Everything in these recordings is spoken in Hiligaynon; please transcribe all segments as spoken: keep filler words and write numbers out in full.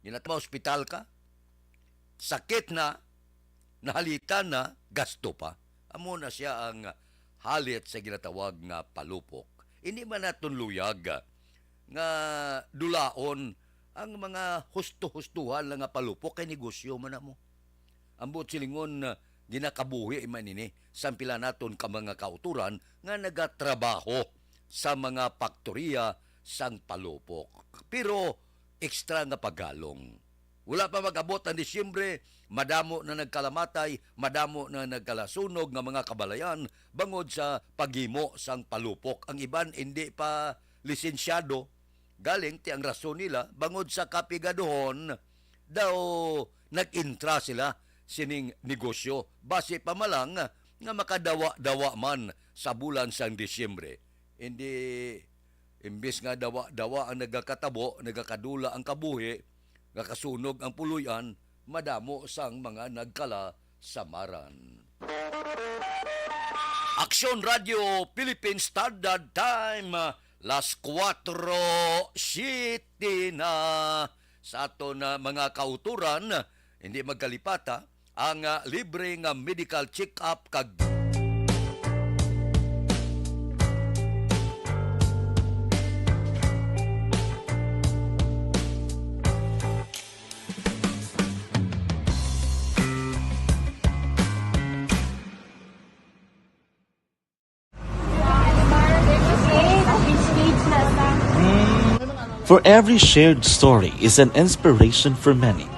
Ginatama ospital ka, sakit na, nahalitan na, gasto pa. Amo na sia ang halit sa ginatawag nga palupok. Hindi man naton luyag nga dulaon ang mga husto-hustuhan lang nga palupok, kay negosyo man na mo. Ang buot silingon, ah, ginakabuhi man ini sang pila naton ka mga kautoran nga nagatrabaho sa mga paktoriya sang palupok. Pero extra nga pagalong. Wala pa mag-abot ang Disyembre, madamo na nagkalamatay, madamo na nagkalasunog nga mga kabalayan bangod sa paghimo sang palupok. Ang iban hindi pa lisensyado, galing ti ang rason nila bangod sa kapigaduhon daw nag-intra sila sining negosyo. Basi pa man lang nga makadawa-dawa man sa bulan sang Disyembre. Hindi, imbis nga dawa-dawa ang nagakatabo, nagakadula ang kabuhi, nakasunog ang puloy-an, madamo sang mga nagkala sa maran. Aksyon Radio Philippine Standard Time, las kuwatro siyete na. Sa aton, ah, mga kauturan, hindi magkalipata ang, ah, libre nga medical check-up kag For every shared story is an inspiration for many.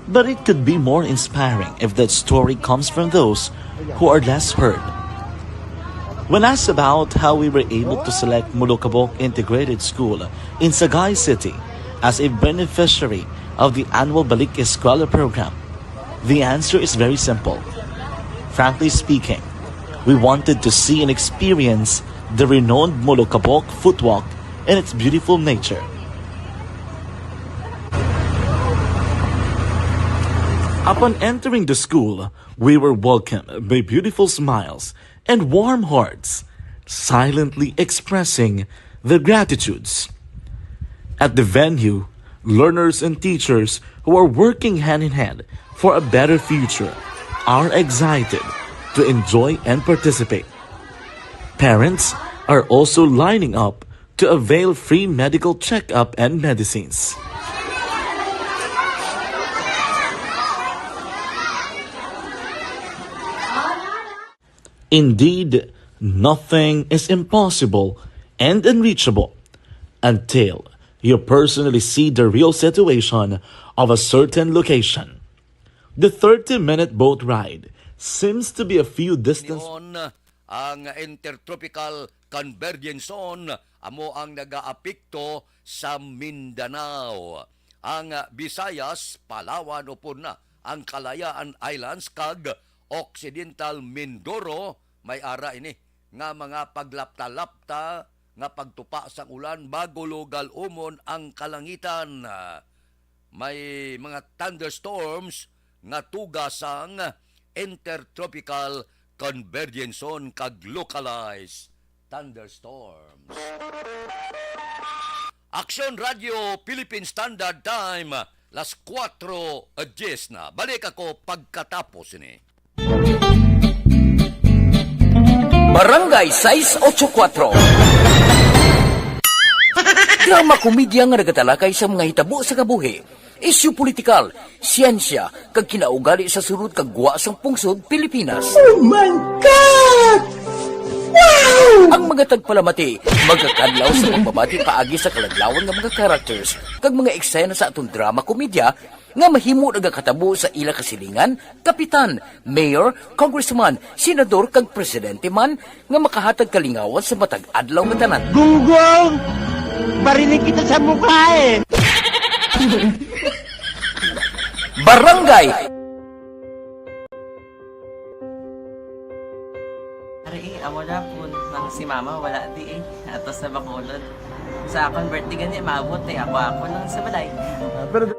But it could be more inspiring if that story comes from those who are less heard. When asked about how we were able to select Molokabok Integrated School in Sagay City as a beneficiary of the annual Balik Eskwela program, the answer is very simple. Frankly speaking, we wanted to see and experience the renowned Molokabok footwalk and its beautiful nature. Upon entering the school, we were welcomed by beautiful smiles and warm hearts, silently expressing their gratitudes. At the venue, learners and teachers who are working hand in hand for a better future are excited to enjoy and participate. Parents are also lining up to avail free medical checkup and medicines. Indeed, nothing is impossible and unreachable until you personally see the real situation of a certain location. The thirty-minute boat ride seems to be a few distance. Ang Intertropical Convergence Zone amo ang nagaapekto sa Mindanao. Ang Visayas, Palawan, upod na ang Kalayaan Islands kag Occidental Mindoro may ara ini nga mga paglapta-lapta nga pagtupa sang ulan bago lugal umon ang kalangitan. May mga thunderstorms nga tuga sang Intertropical Convergence Zone kag localized thunderstorms. Aksyon Radio Philippine Standard Time, las kuwatro dies na. Balik ako pagkatapos ini. Barangay sais otso kuwatro. Drama komedya nga nagatalakay sa mga hitabo sa kabuhi, isyu politikal, siyensya, kag kinaugali sa sulod kag gwa sang pungsod Pilipinas. Oh my God! Wow! Ang mga tagpalamati magakadlaw sa pagbabati paagi sa kaladlawan nga mga characters kag mga eksena sa aton drama komedya nga mahimo nagakatabo sa ila kasilingan, kapitan, mayor, congressman, senador, kag presidente man nga makahatag kalingawan sa matag adlaw nga tanan. Gunggong! Barinig kita sa mukha eh! Barangay! Ari eh, amo na po nang si mama wala di eh. Atos na Bacolod. Sa akon birthday gani, maabot eh. Ako, ako lang sa balay. Pero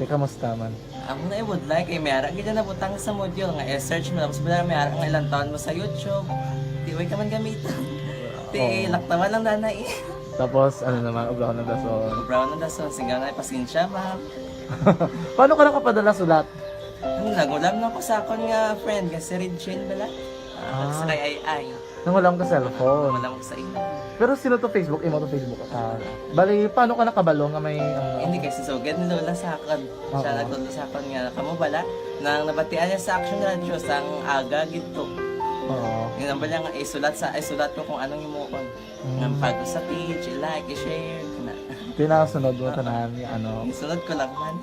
Kamusta man? Amo na ibudlay kay may ara gid na nabutang sa module nga i-search mo, tapos wala may ara nga ilang taon mo sa YouTube. Di way ka man gamiton. Ti Oo. Laktawan lang danay. Tapos, ano naman, obrahon ng dason. Obrahon ng dason, singga na, pasensya, ma'am. Paano ka nakapadala sulat? Ano, nangulam na ko sa akon nga friend, nga si Regine bala. Ah, Ah. Sa kay Ay Ay. Nangulam ka cellphone? Nangulam ko sa imo. Pero sino to Facebook? Imo to Facebook account? Bali, paano ka nakabalo nga may, ano? Hindi, kay si Sugad ni Lola sa akon. Siya Oo. Nagtudlo sa akon nga, kamo bala, nang nabatian niya sa Action Radio, sang aga gid to. Oo. Yun ang bala nga, isulat sa, isulat ko kung anong himuon. Mm. Nga pag sa page, i-like, i-share, kana. Tinasunod mo Ah. tanan nga ano. Isunod ko lang man.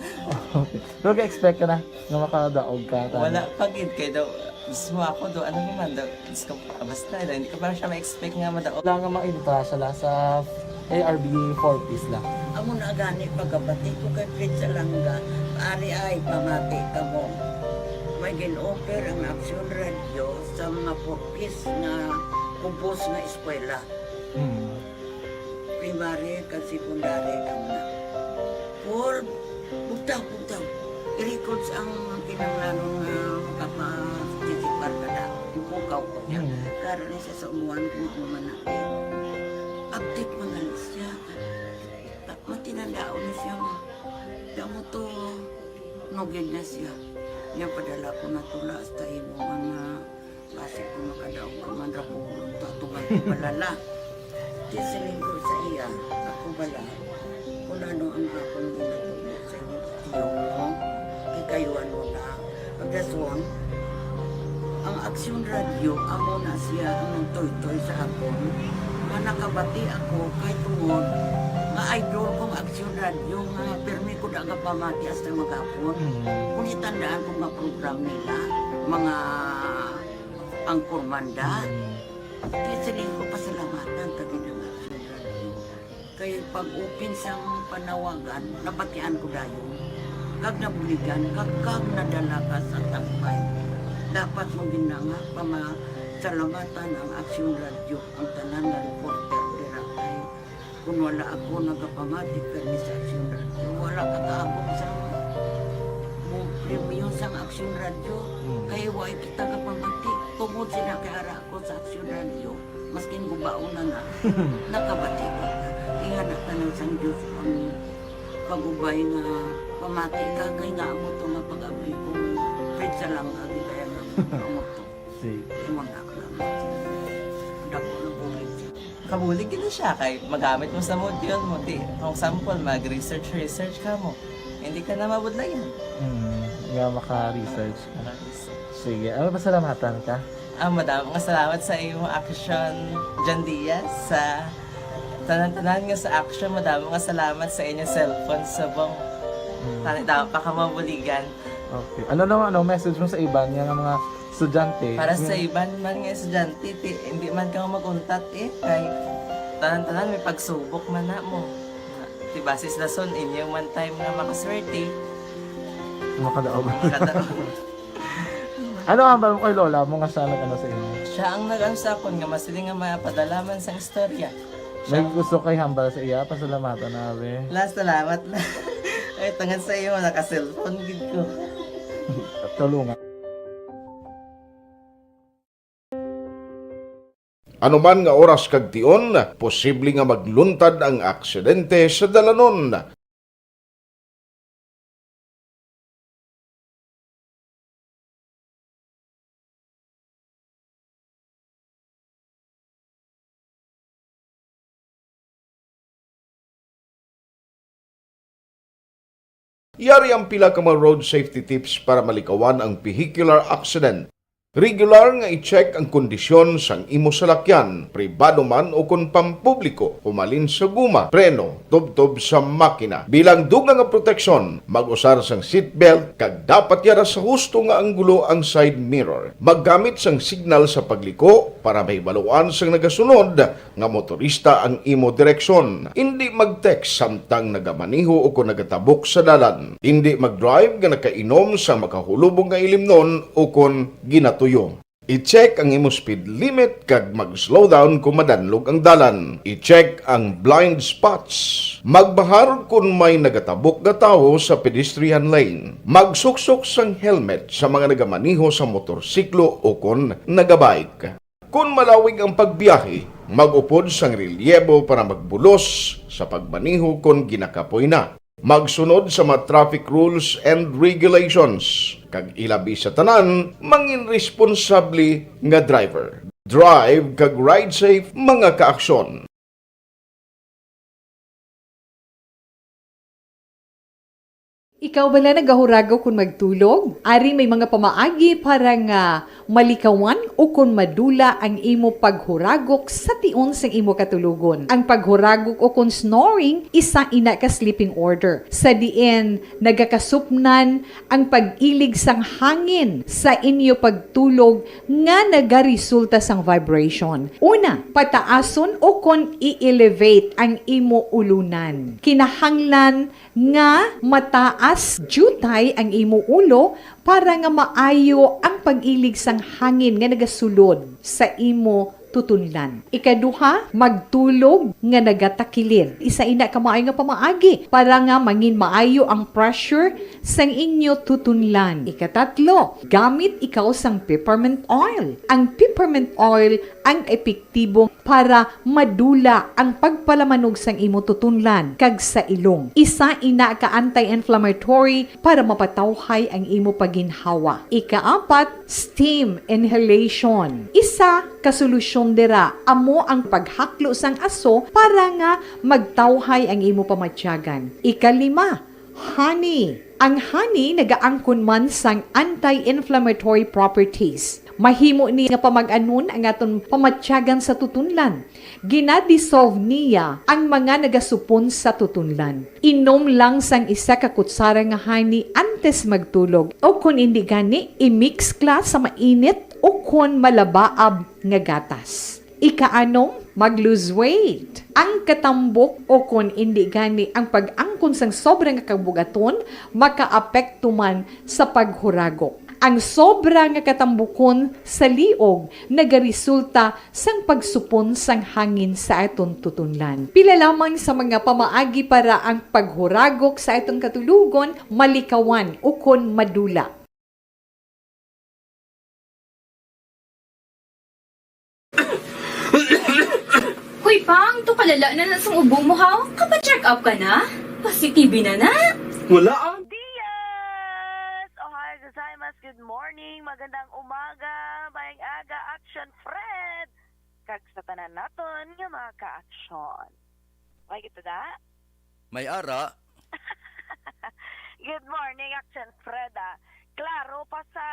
Okay. Pero ga-expect ka na nga makadaog ka, tama? Wala pa gid, kay daw, mismo ako do, ano naman daw, Diyos ko, basta, hindi ko pa siya ma-expect nga madaog. Wala nga ma-entra siya la sa A R B four Ps la. Amo na gani pagabati ko kay Fred Salanga, ari ay pamati kamo. May gin-offer ang Action Radio sa mga four Ps nga kubos nga eskwela. Hmm. Primary kag secondary kamo na. Paul, bugtaw, bugtaw. I-records ang kinahanglanon nga makaparticipar ka na. Bukaw ko niya. Hmm. Karon ni siya sa umuan kung ako man na. Update man gani siya. Matinandaon na siya, ma. Damo to, nugid na siya. Niya padala ko na tula hasta imo man nga basi ko makadaog ka man ra ko, tatugan ko balala. Di siling ko sa iya, ako bala, kung ano ang akong ginatudlo sa inyo, tiyo mo, kay kayo ano na, ang dason, ang Action Radio, amo na siya ang nagtoytoy sa akon, nga nakabati ako kay tungod nga idol kong Action Radio, nga pirmi ko nagapamati hasta maghapon. Mm. Kung itandaan ko nga program nila, mga angkor manda, Mm. di siling ko pasalamatan ta gid ang Action Radio. Kay pag-open sang panawagan, nabatian ko dayon. Kag nabuligan, kag, kag nadala ka sa tagpay. Dapat mo gina nga pamasalamatan ang Action Radio, ang tanan nga reporter dira kay kun wala ako nagapamati kani sa Action Radio, wala ka kaabot sa mo premyo sang Action Radio. Hmm. Kay way kita kapamati. Tungod sila kay ara ako sa Action Radio, maskin gubaon na na, nakabati ko. Ingana tanan sang Diyos ang pag-ubay nga pamati ka, kay nga amo to nga pag-abli ko, Fred Salanga, di kaya nga amo to. Sige. Imo na lang. Dako na bulig siya. Kabulig gid na siya kay magamit mo sa module mo. Ti, kung sample, mag-research, research ka mo. Hindi ka na mabudlayan. Hmm, nga maka-research ka. Maka-research. Sige, ano, pasalamatan ka? Ah, madamo nga salamat sa imo Action, John Diaz, sa tanan-tanan nga sa Action. Madamo nga salamat sa inyo cellphone subong. Hmm. Tani, damo pa ka mabuligan. Okay. Ano naman, ano, message mo sa iban nga, nga mga estudyante? Para sa Hmm. iban man nga estudyante, ti, hindi man ka mag-untat eh, kay tanan-tanan may pagsubok man na mo. Ti, basis lason, inyo man time nga makaswerte. Makadaog. Makadaog. Ano ang hambal mo kay lola mo nga siya nag-ano sa inyo? Siya ang nag-ano sa akon nga masiling nga mapadala man sang istorya. May Siya gusto kay hambal sa iya, pasalamatan na, abi. La, salamat na. Ay, tungod sa iyo, naka-cellphone gid ko. Tulungan. Anuman nga oras kag tion, posible nga magluntad ang aksidente sa dalanon. Yari ang pila ka mga road safety tips para malikawan ang vehicular accident. Regular nga i-check ang kondisyon sang imo salakyan, pribado man o kon pampubliko, humalin sa guma, preno, tubtob sa makina. Bilang dugang nga proteksyon, mag-usar sang seatbelt kag dapat yara sa husto nga anggulo ang side mirror. Maggamit sang signal sa pagliko para mahibaluan sang nagasunod nga motorista ang imo direksyon. Indi mag-text samtang nagamaneho o kon nagatabok sa dalan. Indi mag-drive nga nakainom sa makahulubong nga ilimnon o kon ginatuyo. I-check ang imo speed limit kag mag-slow down kung madanlog ang dalan. I-check ang blind spots. Magbahar kon may nagatabok nga tawo sa pedestrian lane. Magsuksok sang helmet sa mga nagamaneho sa motorsiklo o kon nagabike. Kon malawig ang pagbiyahe, mag-upod sang relyebo para magbulos sa pagmaneho kon ginakapoy na. Magsunod sa mga traffic rules and regulations, kag ilabi sa tanan, mangin responsable nga driver. Drive kag ride safe, mga kaaksyon. Ikaw bala nagahuragok kon magtulog? Ari may mga pamaagi para nga malikawan o kon madula ang imo paghuragok sa tion sang imo katulogon. Ang paghuragok o kon snoring, isa ina ka sleeping order, sa diin nagakasupnan ang pag-ilig sang hangin sa inyo pagtulog nga nagaresulta sang vibration. Una, pataason o kon i-elevate ang imo ulunan. Kinahanglan nga mataas diutay ang imo ulo para nga maayo ang pag-ilig sang hangin nga nagasulod sa imo tutunlan. Ikaduha, magtulog nga nagatakilid. Isa ina ka maayo nga pamaagi para nga mangin maayo ang pressure sang inyo tutunlan. Ikatatlo, gamit ikaw sang peppermint oil. Ang peppermint oil ang epektibo para madula ang pagpalamanog sang imo tutunlan kag sa ilong. Isa ina ka anti-inflammatory para mapatawhay ang imo pagginhawa. Ikaapat, steam inhalation. Isa ka solusyon dira amo ang paghaklo sang aso para nga magtawhay ang imo pamatyagan. Ikalima, honey. Ang honey nagaangkon man sang anti-inflammatory properties. Mahimo ni nga pamag-anon ang aton pamatyagan sa tutunlan. Gina-dissolve niya ang mga nagasupon sa tutunlan. Inom lang sang isa ka kutsara nga honey antes magtulog, o kon indi gani, i-mix kla sa mainit o kon malabaab nga gatas. Ikaanom, mag-lose weight. Ang katambok o kon indi gani ang pag-angkon sang sobra nga kabugaton makaapekto man sa paghuragok. Ang sobra nga katambukon sa liog nagaresulta sang pagsupon sang hangin sa aton tutunlan. Pila lamang sa mga pamaagi para ang paghuragok sa aton katulogon malikawan ukon madula. Hoy, Pang, to kalala na na sang ubo mo, ha? Kapa-check up ka na? Positibe na na? Wala, ah. Diaz! Ohayo gozaimasu. Good morning. Magandang umaga. Mayang aga, Action Fred. Kag sa tanan naton nga mga ka-action. May kita da? May ara. Good morning, Action Fred, ah. Klaro pa sa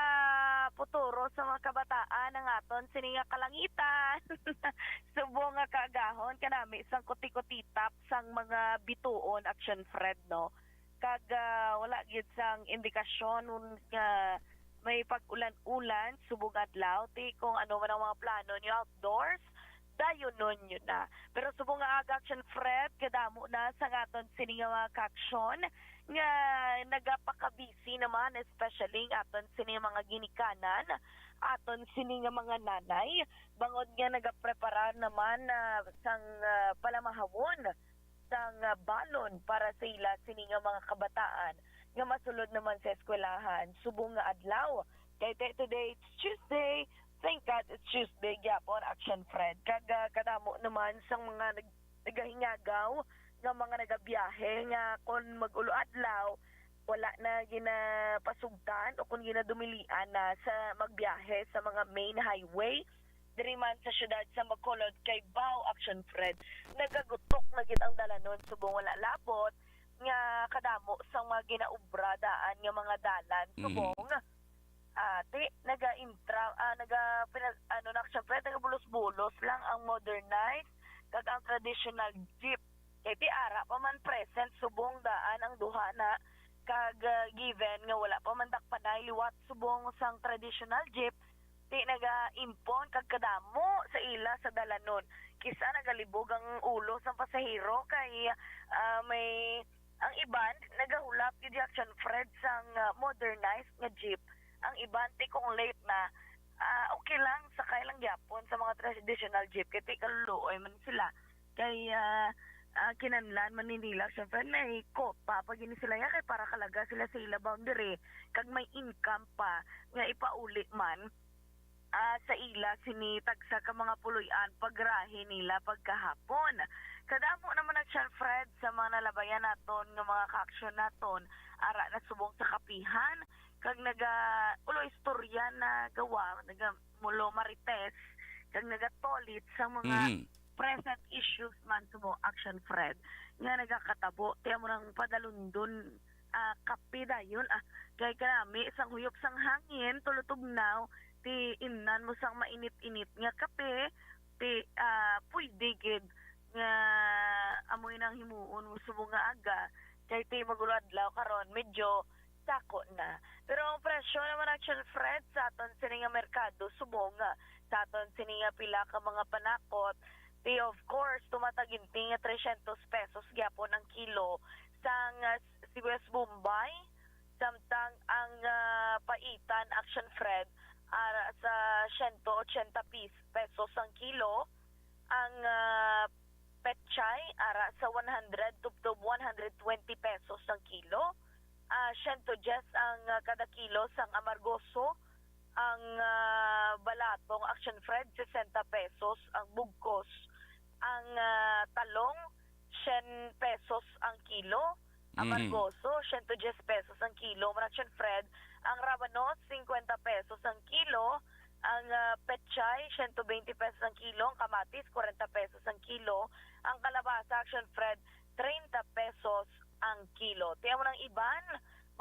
puturo sa mga kabataan ang aton sini nga kalangitan. Subong nga kaagahon kanami sang kuti-kutitap sang mga bituon, Action Fred, no? Kag, ah, wala gid sang indikasyon nga may pag-ulan-ulan subong adlaw. Ti kung ano man ang mga plano niyo outdoors, dayunon niyo na. Pero subong nga aga, Action Fred, kadamo na sa aton sini nga mga ka-action nga nagapakabisi naman, especially ang aton sini nga mga ginikanan, aton sini nga mga nanay, bangod nga nagapreparar naman na sang, ah, palamahawon sang, ah, balon para sa ila sini nga mga kabataan nga masulod naman sa eskwelahan subong nga adlaw. Kay te-, today it's Tuesday, thank God it's Tuesday gyapon, Action Fred. Kag, ah, kadamo naman sang mga nag-, nagahingagaw nga mga nagabiyahe nga kon mag-ulo adlaw, wala na ginapasugtan o kon ginadumilian na sa magbiyahe sa mga main highway diri man sa siyudad sa Bacolod kay Bao, Action Fred. Nagagutok na gid ang dalanon subong wala labot nga kadamo sang mga ginaubra daan nga mga dalan Mhm. subong. Ah, ti, naga-intra, ah, naga-, pina-, ano na, syempre, nagabulos-bulos lang ang modernized kag ang traditional jeep. Kay ti ara pa man present subong daan ang duha na, kag, ah, given nga wala pa man dakpanay liwat subong sang traditional jeep, ti naga-impon kag kadamo sa ila sa dalanon. Kisa nagalibog ang ulo sang pasahero kay, ah, may Ang iban nagahulap gid, Action Fred, sang, ah, modernized nga jeep. Ang iban ti kung late na, Ah, okay lang, sakay lang gyapon sa mga traditional jeep kay ti kaluluoy man sila. Kay, ah, ah, kinahanglan man ni nila, syempre, may quota pa gini sila ya, kay para kalaga sila sa ila boundary, kag may income pa nga ipauli man, ah, sa ila sini tagsa ka mga puloy-an pagrahi nila pagkahapon. Kadamo naman ang Action Fred sa mga nalabayan naton nga mga ka-action naton, ara na subong sa kapihan, kag naga-, ulo istorya na gawa, naga-, mulo marites, kag nagatolit sa mga Mhm. present issues man subong Action Fred nga nagakatabo. Ti amo nang padalundon, ah, kape dayon, ah, kay kanami sang huyop sang hangin, tulo tugnaw, ti imnan mo sang mainit-init nga kape, ti, ah, pwede gid nga amoy nang himuon mo subong nga aga, kay ti mag-ulo adlaw karon, medyo sako na. Pero ang presyo naman, Action Fred, sa aton sini nga merkado, subong, ah, sa aton sini nga pila ka mga panakot, ti, of course, tumataginting nga tresyentos pesos gyapon ang kilo sang, ah, sibuyas Bombay, samtang ang, ah, paitan, Action Fred, ara sa siyento ochenta pis-, pesos ang kilo, ang, ah, petchay, ara sa one hundred tubtob one hundred twenty pesos ang kilo. Ah, siyento diyes ang, ah, kada kilo sang amargoso. Ang, ah, balatong, Action Fred, sesenta pesos. Ang bugkos, ang, ah, talong, syen pesos ang kilo. Mhm. Amargoso, siyento diyes pesos ang kilo. Mga Action Fred, ang rabanos, singkwenta pesos ang kilo. Ang, ah, petchay, siyento bente pesos ang kilo. Ang kamatis, kwarenta pesos ang kilo. Ang kalabasa, Action Fred, treinta pesos ang kilo. Ti amo nang iban,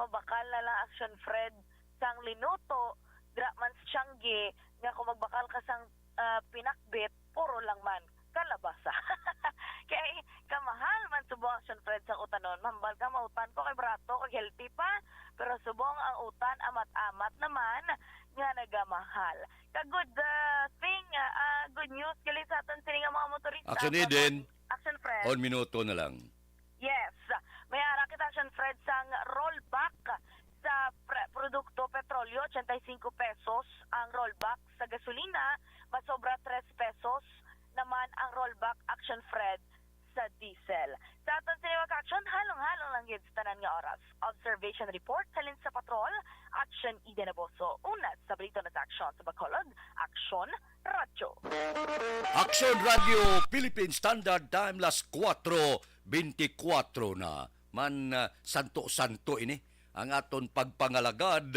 mabakal na lang, Action Fred, sang linuto, dira man sa Tiangge, nga kung magbakal ka sang, ah, pinakbit, puro lang man kalabasa. Kay kamahal man subong, Action Fred, sang utanon. Mahambal ka, mautan ko kay barato kag healthy pa, pero subong ang utan, amat-amat naman nga nagamahal. Ka good, ah, thing, ah, ah, good news gali sa aton sini nga mga motorista. Action Eden. Action Fred. On minuto na lang. Yes. May ara kita, Action Fred, sang rollback sa pre-, produkto petrolyo, ochenta y cinco pesos ang rollback sa gasolina, masobra tres pesos naman ang rollback, Action Fred, sa diesel. Sa aton sini mga ka-action, halong-halong lang gid sa tanan nga oras. Observation report halin sa patrol, Action Eden Aboso. Una sa balita na sa aksyon sa Bacolod, Action Radyo. Action Radio Philippine Standard Time, las kuwatro bentikwatro na. Man, ah, santo-santo ini ang aton pagpangalagad.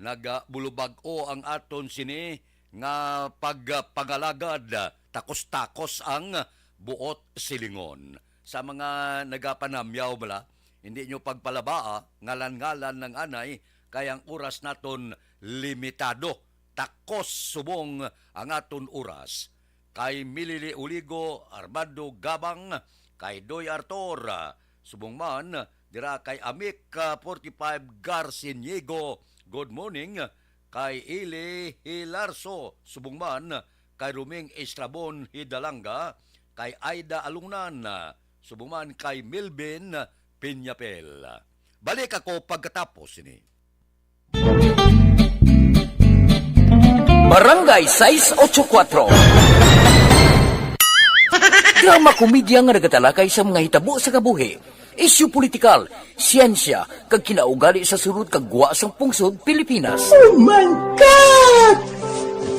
Nagabulubag-o ang aton sini nga pagpangalagad. Takos-takos ang buot silingon. Sa mga nagapanamyaw bala, hindi nyo pagpalabaa, ngalan-ngalan lang anay, kay ang oras naton limitado. Takos subong ang aton oras. Kay Milili Uligo, Armando Gabang, kay Doy Artor, subong man dira kay Amic, ah, forty-five Garciniego, good morning. Kay Ili Hilarso, subong man kay Ruming Estrabon Hidalanga, kay Aida Alungnan, subong man kay Melvin Piñapel. Balik ako pagkatapos ini. Barangay sais ocho kuwatro. Drama komedya nga nagatalakay sa mga hitabo sa kabuhi, isyu politikal, siyensya, kag kinaugali sa sulod kag gwa sang pungsod Pilipinas. Oh my God!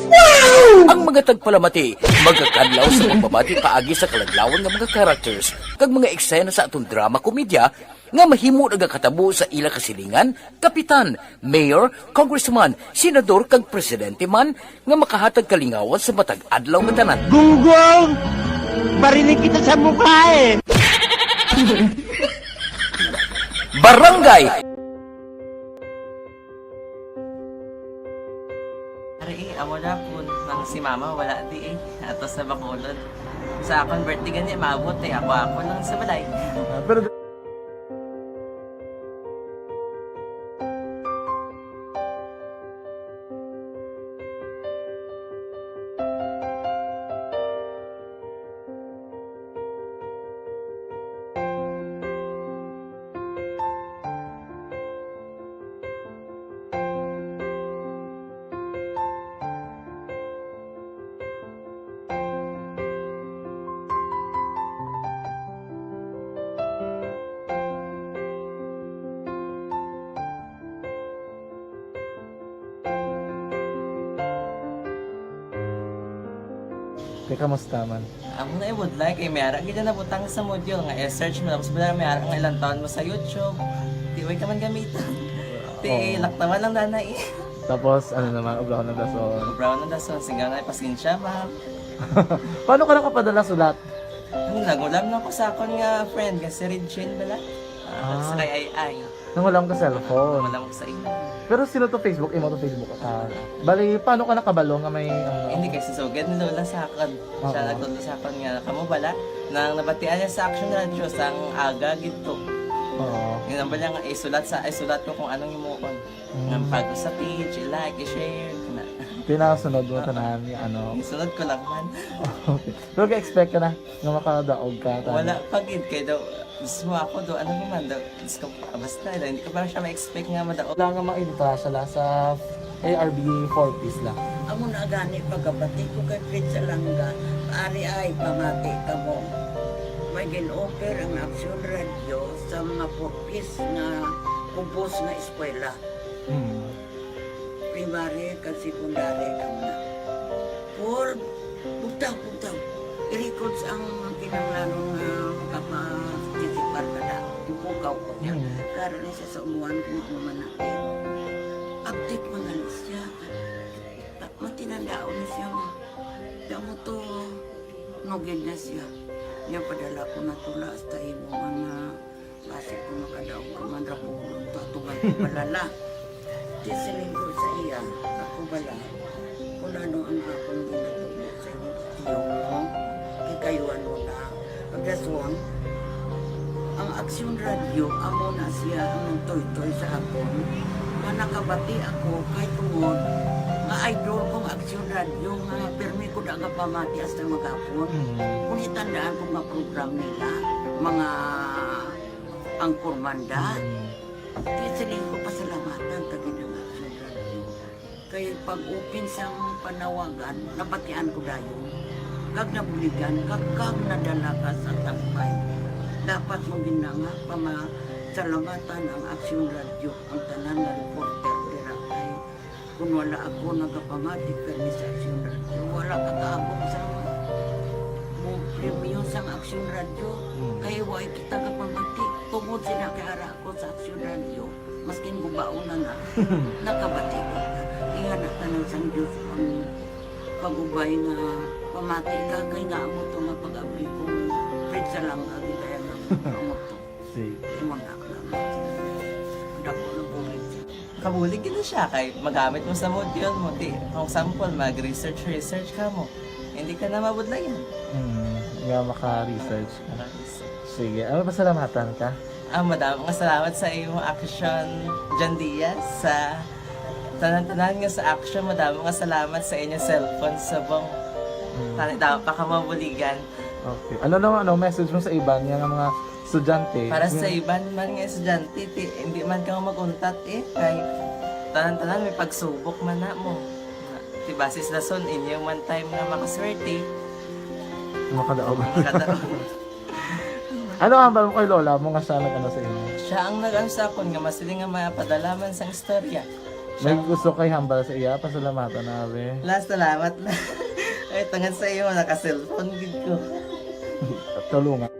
Wow! Ang mga tagpalamati magakadlaw sa pagpamati paagi sa kaladlawan nga mga characters kag mga eksena sa aton drama komedya nga mahimo nagakatabo sa ila kasilingan, kapitan, mayor, congressman, senador, kag presidente man nga makahatag kalingawan sa matag adlaw nga tanan. Gunggong! Barinig kita sa mukha eh! Barangay! Ari, eh, amo na po. Nang si mama, wala di eh. Atos na Bacolod. Sa akon birthday gani, maabot eh. Ako, ako lang sa balay. Ah, pero Kay kamusta man? Amo na ibudlay kay may ara gid na nabutang sa module nga i-search mo, tapos wala may ara nga ilang taon mo sa YouTube. Di way ka man gamiton. Ti Oo. Laktawan lang dana eh. Tapos, ano naman, obrahon ng dason. Obrahon ng dason, sigang na pasensya, ma'am. Paano ka nakapadala sulat? Ano, nagulam na ko sa akon nga friend nga si Regine bala. Ah, Ah. Sa kay Ay Ay. Nang wala ka cellphone. Wala ko sa imo. Pero sino to Facebook? Imo to Facebook account? Bali, paano ka nakabalo nga may, ano? Hindi, kay si Sugad ni Lola sa akon. Siya Oo. Nagtudlo sa akon nga, kamo bala, nang nabatian niya sa Action Radio, sang aga gid to. Oo. Yun ang bala nga, isulat sa, isulat ko kung anong himuon. Mm. Nga pag sa page, i-like, i-share, kana. Pinasunod mo tanan nga, ano? Isunod ko lang man. Okay. Pero ka-expect ka na nga makadaog ka, tanan? Wala pa gid, kay daw, mismo ako do, ano naman daw, Diyos ko, ah, basta, hindi ko pa siya ma-expect nga madaog. Wala nga maintra siya la sa A R B four Ps la. Amo na gani pagkabati ko kay Fred Salanga, ari ay pamati kamo. May gin-offer ang Action Radio sa mga four Ps nga kubos nga eskwela. Hmm. Primary kag secondary kamo na. Paul, bugtaw, bugtaw. I-records ang kinahanglanon nga makaparticipar ka na. Bukaw ko niya. Mm. Klaro na siya sa umuan kung ano man na. Update man gani siya. Ah, matinandaon na siya, ma. Kaya mo to, nugid na siya. Niya padala ko na tula hasta imo man nga Basi kung makadaog ka man ra, bulon to, atuman ko balala. Di siling ko sa iya, ako bala, kung ano ang akong ginatudlo sa imo, tiyo mo, kay kayuan mo na. Pagkaswang, ang Aksyon Radio, amo na siya ang nagtoytoy sa akon, nga nakabati ako kay tungod nga idol kong Aksyon Radio, nga pirmi ko nagapamati hasta maghapon. Mm. Kung itandaan ko nga program nila, mga Ang Kurmanda. Mm. Kaya siling ko, pasalamatan ta gid ang Action Radio. Kay pag-open sang panawagan, nabatian ko dayon. Kag nabuligan, kag, kag nadala ka sa tampay. Dapat mo gid na nga pamasalamatan ang Action Radio, ang tanan nga reporter dira kay Kung wala ako nagapamati kani sa Aksyon Radio, wala ka kaabot sa mo premyo sang Aksyon Radio. Mm. Kay way kita kapamati. Tungod sila kay ara ako sa Aksyon Radio, maskin gubaon na na, nakabati ko. Ingana tanan sang Diyos ang pag-ubay nga pamati ka, kay nga amo to nga pag-abri ko, Fred Salanga, gid kaya nga amo to. Sige. Imo na lang. Dako na bulig. Kabulig gid na siya kay magamit mo sa module mo. Ti, kung sample, mag-research, research ka mo. Hindi ka na mabudlayan. Hmm, nga maka-research ka. Maka-research. Sige, ano, pasalamatan ka? Ah, madamo nga salamat sa imo Action, John Diaz, sa tanan-tanan nga sa Action. Madamo nga salamat sa inyo cellphone subong. Hmm. Tani, dapat pa ka mabuligan. Okay. Ano naman, ano, message mo sa iban nga, nga mga estudyante? Para sa iban man nga estudyante, ti, hindi man ka mag-untat eh, kay tanan-tanan may pagsubok man na mo. Ti, base sa lason, inyo man time nga makaswerte. Makadaog. Makadaog. Ano ang hambal mo kay lola mo nga siya nag-ano sa inyo? Siya ang nag-ano sa akon nga masiling nga mapadala man sang istorya. May gusto kay hambal sa iya, pasalamatan na, abi. La, salamat na. Ay, tungod sa iyo, naka-cellphone gid ko. Tulungan.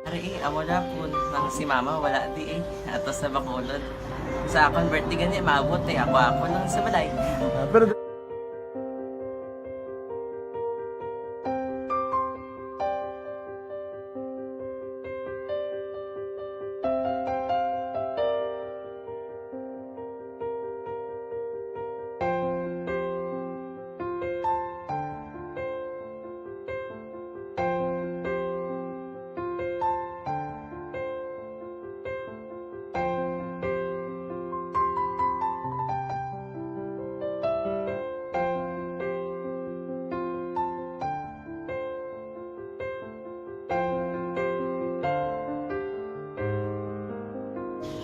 Ari, eh, amo na po nang si mama wala di eh. Ato sa Bacolod. Sa akong birthday gani, maabot eh. Ako-ako lang sa balay. Ah, pero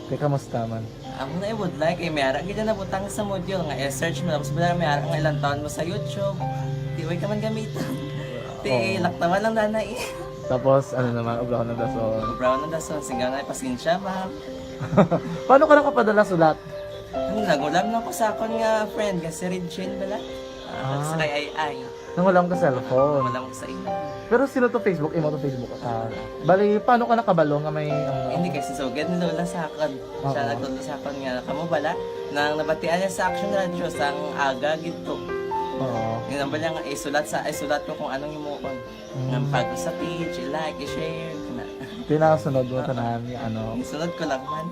Kay kamusta man? Amo na ibudlay kay may ara gid na nabutang sa module nga i-search mo, tapos bala may ara nga ilang taon mo sa YouTube. Di way ka man gamiton. Ti, oo, laktawan lang dana eh. Tapos, ano naman, obrahon ng dason. Obrahon ng dason, sigang na pasensya, ma'am. Paano ka nakapadala sulat? Ano, naghulam lang ko sa akon nga friend nga si Regine bala. Ah, Ah. sa kay Ay Ay. Nanghulam ka cellphone? Nanghulam ko sa imo. Pero sino to Facebook? Imo to Facebook? Ah, bali, paano ka nakabalo nga may, ano? Hindi, kay si Sugad ni Lola sa akon. Siya Oo. nagtudlo sa akon nga, kamo bala, nang nabatian niya sa Action Radio sang aga gid to. Oo. Yun ang bala nga, isulat sa, isulat ko kung anong himuon. Mm. Nga pag sa page, i-like, i-share, na. Tinasunod mo Oo. tanan nga ano. Isunod ko lang man.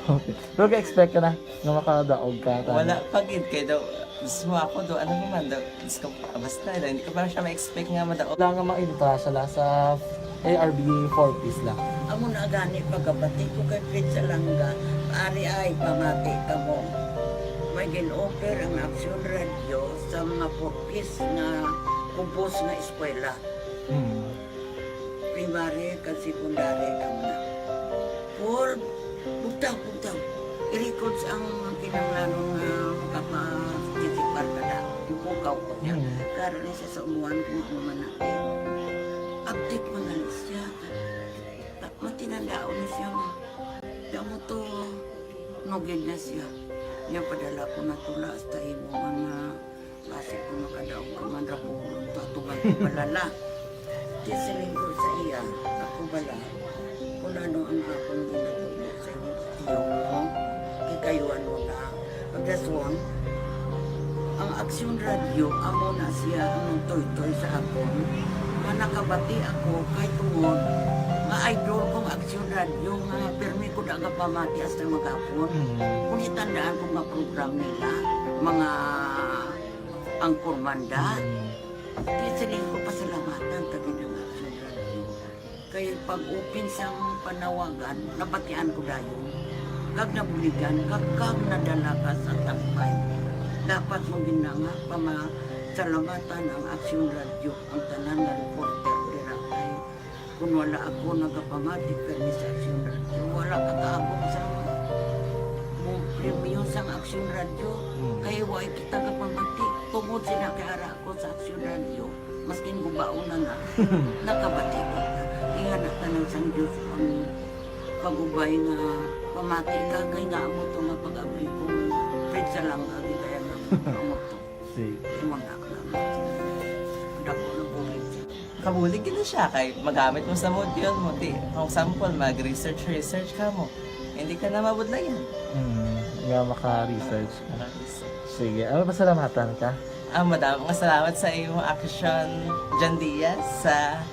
Okay. Pero ga-expect ka na nga makadaog ka, tama? Wala pa gid, kay daw, mismo ako daw, ano naman daw, Diyos ko, basta, daw, hindi ko pa siya ma-expect nga madaog. Wala nga mainta siya la sa A R B four Ps la. Amo na gani pagkabati ko kay Fred Salanga, ari ay pamati kamo. May gin-offer ang Action Radio sa mga four Ps nga kubos nga eskwela. Hmm. Primary kag secondary kamo na. Paul, bugtaw, bugtaw. I-records ang kinahanglanon nga makaparticipar ka na. Ipukaw ko niya. Mm. Karon ni siya sa umuan kung ano man natin. Update man gali siya. Ta-, matinandaon na siya nga. Kaya mo to, nugid na siya. Niya padala ko na tula hasta imo nga Basi kung makadaog ka man ra, pulong to, atuman ko balala. Di siling ko sa iya, ako bala, kung ano ang akong ginatudlo sa inyo, tiyo mo, ikayuan mo na. Ang dason, ang Aksyon Radio, amo na siya ang nagtoytoy sa akon. Nga nakabati ako, kay tungod, nga idol kong Aksyon Radio, nga pirmi ko daga pamati hasta maghapon. Mm. Kung itandaan ko nga program nila, mga Ang Kurmanda. Mm. Kaya siling ko, pasalamatan ta gid ang Action Radio. Kay pag-open sang panawagan, nabatian ko dayon. Kag nabuligan, kag, kag nadala ka sa tampay. Dapat mo gid na nga pamasalamatan ang Action Radio, ang tanan nga reporter dira kay Kung wala ako nagapamati permi sa Aksyon Radio, wala ka kaabot sa mo premyo sang Aksyon Radio. Hmm. Kay wa kita gapamati. Tungod sila kay ara ako sa Aksyon Radio, maskin gubaon na na, nakabati kita. Ingana tanan sang Diyos ang pag-ubay nga pamati ka kay nga amo to nga pag-abli ko. Fred Salanga, di kaya nga amo to. Sige. Imo na, amo to. Dako na bulig siya. Kabulig gid na siya kay magamit mo sa module mo. Di, for example, mag-research, research ka mo. Hindi ka na mabudlayan. Mm, nga maka-research ka. Maka-research. Sige, ano, pasalamatan ka? Ah, madamo nga salamat sa imo Action, John Diaz, sa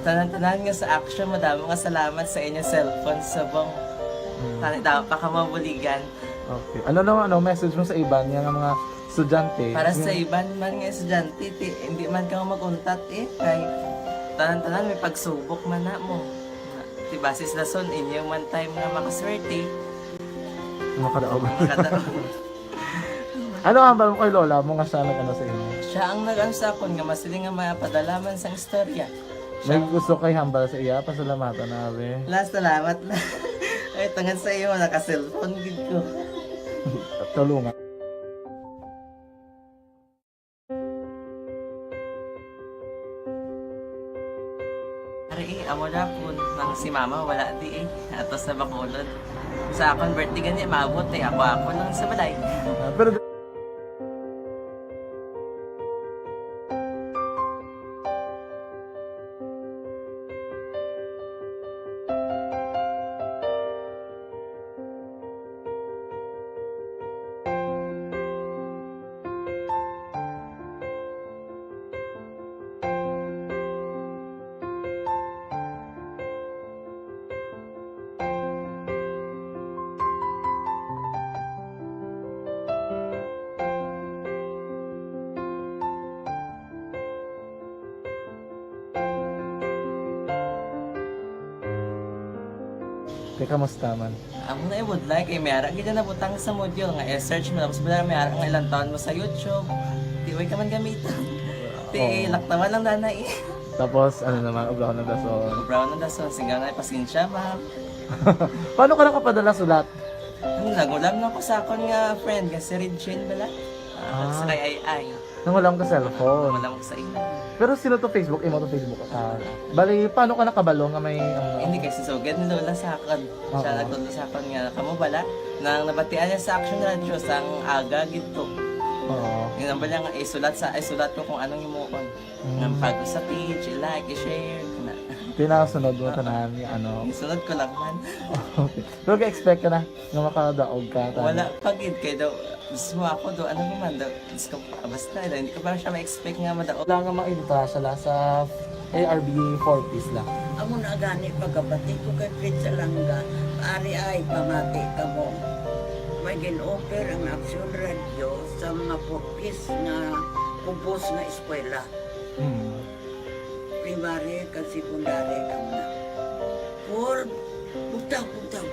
tanan-tanan nga sa Action. Madamo nga salamat sa inyo cellphone subong. Mm. Tani, damo pa ka mabuligan. Okay. Ano naman, ano, message mo sa iban nga mga estudyante? Para sa Yung iban man nga estudyante, ti, hindi man ka mag-untat eh. Kay tanan-tanan may pagsubok man na mo. Ti basis lason, inyo man time nga makaswerte. Makadaog. Makadaog. Ano ang hambal mo kay lola mo nga siya nag-ano sa inyo? Siya ang nag-ano sa akon nga masiling nga mapadala man sang istorya. May Siya gusto kay hambal sa iya, pasalamatan na, abi. La, salamat na. Ay, tungod sa iyo, naka-cellphone gid ko. Tulungan. Ari, eh, amo na po. Nang si mama, wala di eh. Ato sa Bacolod. Sa akon birthday gani, maabot eh. Ako, ako lang sa balay. Ah, pero Kay kamusta man? Amo na ibudlay kay may ara gid na nabutang sa module nga i-search mo, tapos bala may ara nga ilang taon mo sa YouTube. Di way ka man gamiton. Ti Oo. Laktawan lang nanay. Tapos ano naman, ubraw na dason. Ubraw na dason, sigang na pasensya, ma'am. Paano ka nakapadala sulat? Ano, nagulam lang ko sa akon nga friend nga si Regine bala. Ah. Sa kay Ay Ay. Nang wala ka cellphone. Wala ko sa imo. Pero sino to Facebook? Imo to Facebook account? Bali, paano ka nakabalo nga may, ano? Hindi, kay si Sugad ni Lola sa akon. Siya Oo. nagtudlo sa akon nga, "Kamo bala?" Nang nabatian niya sa Action Radio, sang aga gid to. Oo. Yun ang bala nga, isulat sa, isulat ko kung anong himuon. Mm. Nang pag sa page, i-like, i-share, na. Tinasunod mo tanan, ano? Isunod ko lang man. Okay. Pero ka-expect ka na nga makadaog ka, tanan? Wala pa gid, kay daw, mismo ako do, ano naman daw, Diyos ko, basta, hindi ko pa siya ma-expect nga madaog. Wala nga makita sila sa A R B four Ps lang. Amo na gani pagkabati ko kay Fred Salanga, "Ari ay, pamati kamo. May gin-offer ang Action Radio sa mga four Ps nga kubos nga eskwela." Hmm. Primary kag secondary kamo na. Paul, bugtaw, bugtaw.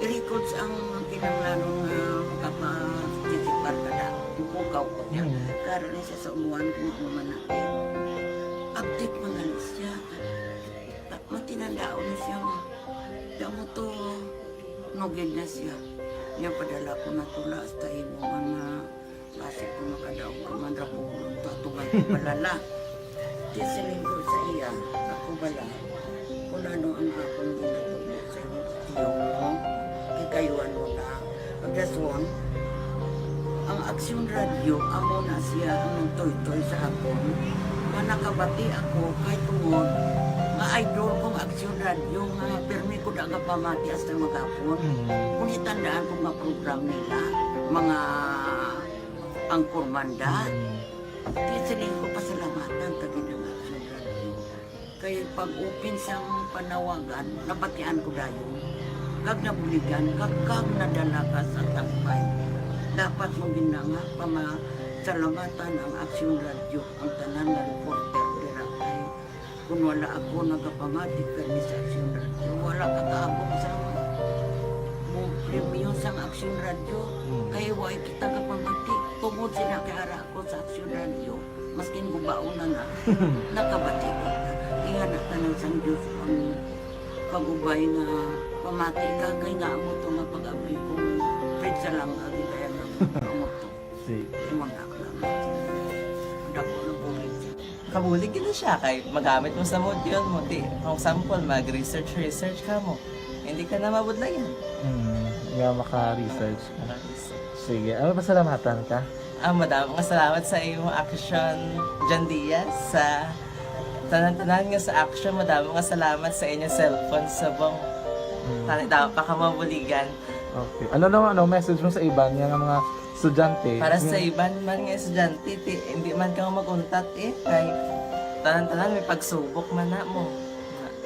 I-records ang kinahanglanon nga makapa-, participar ka na. Ipukaw ko niya. Hmm. Karon ni siya sa umuan kung ano man na. Update man na siya. Ta-, matinandaon na siya nga. Di mo to, nugid na siya. Niya padala ko na tula hasta imo man nga basi ko makadaog ka man ra po, tatuman ko palala. Di siling ko sa iya, ako bala, kung ano ang akong ginatulog sa imo, tiyo mo, kikayuan mo na. Ang dason, ang Aksyon Radio, amo na siya ang nagtoytoy sa akon. Nga nakabati ako kay tungod nga idol kong Aksyon Radio nga pirmi ko daga pamati hasta maghapon. Mm. Kung itandaan ko nga program nila, mga Anchorman da. Mm. Di siling ko pasalamatan ta gid ang Aksyon Radio. Kay pag-open sang panawagan, nabatian ko dayon. Kag nabuligan, kag, kag nadala ka sa tagpay. Dapat mo gid na nga pamasalamatan ang Aksyon Radio, ang tanan nga reporter dira kay kung wala ako nagapamati kay Miss Aksyon Radio, wala ka kaabot sa mo premyo sang Aksyon Radio. Hmm. Kay wa kita kapamati. Tungod sila kay ara ako sa Aksyon Radio, maskin gubaon na na, nakabati ko. Ingana tanan sang Diyos ang pag-ubay nga pamati ka, kay nga amo to nga pag-abri ko, Fred Salanga, gid kaya nga amo to. Sige. Imo na ako lang. Dako na bulig. Kabulig gid na siya kay magamit mo sa module mo. Di, for example, mag-research, research ka mo. Hindi ka na mabudlayan. Hmm, nga maka-research ka. Maka-research. Sige, ano, pasalamatan ka? Ah, madamo nga salamat sa imo, Action John Diaz, sa tanan-tanan nga sa Action. Madamo nga salamat sa inyo cellphone subong. Hmm. Tani daw pa ka mabuligan. Okay. Ano naman, ano, message mo sa iban nga mga estudyante? Para sa Yung iban man nga estudyante, ti, hindi man ka mag-untat eh. Kay tanan-tanan may pagsubok man na mo.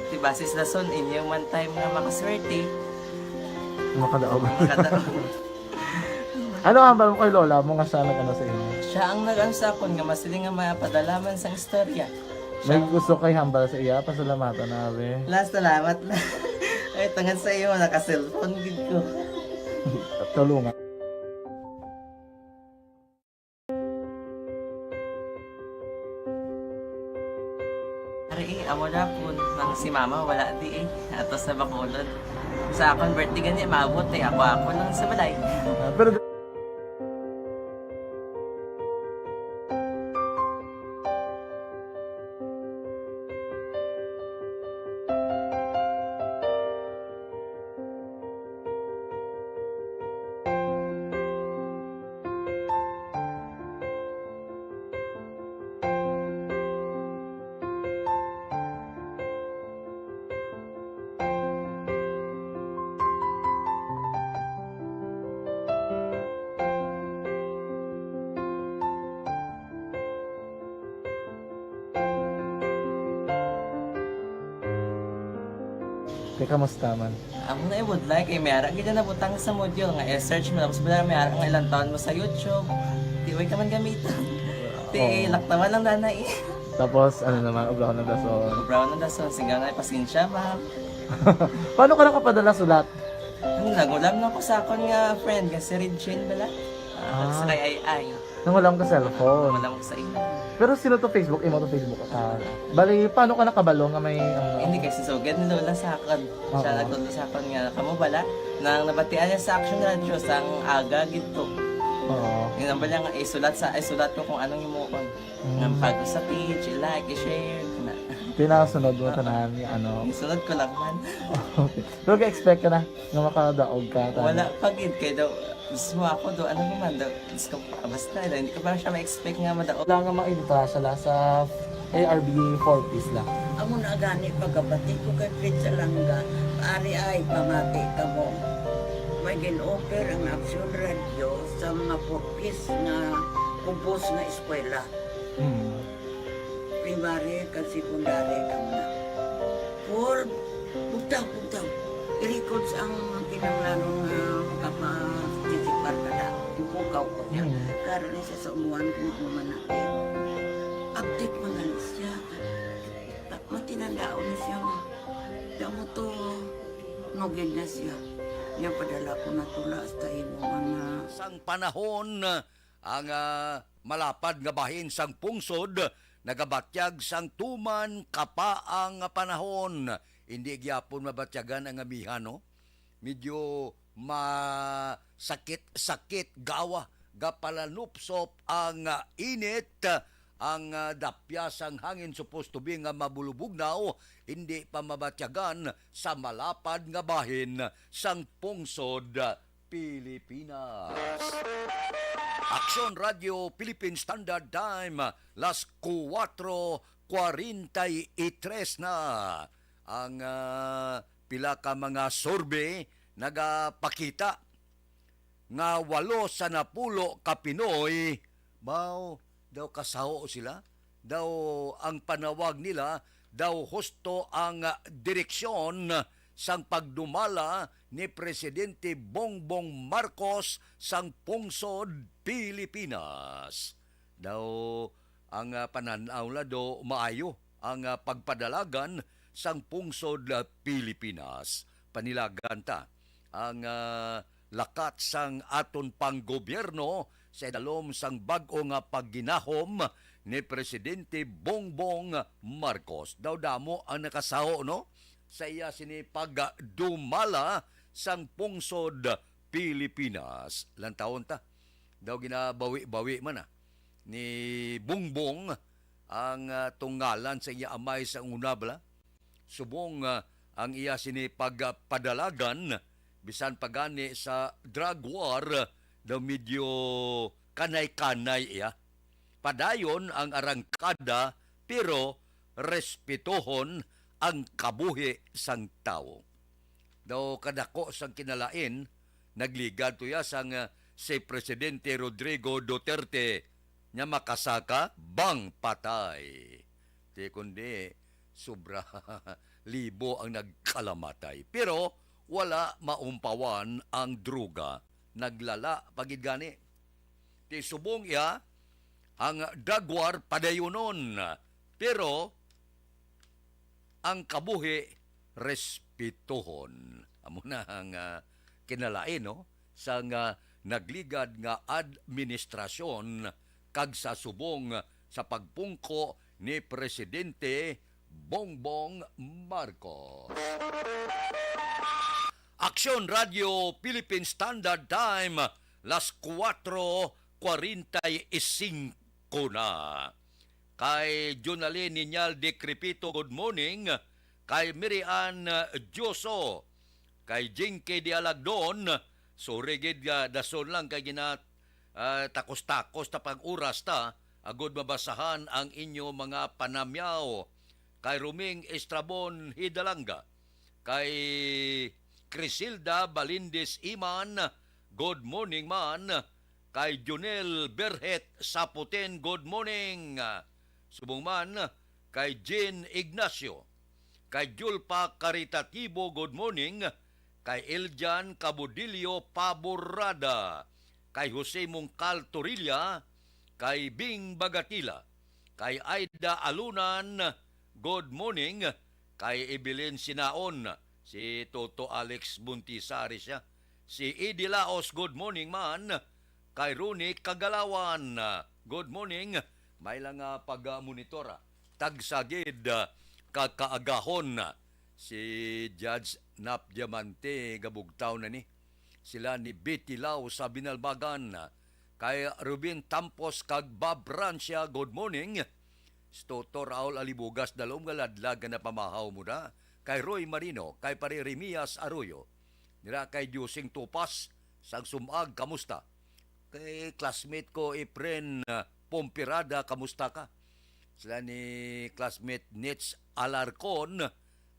Ti, basis lason, inyo man time nga makaswerte. Makadaog. Makadaog. Ano ang hambal mo kay lola mo nga siya nag-ano sa inyo? Siya ang nag-ano sa akon nga masiling nga mapadala man sang istorya. May Siya gusto kay hambal sa iya, pasalamatan na, be. La, salamat na. Ay, tungod sa iyo, naka-cellphone gid ko. Tulungan. Ari, eh, amo na po, nang si mama wala di eh. Ato sa Bacolod. Sa akon birthday gani, maabot eh. Ako, ako lang sa balay. Ah, pero Kay kamusta man? Amo na ibudlay kay may ara gid na butang sa module nga i-search mo, tapos bala may ara nga ilang taon mo sa YouTube. Di way ka man gamiton. Di Oo. laktawan lang dana eh. Tapos ano naman, ubraw ng dason. Ubraw ng dason, sigaw na pasensya, ma'am. Paano ka nakapadala sulat? Ano, nagulam na ko sa akon nga friend nga si Regine bala. Ah, Ah. sa kay Ay Ay. Nang wala ka cellphone. Wala ko sa imo. Pero sino to Facebook? Imo to Facebook account? Bali, paano ka nakabalo nga may, ano? Hindi, kay si Sugad ni Lola sa akon. Siya Oo. nagtudlo sa akon nga, "Kamo bala?" Nang nabatian niya sa Action Radio, sang aga gid to. Oo. Yung namba niya nga, isulat sa, isulat ko kung anong imo, kung Mm. nga makag sa page, i-like, i-share, na. Pinasunod mo tanan nga ano. Isunod ko lang man. Okay. Pero ka-expect ka na nga makadaog ka. Tama? Wala pa gid kay daw, gusto mo ako daw, ano naman daw, gusto ko, ah, basta daw, hindi ko pa siya ma-expect nga madaog. Wala nga maintra siya la sa A R B four Ps la. Amo na gani pagkabati ko kay Fred Salanga, ari ay pamati kamo. May gin-offer ang Aksyon Radio sa mga four Ps nga kubos nga eskwela, Hmm. primary kag secondary kamo na. For bugtaw, bugtaw. I-records ang kinahanglanon nga makaparticipar ka na. Ipukaw ko niya. Hmm. Karon ni siya sa umuan kung ano man na. Update man gani siya. Matinandaon na siya nga. Damo to, nugid na siya. Niya padala ko na tula sa imo mga Sang panahon, ang ah, malapad nga bahin sang pungsod nagabatyag sang tuman kapaang nga panahon. Hindi gyapon mabatyagan ang amihan, no? Medyo masakit-sakit gawa, gapalanupsop ang ah, init, ang ah, dapya sang hangin supposed to be nga mabulubugnaw, hindi pa mabatyagan sa malapad nga bahin sang pungsod Pilipinas. Aksyon Radio Philippine Standard Time, las kuwatro kwarenta y tres na. Ang ah, pila ka mga survey nagapakita nga walo sa napulo ka Pinoy, baw, daw kasaho sila, daw ang panawag nila, daw husto ang direksyon sang pagdumala ni Presidente Bongbong Marcos sang pungsod Pilipinas. Daw ang ah, panan-aw la do maayo ang ah, pagpadalagan sang pungsod ah, Pilipinas. Panilagan ta ang ah, lakat sang aton panggobyerno sa idalom sang bag-o nga pagginahom ni Presidente Bongbong Marcos. Daw damo ang nakasaho, no, sa iya sini pagdumala sang pungsod Pilipinas. Lantawon ta, daw ginabawi-bawi man na ni Bongbong ang ah, tunggalan sa iya amay sa una bala. Subong ah, ang iya sini pagpadalagan, bisan pa gani sa drug war, daw medyo kanay-kanay iya. Padayon ang arangkada, pero respetuhon ang kabuhi sang tawo. Daw kadako sang kinalain, nagligad to iya sang ah, si Presidente Rodrigo Duterte nga makasaka bang patay. Di kundi sobra libo ang nagkalamatay. Pero wala maumpawan ang droga. Naglala pa gid gani. Ti subong iya ang drug war padayunon. Pero ang kabuhi respetuhon. Amo na ang ah, kinalain, no, sang ah, nagligad nga administrasyon kag sa subong sa pagpungko ni Presidente Bongbong Marcos. Aksyon Radio Philippine Standard Time, las kuwatro kwarenta y singko na. Kay Jonalyn Niñal Decrepito, good morning. Kay Mirian, uh, Dioso, kay Jinky Dialagdon, sorry gid nga dason lang kay gina, ah, takos-takos ta pag oras ta, agud mabasahan ang inyo mga panamyaw. Kay Roming Estrabon Hidalanga, kay Crisilda Balindis Iman, good morning man. Kay Junel Berhet Saputen, good morning. Subong man kay Jean Ignacio, kay Julpa Caritativo, good morning. Kay Eljan Cabudillo Paborada, kay Jose Mungcal Torilla, kay Bing Bagatila, kay Aida Alunan, good morning. Kay Evelyn Sinaon, si Toto Alex Buntisa, ari siya. Si Eddie Laos, good morning man. Kay Ronnie Kagalawan, good morning. May lang nga pag-monitor, ah. Tagsa gid, ah, ka kaagahon, ah. Si Judge Nap Diamante, gabugtaw na ni. Sila ni Betty Lau sa Binalbagan, ah. Kay Ruben Tampos kag Bob Rancia, good morning. Toto Raul Alibugas, dalom nga ladlad nga napamahaw mo na. Kay Roy Marino, kay Pare Remias Arroyo. Dira kay Diosing Tupas, sang Sumag, kamusta? Kay classmate ko, Efren, ah, Pompirada, kamusta ka? Sila ni classmate Nitz Alarcon,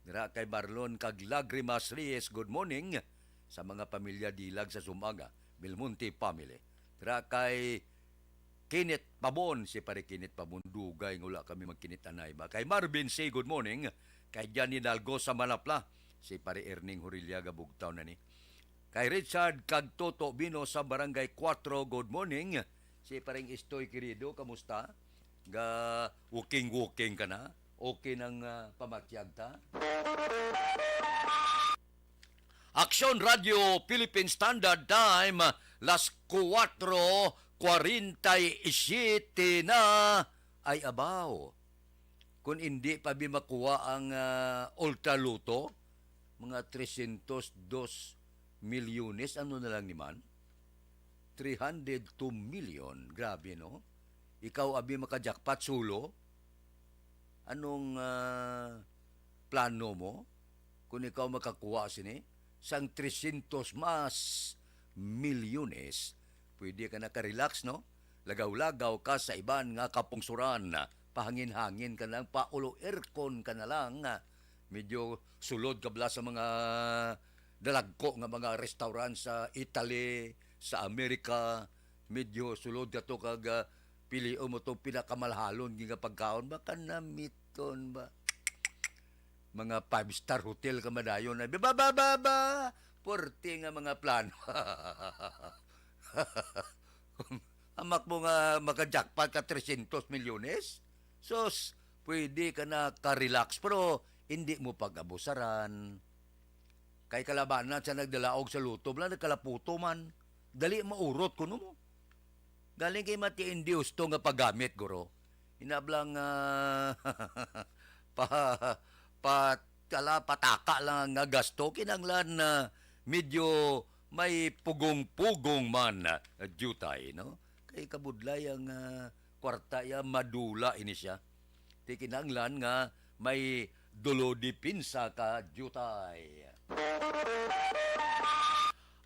dira kay Marlon kag Lagrimas Reyes, good morning. Sa mga pamilya Dilag sa Sumag, ah, Belmonte family. Dira kay Kinit Pabon, si Pare Kinit Pabon, dugay nga wala kami magkinit-anay ba. Kay Marvin C, good morning. Kay Johnny Dalgo sa Manapla, si Pare Erning Horillaga, Bugtaw na ni. Kay Richard kag Toto Bino sa Barangay Cuatro, good morning. Si Pareng Istoy Querido, kamusta? Ga walking-walking ka na? Okay nang, ah, pamakyag ta? Aksyon Radio Philippine Standard Time, las kuwatro kwarenta y siyete na. Ay, abaw. Kung hindi pa bi makuha ang, ah, Ultra Lotto, mga trescientos dos milyones, ano na lang ni man? Three hundred two million. Grabe, no? Ikaw, abi, maka-jackpot, Sulo? Anong, ah, plano mo? Kung ikaw makakuha sini, sang trescientos mas milyones, pwede ka na ka-relax, no? Lagaw-lagaw ka sa iban nga kapungsuran. Pahangin-hangin ka lang, pa-ulo aircon ka na lang. Medyo sulod ka bala sa mga dalagko nga mga restaurant sa Italy, sa Amerika. Medyo sulod ka to kag, ah, pilion mo to pinakamalhalon nga pagkaon. Baka namiton ba? Mga five-star hotel ka madayon na, ba, ba, ba, ba, puwerte nga mga plano. Hamak mo nga maka-jackpot ka trescientos milyones? Sus, pwede ka na ka-relax, pero hindi mo pag-abusaran. Kay kalabanan sa nagdalaog sa lotto, bala nagkalaputo man. Dali maurot kuno mo. Galing kay mati hindi husto nga paggamit, guro. Inablang, ah, pa, pa, kala, pataka lang nga gasto, kinanglan na medyo may pugong-pugong man, ah, diutay, no? Kay kabudlay ang, ah, kwarta ya, madula ini siya. Ti kinanglan nga may dulo depensa ka diutay.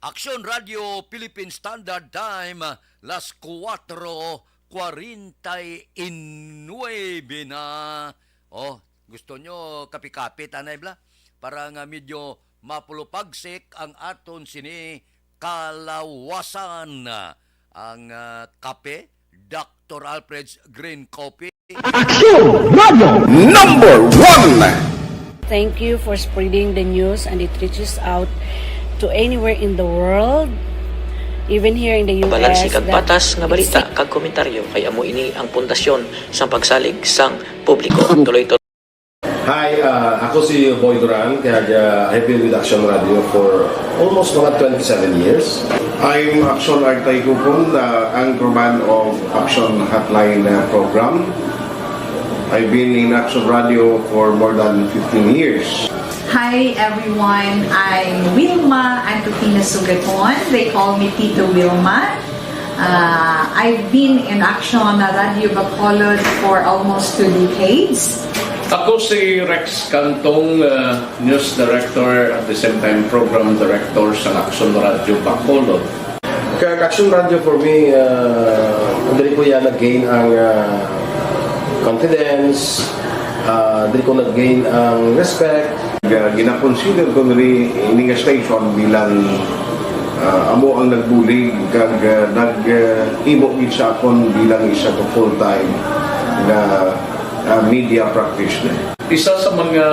Aksyon Radio Philippine Standard Time, las kuwatro kwarenta y nuebe na. Oh, gusto nyo kape-kape, tanay bla? Para nga medyo mapulupagsik ang aton sini kalawasan. Ang, ah, kape, Doctor Alfred's Green Coffee. Aksyon Radio number one. Thank you for spreading the news and it reaches out to anywhere in the world, even here in the U S. Balanse kag patas nga balita kag komentaryo kay amo ini ang pundasyon sang pagsalig sang publiko. Tuloy-tuloy. Hi, ah, ako si Boy Duran, kag, ah, I've been with Action Radio for almost mga twenty-seven years. I'm Action Artay Kupon, the anchorman of Action Hotline, uh, program. I've been in Action Radio for more than fifteen years. Hi everyone, I'm Wilma Antupina Sugaton. They call me Tito Wilma. Uh, I've been in Action Radio Bacolod for almost two decades. Ako si Rex Cantong, uh, news director at the same time program director sa Action Radio Bacolod. Kag Action Radio for me, uh, diri ko ya nag-gain ang, uh, confidence, uh, diri ko nag-gain ang respect. Ga-, gina-consider ko diri ini nga station bilang, uh, amo ang nagbulig kag, uh, nag, uh, himo gid sa akon bilang isa ka full-time nga, uh, media practitioner. Isa sa mga,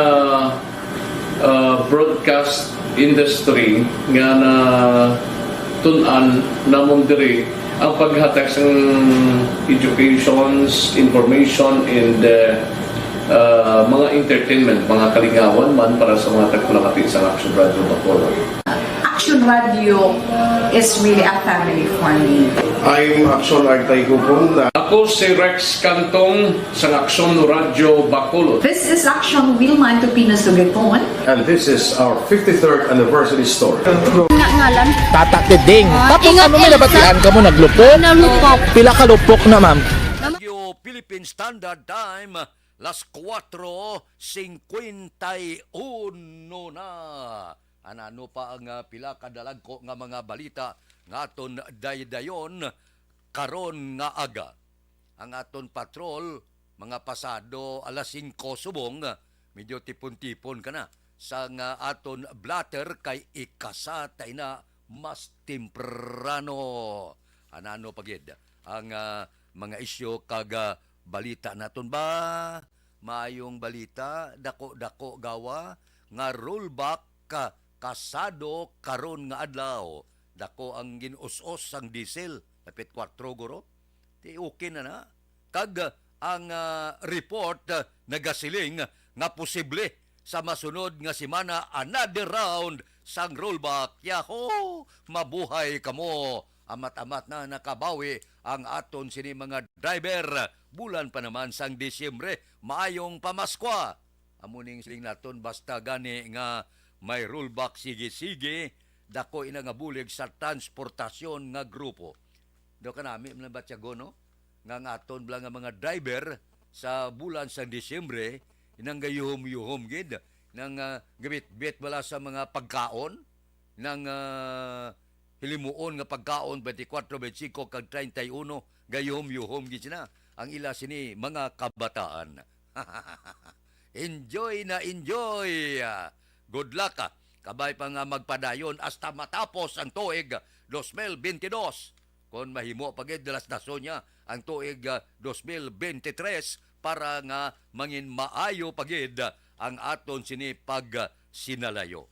ah, broadcast industry nga natun-an namon diri ang paghatag sang educations, information, and, ah, ah, mga entertainment, mga kalingawan man para sa mga tagpamati sa Action Radio Bacolod. Action Radio is really a family for me. I'm Action Artay Kupon. Ako si Rex Cantong sa Action Radio Bacolod. This is Action Wilma Antupino Sugaton. And this is our fifty-third anniversary story. Nga Ngalan? Tata Tiding. Ah, Tapos ingat, ano may Elsa. Nabatian ka mo? Naglupok? Nalupok. Pila ka lupok na, ma'am? Radyo Philippine Standard Time, las kuwatro singkwenta y uno na. Anano pa ang, ah, pila ka dalagko nga mga balita nga aton daydayon karon nga aga? Ang aton patrol, mga pasado alas singko subong, medyo tipon-tipon ka na sang aton blotter kay ikasa ta ina mas temprano. Anano pa gid ang, ah, mga isyu kag, ah, balita naton ba? Maayong balita, dako-dako gawa nga rollback ka kasado karon nga adlaw. Dako ang gin-us-os sang diesel, lapit kuwatro guro. Ti okay na na. Kag ang, ah, report, ah, nagasiling nga posible sa masunod nga semana another round sang rollback. Yahoo! Mabuhay kamo! Amat-amat na nakabawi ang aton sini mga driver. Bulan pa naman sang Disyembre, maayong Pamaskwa. Amo ning siling naton, basta gani nga may rollback sige-sige, dako ina nga bulig sa transportasyon nga grupo. Do kanami man batyagon, no? Nga ang aton bala nga mga driver sa bulan sa Disyembre, inang gayuhom-yuhom gid, nang, ah, gabit-bit bala sa mga pagkaon, nang, ah, hilimuon nga pagkaon, twenty-four, twenty-five, kag treinta y uno, gayuhom-yuhom gid sila ang ila sini mga kabataan. Enjoy na enjoy! Good luck, ah. Kabay pa nga magpadayon hasta matapos ang tuig dos mil bentidós. Kon mahimo pa gid, dalas-dason niya ang tuig, ah, dos mil bentitres para nga mangin maayo pa gid ang aton sini pagsinalayo.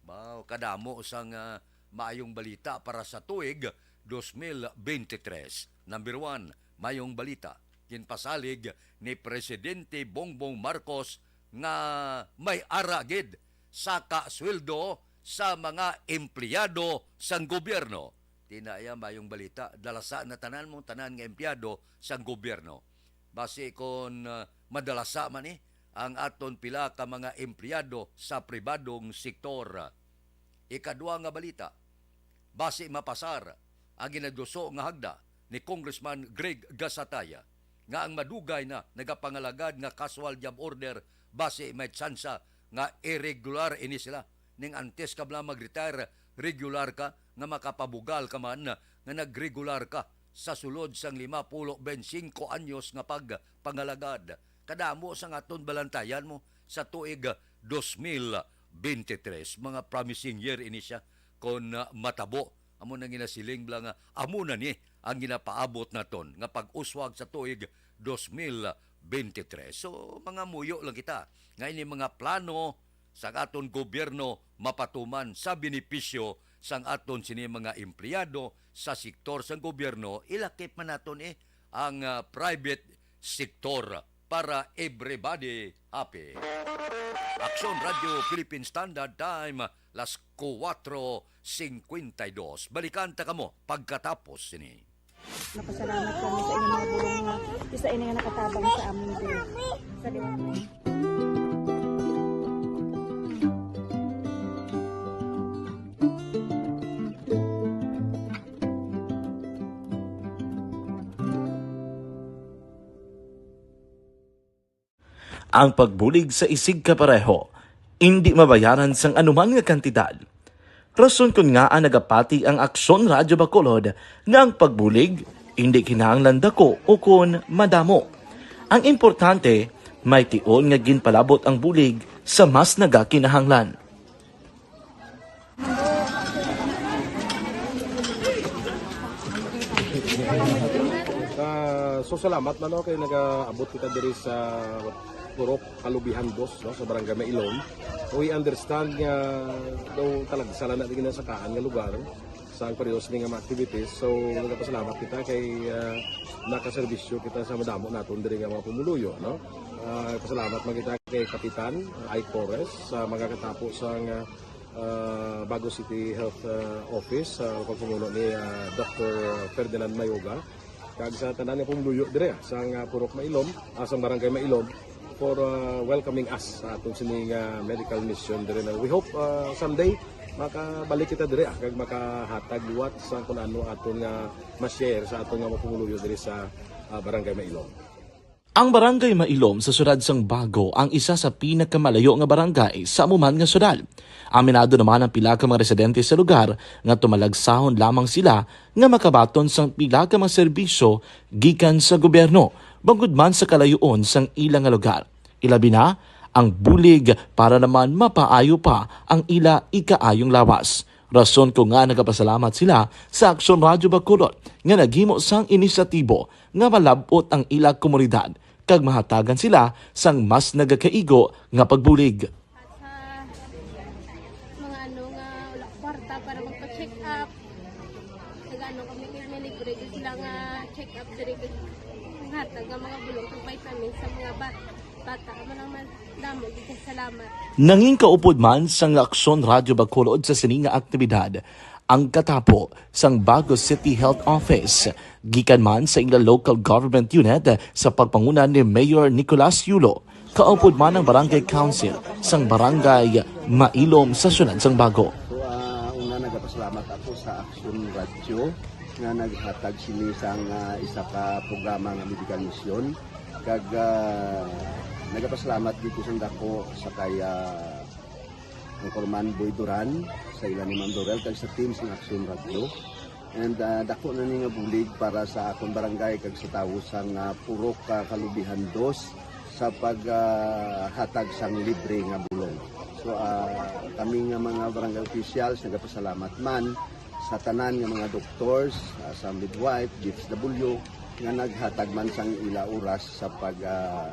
Wow, kadamo sang, ah, maayong balita para sa tuig dos mil bentitres. Number one, maayong balita. Ginpasalig ni Presidente Bongbong Marcos nga may ara gid sa kasweldo sa mga empleyado sang gobyerno. Ti na iya maayong balita, dalasa na tanan mo, tanan nga empleyado sang gobyerno. Basi kon, ah, madalasa man ni ang aton pila ka mga empleyado sa pribadong sektor. Ikadua nga balita, basi mapasar ang ginaduso nga hagda ni Congressman Greg Gasataya nga ang madugay na nagapangalagad nga casual job order basi may tsansa nga irregular ini sila. Ning antes ka bala mag-retire, regular ka nga makapabugal ka man nga nagregular ka sa sulod sang lima pulo bensingko anyos nga pagpangalagad. Kadamo sang aton balantayan mo sa tuig dos mil bentitres. Mga promising year ini siya kon, ah, matabo. Amo nang ginasiling bala nga amo na ni ang ginapaabot naton nga pag-uswag sa tuig dos mil bentitres. So, mga muyo lang kita nga ini mga plano sang aton gobyerno mapatuman sa benepisyo sang aton sini mga empleyado sa sektor sang gobyerno, ilakip man naton, eh, ang, ah, private sector para everybody happy. Aksyon Radio Philippine Standard Time, las kuwatro singkwenta y dos. Balikan ta kamo pagkatapos sini. Napasalamat kami sa inyong mga bulong nga isa ini nga nakatabang sa amin din. Sa Ang pagbulig sa isigkapareho indi mabayaran sang anuman nga kantidad. Rason kon ngaa nagapati ang Aksyon Radyo Bacolod nga ang pagbulig indi kinahanglan dako ukon madamo. Ang importante, may tion nga ginpalabot ang bulig sa mas nagakinahanglan. Ah, so salamat na, no, kay nagaabot kita diri sa Purok Kalubihan Dos, no, sa Barangay Mailom. We understand nga daw talagsa lang na din sa kaan nga lugar sa ang periodos ni nga mga activities. So, nagpasalamat kita kay, ah, nakaserbisyo kita sa madamo naton diri nga mga pumuluyo, no? Ah, pasalamat man kita kay Kapitan Ike Torres sa mga katapo sa nga, ah, Bago City Health, ah, Office, sa pagpamuno ni, ah, Doctor Ferdinand Mayoga, kag sa tanan nga pumuluyo dire, ah, sa nga Purok Mailom, ah, sa Barangay Mailom, for, ah, welcoming us sa aton sini nga medical mission dire na. We hope, ah, someday, Makabalik kita diri, ah, kag makahatag liwat sa kung ano aton nga ma-share sa aton nga mga pumuluyo diri sa, ah, Barangay Mailom. Ang Barangay Mailom sa siyudad sang Bago ang isa sa pinakamalayo nga barangay sa amo man nga siyudad. Aminado naman ang pila ka mga residente sa lugar nga tumalagsahon lamang sila nga makabaton sang pila ka mga serbisyo gikan sa gobyerno, bangod man sa kalayoon sang ila nga lugar. Ilabi na ang bulig para naman mapaayo pa ang ila ikaayong lawas. Rason ko nga nagapasalamat sila sa Aksyon Radyo Bacolod nga naghimo sang inisyatibo nga malab-ot ang ila komunidad kag mahatagan sila sang mas nagakaigo nga pagbulig. At sa mga ano nga wala kwarta para magpa-check up, nag-ano kami, may libre din sila nga check up diri, hatag nga mga bulong kag vitamins sa mga bat-, bata. Amo lang man, damo gid kay salamat. Nangin kaupod man sang Aksyon Radyo Bacolod sa sini nga aktibidad ang katapo sang Bago City Health Office, gikan man sa ila local government unit sa pagpanguna ni Mayor Nicolas Yulo. Kaupod man ang Barangay Council sang Barangay Mailom sa siyudad sang Bago. So, ah, una, nagapasalamat ako sa Aksyon Radyo nga naghatag sini sang, ah, isa ka programa nga medical mission. Kag, ah, nagapasalamat dito sa dako sa kay, ah, Anchorman Boy Duran, sa ila ni Ma'am Dorel, kag sa team sang Aksyon Radyo. And, ah, dako na ni nga bulig para sa akon barangay kag sa tawo sang, ah, Purok, ah, Kalubihan Dos sa pag, ah, hatag sang libre nga bulong. So, ah, kami nga mga barangay officials nagapasalamat man sa tanan nga mga doctors, ah, sa midwife, D S W, nga naghatag man sang ila oras sa pag, ah,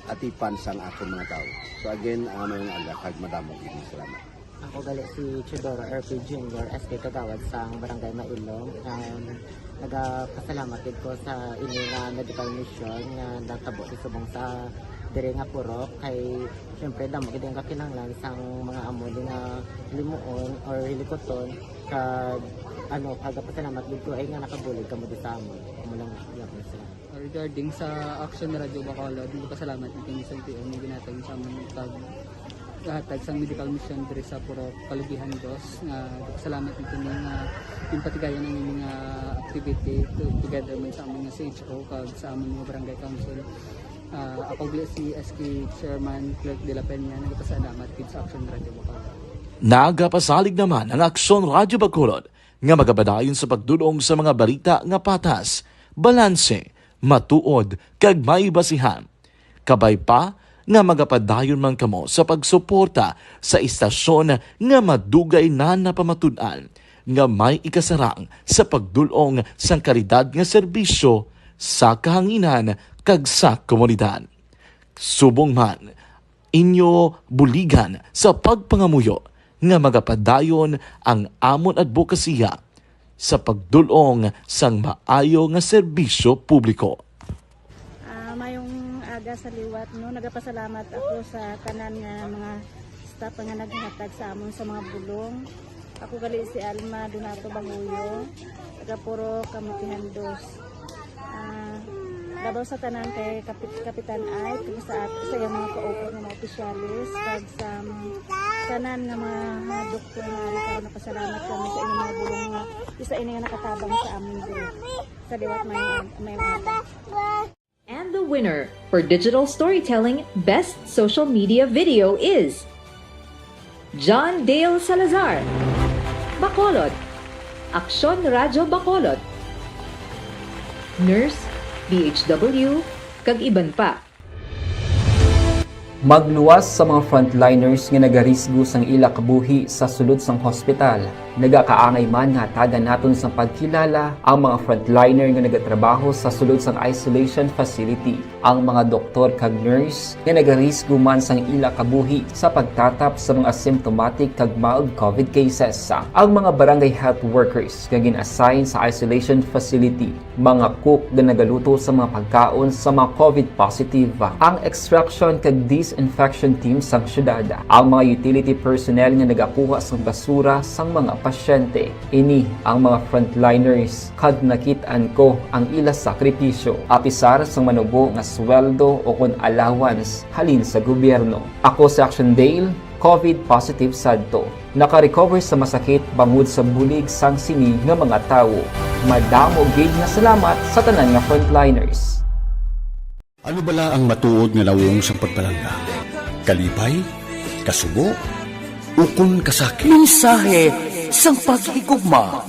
atipan sang akon mga tawo. So again, ah, maayong aga kag madamo gid nga salamat. Ako gali si Teodoro R P Junior, S K Kagawad sang Barangay Mailom. Um, nagapasalamat gid ko sa ini nga medical mission nga natabo sa subong sa diri nga purok. Kay syempre, damo gid ang kakinahanglan sang mga amo ni nga limuon or hilikuton. Kag ano, nagapasalamat gid ko ay nga nakabulig kamo di sa amon. Amo lang, salamat. Regarding sa Action Radio Bacolod, nagpasalamat ang King Santiago nga ginhatag sa amon pag hatag sang medical mission diri sa Purok Kalubihan Dos. Nga nagpasalamat ang kini nga ginpatigayon ang ini nga activity to-, together man sa amon nga C H O kag sa amon nga barangay council. Ah, ako gali si S K Chairman Clerk de la Peña, nagpasalamat gid sa Action Radio Bacolod. Nagapasalig naman ang Action Radio Bacolod nga magapadayon sa pagdul-ong sa mga balita nga patas, balanse, matuod, kag may basihan. Kabay pa nga magapadayon man kamo sa pagsuporta sa istasyon nga madugay na napamatud-an nga may ikasarang sa pagdul-ong sang kalidad nga serbisyo sa kahanginan kag sa komunidad. Subong man, inyo buligan sa pagpangamuyo nga magapadayon ang amon adbokasiya sa pagdul-ong sang maayo nga serbisyo publiko. Ah, mayong aga sa liwat, no? Nagapasalamat ako sa tanan nga mga staff nga naghatag sa amon sa mga bulong. Ako gali si Alma Donato Banguyo, taga Purok Kamutihan Dos. Ah, labaw sa tanan kay Kapit-, Kapitan Ike, kag sa at-, sa iyang mga kaupod nga mga opisyalis, kag sa mga tanan nga mga, mga doktor nga ari karon, napasalamat kami sa inyong mga bulong nga isa ini nga nakatabang sa amin diri. Sa liwat, may, may mga And the winner for digital storytelling best social media video is John Dale Salazar, Bacolod, Aksyon Radyo Bacolod, Nurse, D H W, kag iban pa. Magluwas sa mga frontliners nga nagarisgo sang ila kabuhi sa sulod sang hospital. Nagakaangay man nga hatagan naton sang pagkilala ang mga frontliner nga nagatrabaho sa sulod sang isolation facility, ang mga doktor kag nurse nga nagarisgo man sang ila kabuhi sa pagtatap sa mga asymptomatic kag mild COVID cases, ang mga barangay health workers nga gin-assign sa isolation facility, mga cook nga nagaluto sa mga pagkaon sa mga COVID positive, ang extraction kag disinfection team sang syudad, ang mga utility personnel nga nagakuha sang basura sang mga pasyente. Ini ang mga frontliners kag nakit-an ko ang ila sakripisyo, apisar sang manubo nga sweldo o kon allowance halin sa gobyerno. Ako si Action Dale, COVID positive sadto. Naka-recover sa masakit bangod sa bulig sang sini nga mga tawo. Madamo gid nga salamat sa tanan nga frontliners. Ano bala ang matuod nga nawong sang pagpalangga? Kalipay? Kasubo? Ukon kasakit? Mensahe sang paghigugma.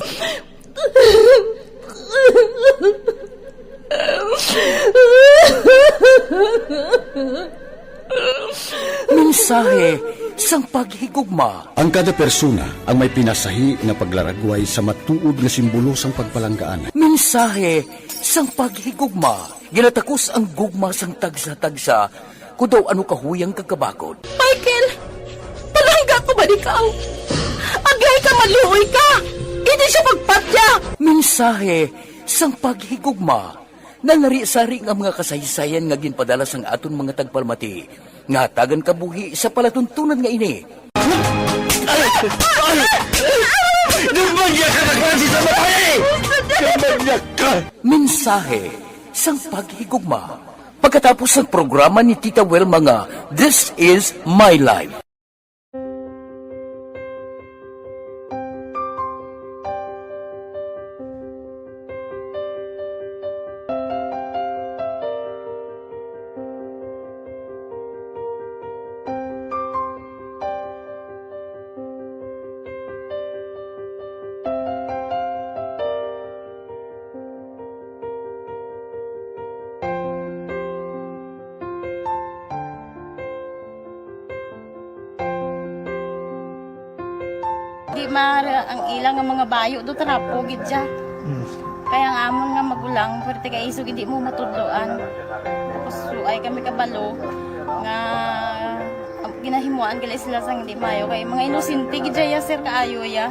Mensahe sang paghigugma. Ang kada persona ang may pinasahi nga paglaragway sa matuod nga simbolo sang pagpalanggaan. Mensahe sang paghigugma. Ginatakos ang gugma sang tagsa-tagsa, kun daw ano kahuyang kag kabakod. Michael, palangga ko ba ikaw? Agay ka, maluoy ka! Hindi siya pagpatya! Mensahe sang paghigugma. Nalari-sari nga mga kasaysayan nga ginpadala sang aton mga tagpalamati nga hatagan kabuhi sa palatuntunan nga ini. Ay! Ay! Ay! Duman niya ka na klase sa babae! Duman niya ka! Mensahe sang paghigugma. Pagkatapos sang programa ni Tita Wilma nga This Is My Life. Di ma-, ang ila nga mga bayo do trapo gid siya. Mm. Kaya ang amon nga magulang, pwerte kay isog hindi mo matudloan. Tapos suay kami kabalo nga ginahimuan gali sila sang hindi mayo. Kay mga inosente gid siya, sir, kaayo ya.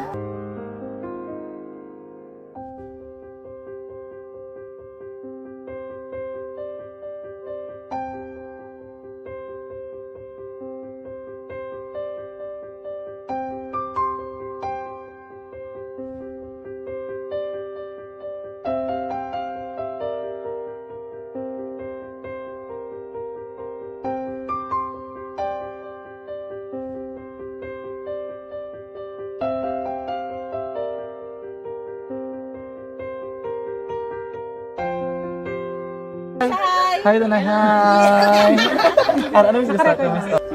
Hi. Hi, Tanay. Hi. Ano, ano yung sila sa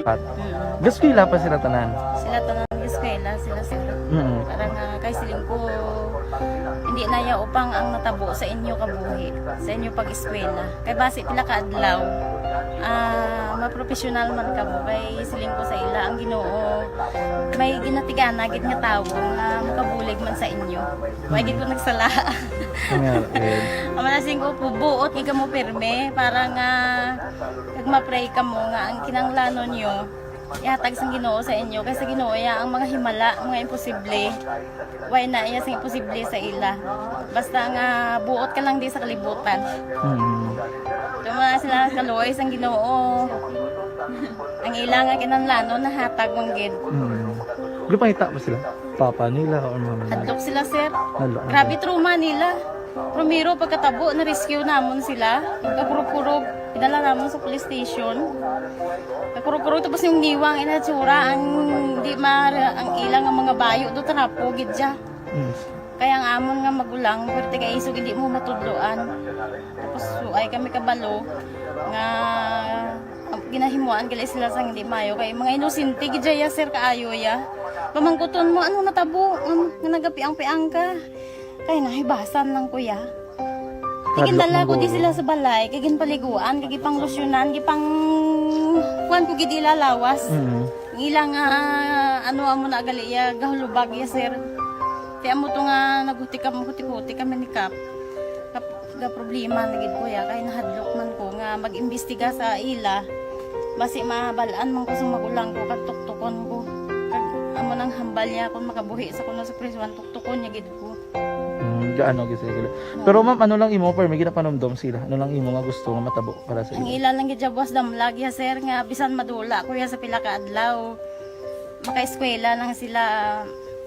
Pat? Gaskwela pa sila tanan? Sila tanan, eskwela, sila, sila. Mm. Parang, ah, kay siling ko, hindi na ya upang ang natabo sa inyo kabuhi, sa inyo pag-eskwela. Kay basi pila ka adlaw, ah, mapropesyonal man kamo. Kay siling ko sa ila, ang Ginoo may ginatigana gid nga tawo nga makabulig man sa inyo. May gid ko nagsala. Ang nga, eh. Ang mga siling ko, buot gid kamo pirme para nga kag ma-pray kamo nga ang kinahanglanon nyo ihatag sang Ginoo sa inyo, kay sa Ginoo iya ang mga himala, mga imposible. Way na iya sing imposible sa ila. Basta nga buot ka lang di sa kalibutan. Mm. Tuma sila kaluoy sang Ginoo. Ang ila nga kinahanglanon nahatag man gid. Mm. Gipangita ba sila? Papa nila or mama nila? Hadlok sila, sir. Hadlok, Grabe okay. Trauma nila. Primero, pagkatabo, na-rescue namon sila. Kakurog-kurog, idala namon sa police station. Kakurog-kurog, tapos yung niwang inatsura, ang di ma-, ang ilang ang mga bayo do, trapo gid siya. Mm. Kaya ang amon nga magulang, pwerte kay isog, hindi mo matudloan. Tapos, suay kami kabalo nga ginahimuan gali sila sang hindi mayo. Kay mga inosente gid ya, sir, kaayo ya. Pamangkuton mo, ano natabo? Um, nga nagapiang-piang ka? Kay nahibasan lang ko ya. Kay Hadlok ginala man ko di guro. Sila sa balay, kay ginpaliguan, kay gipanglusyonan, gipang kuan ko gid ila lawas. Mm. Ang ila nga, ano, amo na gali ya, gahulubag ya, sir. Kaya mo to nga naghuti kam-, huti-huti kami ni Kap. Kap-, ga problema na gid ko ya, kay nahadlok man ko nga mag-imbestiga sa ila. Basi mabal-an man ko sa magulang ko, kag tuktukon ko. Kag amo nang hambal niya kung makabuhi sa kuno sa prisuan, tuktukon niya gid ko. Mm, gaano gid sila? Oo. Pero ma'am, ano lang imo, pero may ginapanumdom sila? Ano lang imo nga gusto nga matabo para sa Ang ila? Ila lang gid siya buwas damlag ya, sir, nga bisan madula ko ya sa pila ka adlaw, makaeskwela lang sila,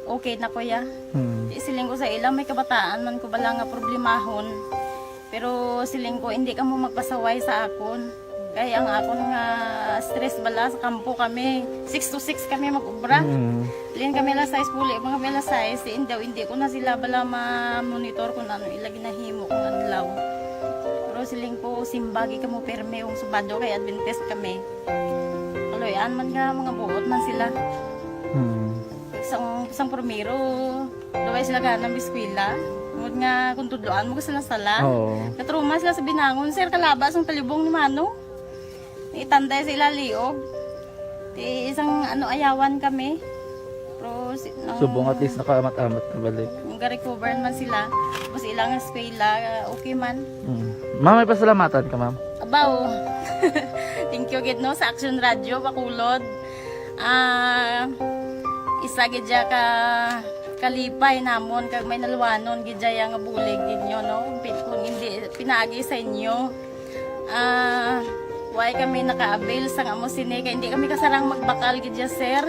okay na ko ya. Hmm. Di siling ko sa ila, may kabataan man ko bala nga problemahon. Pero siling ko, hindi ka mo magpasaway sa akon. Kay ang akon nga stress bala sa kampo kami, six to six kami mag-obra. Mm. Lin kami alas sais, puli pa kami alas sais, si indaw, hindi ko na sila bala ma-monitor kung ano ila ginahimo kung adlaw. Pero siling ko, simbagi kamo pirme kung Sabado kay Adventist kami. Kaluy-an man nga mga buot man sila. Mm. Sang, sang primero, luway sila gana mag-eskwela. Tungod nga kung tudloan mo sila sala. Oo. Natrauma sila sa binangon, sir, kalaba sang talibong ni Manong. Itanday sa ila liog. Ti isang ano, ayawan kami. Pero si, ang Subong at least nakaamat-amat na balik. Nag-recover man sila. Tapos ilang eskwela, okay man. Mm. Ma'am, may pasalamatan ka, ma'am? Abaw. Thank you gid, no, sa Action Radio Bacolod. Ah, isa gid siya ka kalipay namon kag may naluwanon gid siya nga bulig ninyo, no? Pi-, kung hindi pinaagi sa inyo, ah, why kami naka-avail sang amo sini? Kay hindi kami kasarang magbakal gid siya, sir.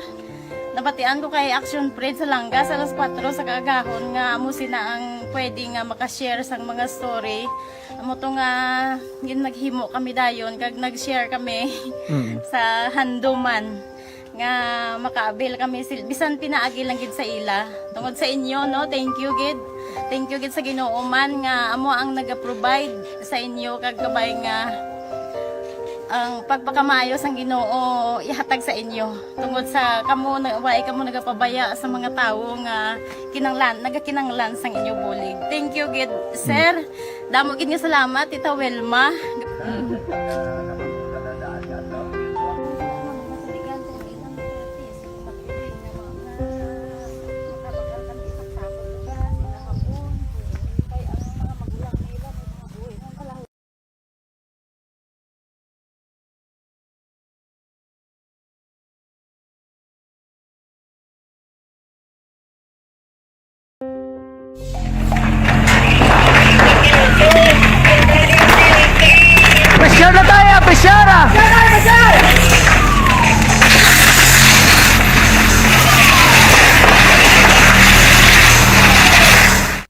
Nabatian ko kay Action Fred sa Langga sa alas kuwatro sa kaagahon nga amo sina ang pwede nga maka-share sang mga story. Amo to nga gin-, naghimo kami dayon kag nag-share kami Mm. sa handuman nga maka-avail kami sil-, bisan pinaagi lang gid sa ila. Tungod sa inyo, no, thank you gid. Thank you gid sa Ginoo man nga amo ang naga-provide sa inyo kag kabay nga ang pagpakamaayo sang Ginoo ihatag sa inyo. Tungod sa kamo na, wala kamo nagapabaya sa mga tawo nga kinanglan, nagakinanglan sang inyo bulig. Thank you gid, sir. Damo gid nga salamat, Tita Wilma. Pressure na tayo, pressure ah!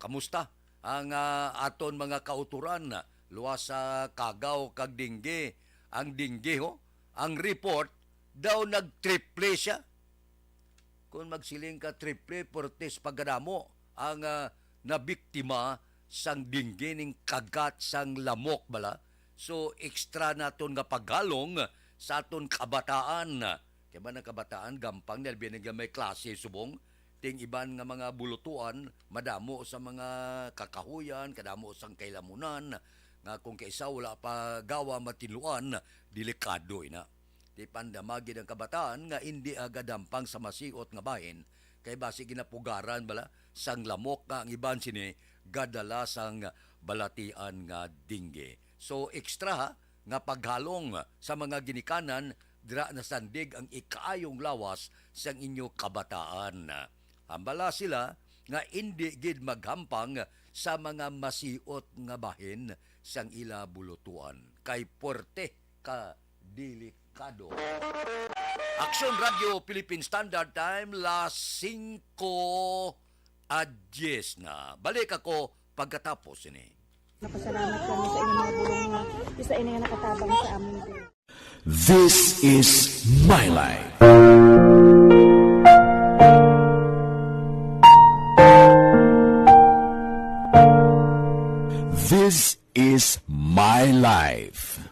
Kamusta ang, ah, aton mga kauturan, luwas sa kagaw kag dengue? Ang dengue, ho, ang report daw nagtriple siya. Kung magsiling ka triple, pertes pagkadamo ang, ah, nabiktima sang dengue ning kagat sang lamok bala. So, extra naton nga paghalong sa aton kabataan. Kay man ang kabataan, gampang nila binigyan may klase subong. Ting iban nga mga bulutuan, madamo sa mga kakahuyan, kadamo sang kailamunan, nga kung kaisa wala pa gawa matinluan, delikado ina. Ti pandama gid ang kabataan nga indi agadampang sa masiot nga bahin, kay basi ginapugaran bala sang lamok nga ang iban sini gadala sang balatian nga dengue. So, extra ha, nga paghalong sa mga ginikanan dira nasandig ang ikaayong lawas sang inyo kabataan. Hambala sila nga indi gid maghampang sa mga masiot nga bahin sang ila bulutuan, kay puwerte ka delikado. Aksyon Radio Philippine Standard Time, las singko a dyes na. Balik ako pagkatapos ini. Napasalamat kami sa inyong mga bulong nga isa ini nga nakatabang sa amin. This is my life. This is my life.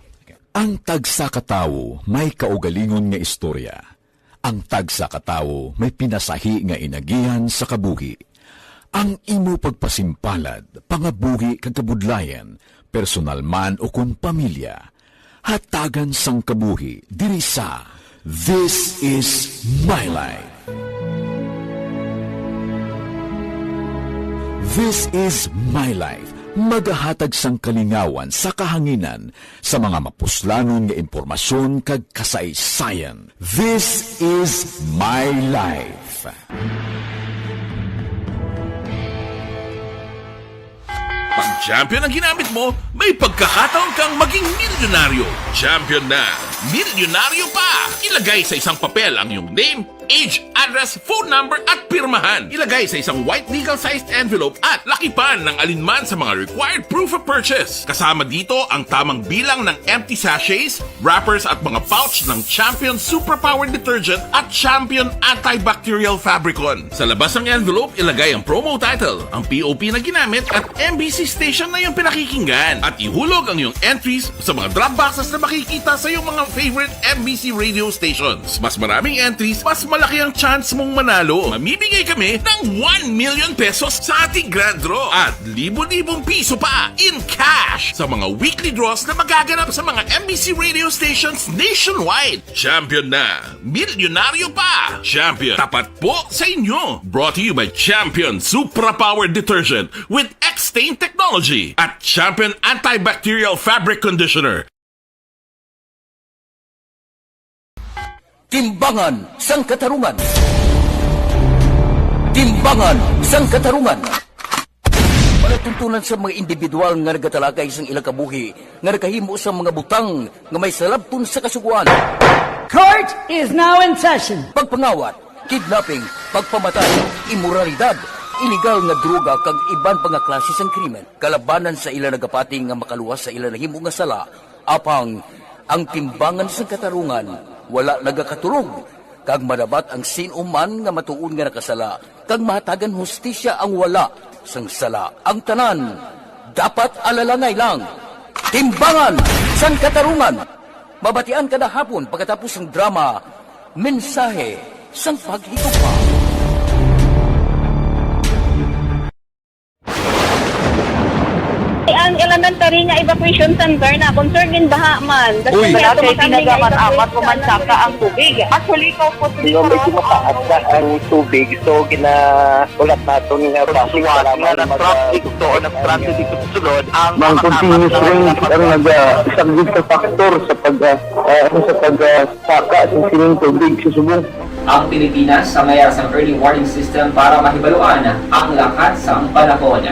Ang tagsa ka tawo may kaugalingon nga istorya. Ang tagsa ka tawo may pinasahi nga inagihan sa kabuhi. Ang imo pagpasimpalad, pangabuhi kag kabudlayan, personal man ukon pamilya, hatagan sang kabuhi diri sa This Is My Life. This Is My Life, magahatag sang kalingawan sa kahanginan sa mga mapuslanon nga impormasyon kag kasaysayan. This Is My Life. Pag champion ang ginamit mo, may pagkakataon kang maging milyonaryo. Champion na, milyonaryo pa! Ilagay sa isang papel ang iyong name, age, address, phone number at pirmahan. Ilagay sa isang white legal-sized envelope at lakipan ng alinman sa mga required proof of purchase. Kasama dito ang tamang bilang ng empty sachets, wrappers at mga pouch ng Champion Superpower Detergent at Champion Antibacterial Fabricon. Sa labas ng envelope, ilagay ang promo title, ang P O P na ginamit at M B C station na iyong pinakikinggan. At ihulog ang iyong entries sa mga drop boxes na makikita sa iyong mga favorite M B C radio stations. Mas maraming entries, mas malaki ang chance mong manalo. Mamimigay kami ng one million pesos sa ating grand draw at libo-libong piso pa in cash sa mga weekly draws na magaganap sa mga M B C radio stations nationwide. Champion na! Milyonaryo pa! Champion, tapat po sa inyo! Brought to you by Champion Supra Power Detergent with X-Stain Technology at Champion Antibacterial Fabric Conditioner. Timbangan sang Katarungan. Timbangan sang Katarungan. Palatuntunan sa mga individual nga nagatalakay sang ilang kabuhi nga nakahimo sa mga butang nga may salabton sa Kasugoan. Court is now in session. Pagpangawat, kidnapping, pagpamatay, imoralidad, iligal nga droga kag iban pa nga klase sang krimen kalabanan sa ila nagapati nga makaluwas sa ila nahimo nga sala. Apang ang timbangan sang katarungan wala nagakatulog, kag madabat ang sin-o man nga matuod nga nakasala, kag mahatagan hustisya ang wala sang sala. Ang tanan dapat alalangay lang. Timbangan sang Katarungan, mabatian kada hapon pagkatapos sang drama, Mensahe sang Paghigugma. Ang elementary nga evacuation center na concern gid baha man. Uy. Wala kay tinaga man, amat ko man saka ang tubig. Actually, ikaw po, medyo mataas na ang tubig, so ginahulat naton nga basic nga lang nag-traffic to o nag-traffic dito sa sulod ang mga continuous rain ang nag-saglit sa factor sa pag, ah, ah, ano, sa pag, ah, saka sa sining tubig sa subong. Ang Pilipinas sa mayar sang early warning system para mahibaluan ang lakat sang panahon.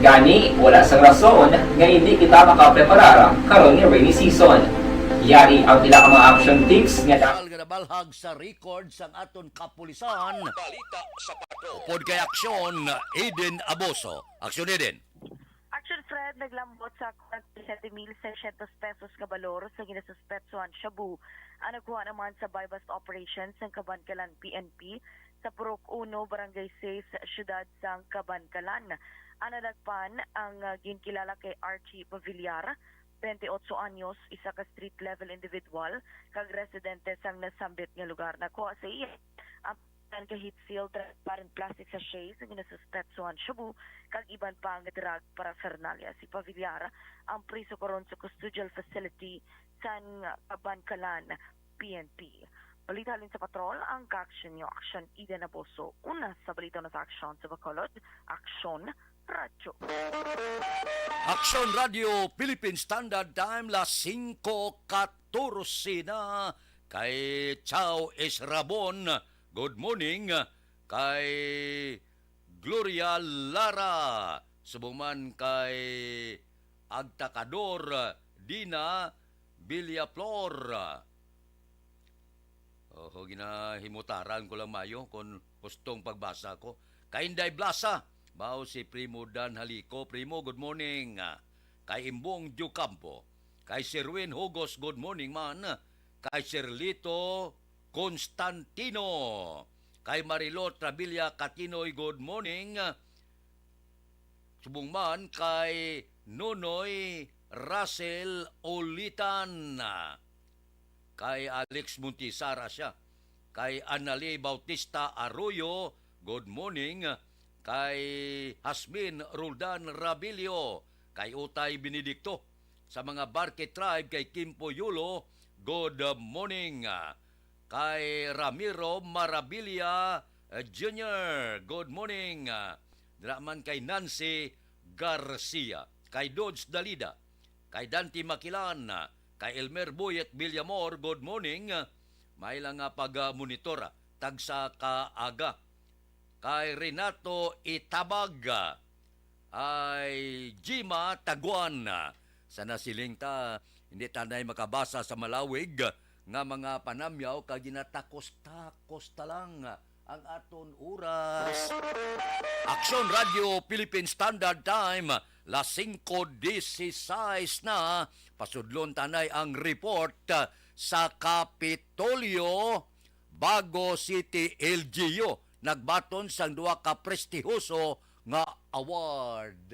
Gani, wala sang rason nga hindi kita makapreparar karon nga rainy season. Yari ang pila ka mga action tips nga da- Nga nabalhag sa record sang aton kapulisan. Balita sa Patrol. Upod kay Aksyon, Eden Aboso. Aksyon, Eden. Action, Fred, naglambot sa kwarenta y siete mil seiscientos pesos nga balor sa ginasuspetsuhan shabu ang nakuha naman sa buy-bust operation sang Kabankalan P N P sa Purok Uno, Barangay Seis, siyudad sang Kabankalan. Ang nadakpan ang, ah, ginkilala kay Archie Pavillar, twenty-ocho anyos, isa ka street level individual kag residente sang nasambit nga lugar. Nakuha sa iya ang ka heat sealed transparent plastic sachet sa ginasuspetsuhan shabu kag iban pa nga drug paraphernalia. Si Pavillar ang priso karon sa custodial facility sang Kabankalan P N P. Balita halin sa Patrol, ang ka-action niyo, Action Eden Aboso. Una sa balita na sa Action sa Bacolod, Action Radyo. Action Radio Philippine Standard Time, las singko katorse na. Kay Chow Israbon, good morning. Kay Gloria Lara, subong man kay Agtakador Dina Villaflor. Oho, ginahimutaran ko lang mayo kung hustong pagbasa ko. Kay Inday Blasa, mao si Primo Dan Halico. Primo, good morning. Kay Imbong Diocampo, kay Sir Win Hugos, good morning man. Kay Sir Lito Constantino, kay Marilo Trabilia Katinoy, good morning. Subong man kay Nonoy Russell Olitan, kay Alex Montisara siya, kay Anali Bautista Arroyo, good morning, kay Hasmin Roldan Rabilio, kay Utay Benedicto, sa mga Barque Tribe, kay Kimpo Yulo, good morning. Kay Ramiro Marabilia, eh, Junior, good morning. Ah, dira man kay Nancy Garcia, kay Dodge Dalida, kay Dante Makilan, kay Elmer Boyet Villamor, good morning. May lang nga pag-monitor, ah, tagsa ka aga. Kay Renato Itabag, ay Jima Taguan. Sa nasiling ta, hindi tanay makabasa sa malawig nga mga panamyaw kag ginatakos-takos ta lang ang aton oras. Aksyon Radio Philippine Standard Time, las singko dieciséis na. Pasudlon tanay ang report sa Kapitolyo, Bago City, L G U. Nagbaton sang duha ka prestihoso nga award.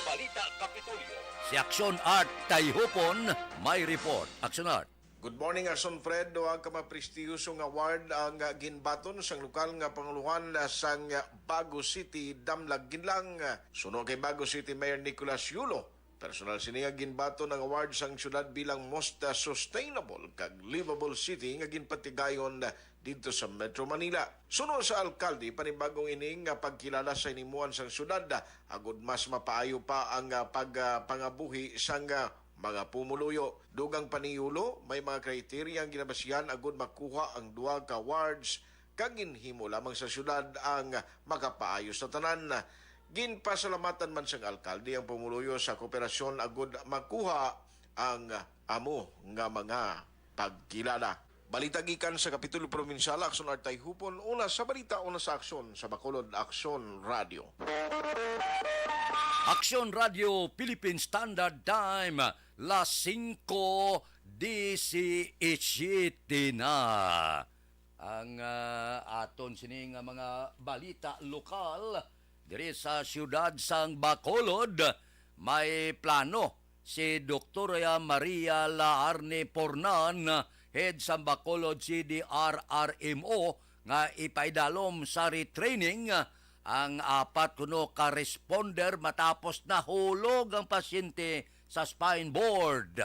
Balita Kapitolyo. Si Aksyon Art Tayhupon may report. Aksyon Art. Good morning, Aksyon Fred. Duha ka maprestiyoso nga award ang ginbaton sang lokal nga pangulohan sang Bago City, Damlag Ginlang. Suno kay Bago City Mayor Nicolas Yulo, personal sini nga ginbaton ang award sang syudad bilang most sustainable kag livable city nga ginpatigayon didto sa Metro Manila. Suno sa alkalde, panibagong ini nga pagkilala sa hinimuan sang syudad, agud mas mapaayo pa ang, ah, pag, ah, pangabuhi sang, ah, mga pumuluyo. Dugang pa ni Yulo, may mga kriteriya ang ginabasihan agud makuha ang duha ka awards, kag ginhimo lamang sa syudad ang makapaayo sa tanan. Ginpasalamatan man sang alkalde ang pumuluyo sa kooperasyon agud makuha ang amo nga mga pagkilala. Balita gikan sa Kapitulo Probinsyal, Aksyon Art Tayhupon, una sa balita, una sa aksyon, sa Bacolod Aksyon Radio. Aksyon Radio Philippine Standard Time, las singko diecisiete na. Ang, ah, aton sini nga mga balita lokal diri sa siyudad sang Bacolod, may plano si Doktora Maria Laarne Pornan, head sang Bacolod C D R R M O, nga ipaidalom sa retraining ang apat kuno ka responder matapos nahulog ang pasyente sa spine board.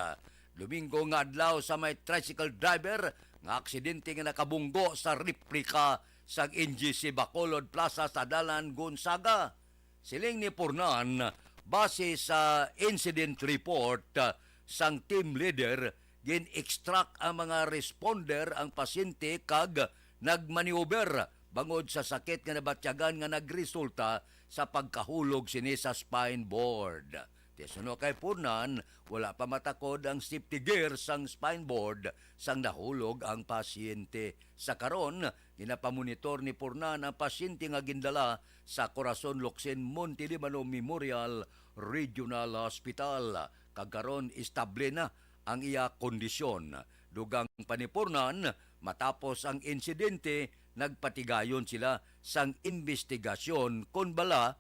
Domingo nga adlaw sa may tricycle driver nga aksidente nga nakabunggo sa replika sang N G C Bacolod Plaza sa Dalan Gonzaga. Siling ni Pornan, base sa incident report, ah, sang team leader, gin-extract ang mga responder ang pasyente kag nagmaneuver bangod sa sakit nga nabatyagan nga nagresulta sa pagkahulog sini sa spine board. Ti suno kay Pornan, wala pa matakod ang safety gear sang spine board sang nahulog ang pasyente. Sa karon, ginapamonitor ni Pornan ang pasyente nga gindala sa Corazon Locsin Monte Libano Memorial Regional Hospital, kag karon estable na ang iya kondisyon. Dugang pa ni Pornan, matapos ang insidente, nagpatigayon sila sang imbestigasyon kon bala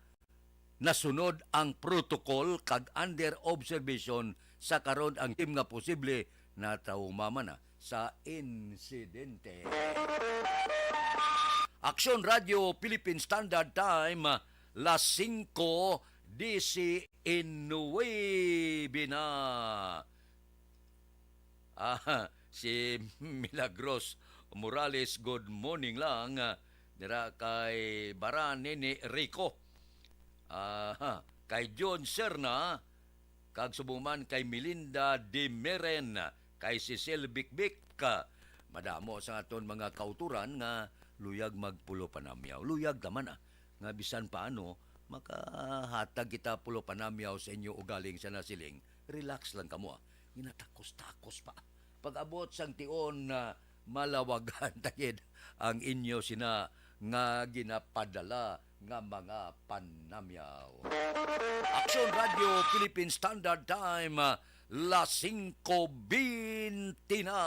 nasunod ang protocol kag under observation sa karon ang team nga posible natrauma man na sa insidente. Aksyon Radio Philippine Standard Time, las singko diecinuebe na. Ah, si Milagros Morales, good morning lang, ah, dira kay Baran Nini Rico. Ah, kay John Serna, kag subong man kay Melinda Dimeren, kay Cecil Bikbik, ah, madamo sa aton mga kauturan nga luyag magpulo panamyaw. Luyag ta man, ah, nga bisan paano, makahatag kita pulo panamyaw sa inyo ugaling sa nasiling. Relax lang kamo, ah. Ginatakos-takos pa. Pag-abot sang tion na malawagan ta gid ang inyo sina nga ginapadala nga mga panamyaw. Aksyon Radio Philippine Standard Time, ah, las singko bente na.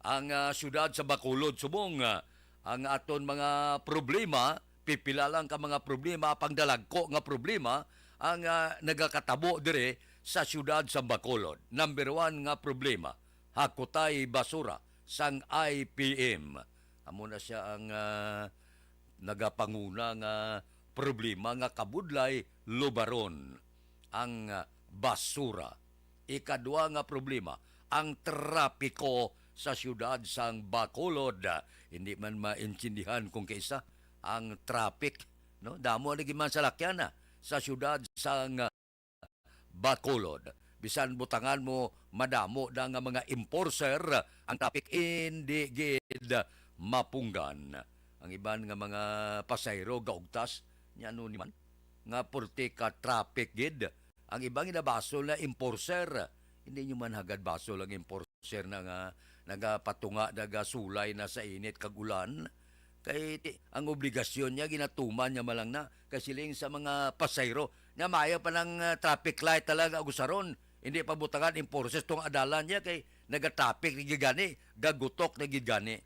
Ang, ah, siyudad sa Bacolod subong, ah, ang aton mga problema, pipila lang ka mga problema, apang dalagko nga problema ang, ah, nagakatabo dire sa siyudad sa Bacolod. Number one nga problema, hakutay basura sang I P M. Amo na sia ang, ah, nagapanguna nga problema nga kabudlay lubaron, ang, ah, basura. Ikadua nga problema, ang trapiko sa siyudad sang Bacolod. Hindi man maintindihan kung kaisa ang traffic, no? Damo lagi man salakyan na sa siyudad sang, ah, Bacolod. Bisan butangan mo, madamo na nga mga enforcer, ang traffic indi gid mapunggan. Ang iban nga mga pasahero gaugtas, nya ano ni man, nga purti ka traffic gid. Ang iba ginabasol na enforcer. Hindi nyo man hagad basol ang enforcer na nga nagapatunga, nagasulay na sa init kag ulan. Kay ti-, ang obligasyon niya, ginatuman niya man lang na. Kay siling sa mga pasahero, nga maayo pa nang, ah, traffic light talaga, agusaron. Hindi pa butangan, enforcers tong adalan niya, kay nagatraffic na gid gani, gagutok na gid gani.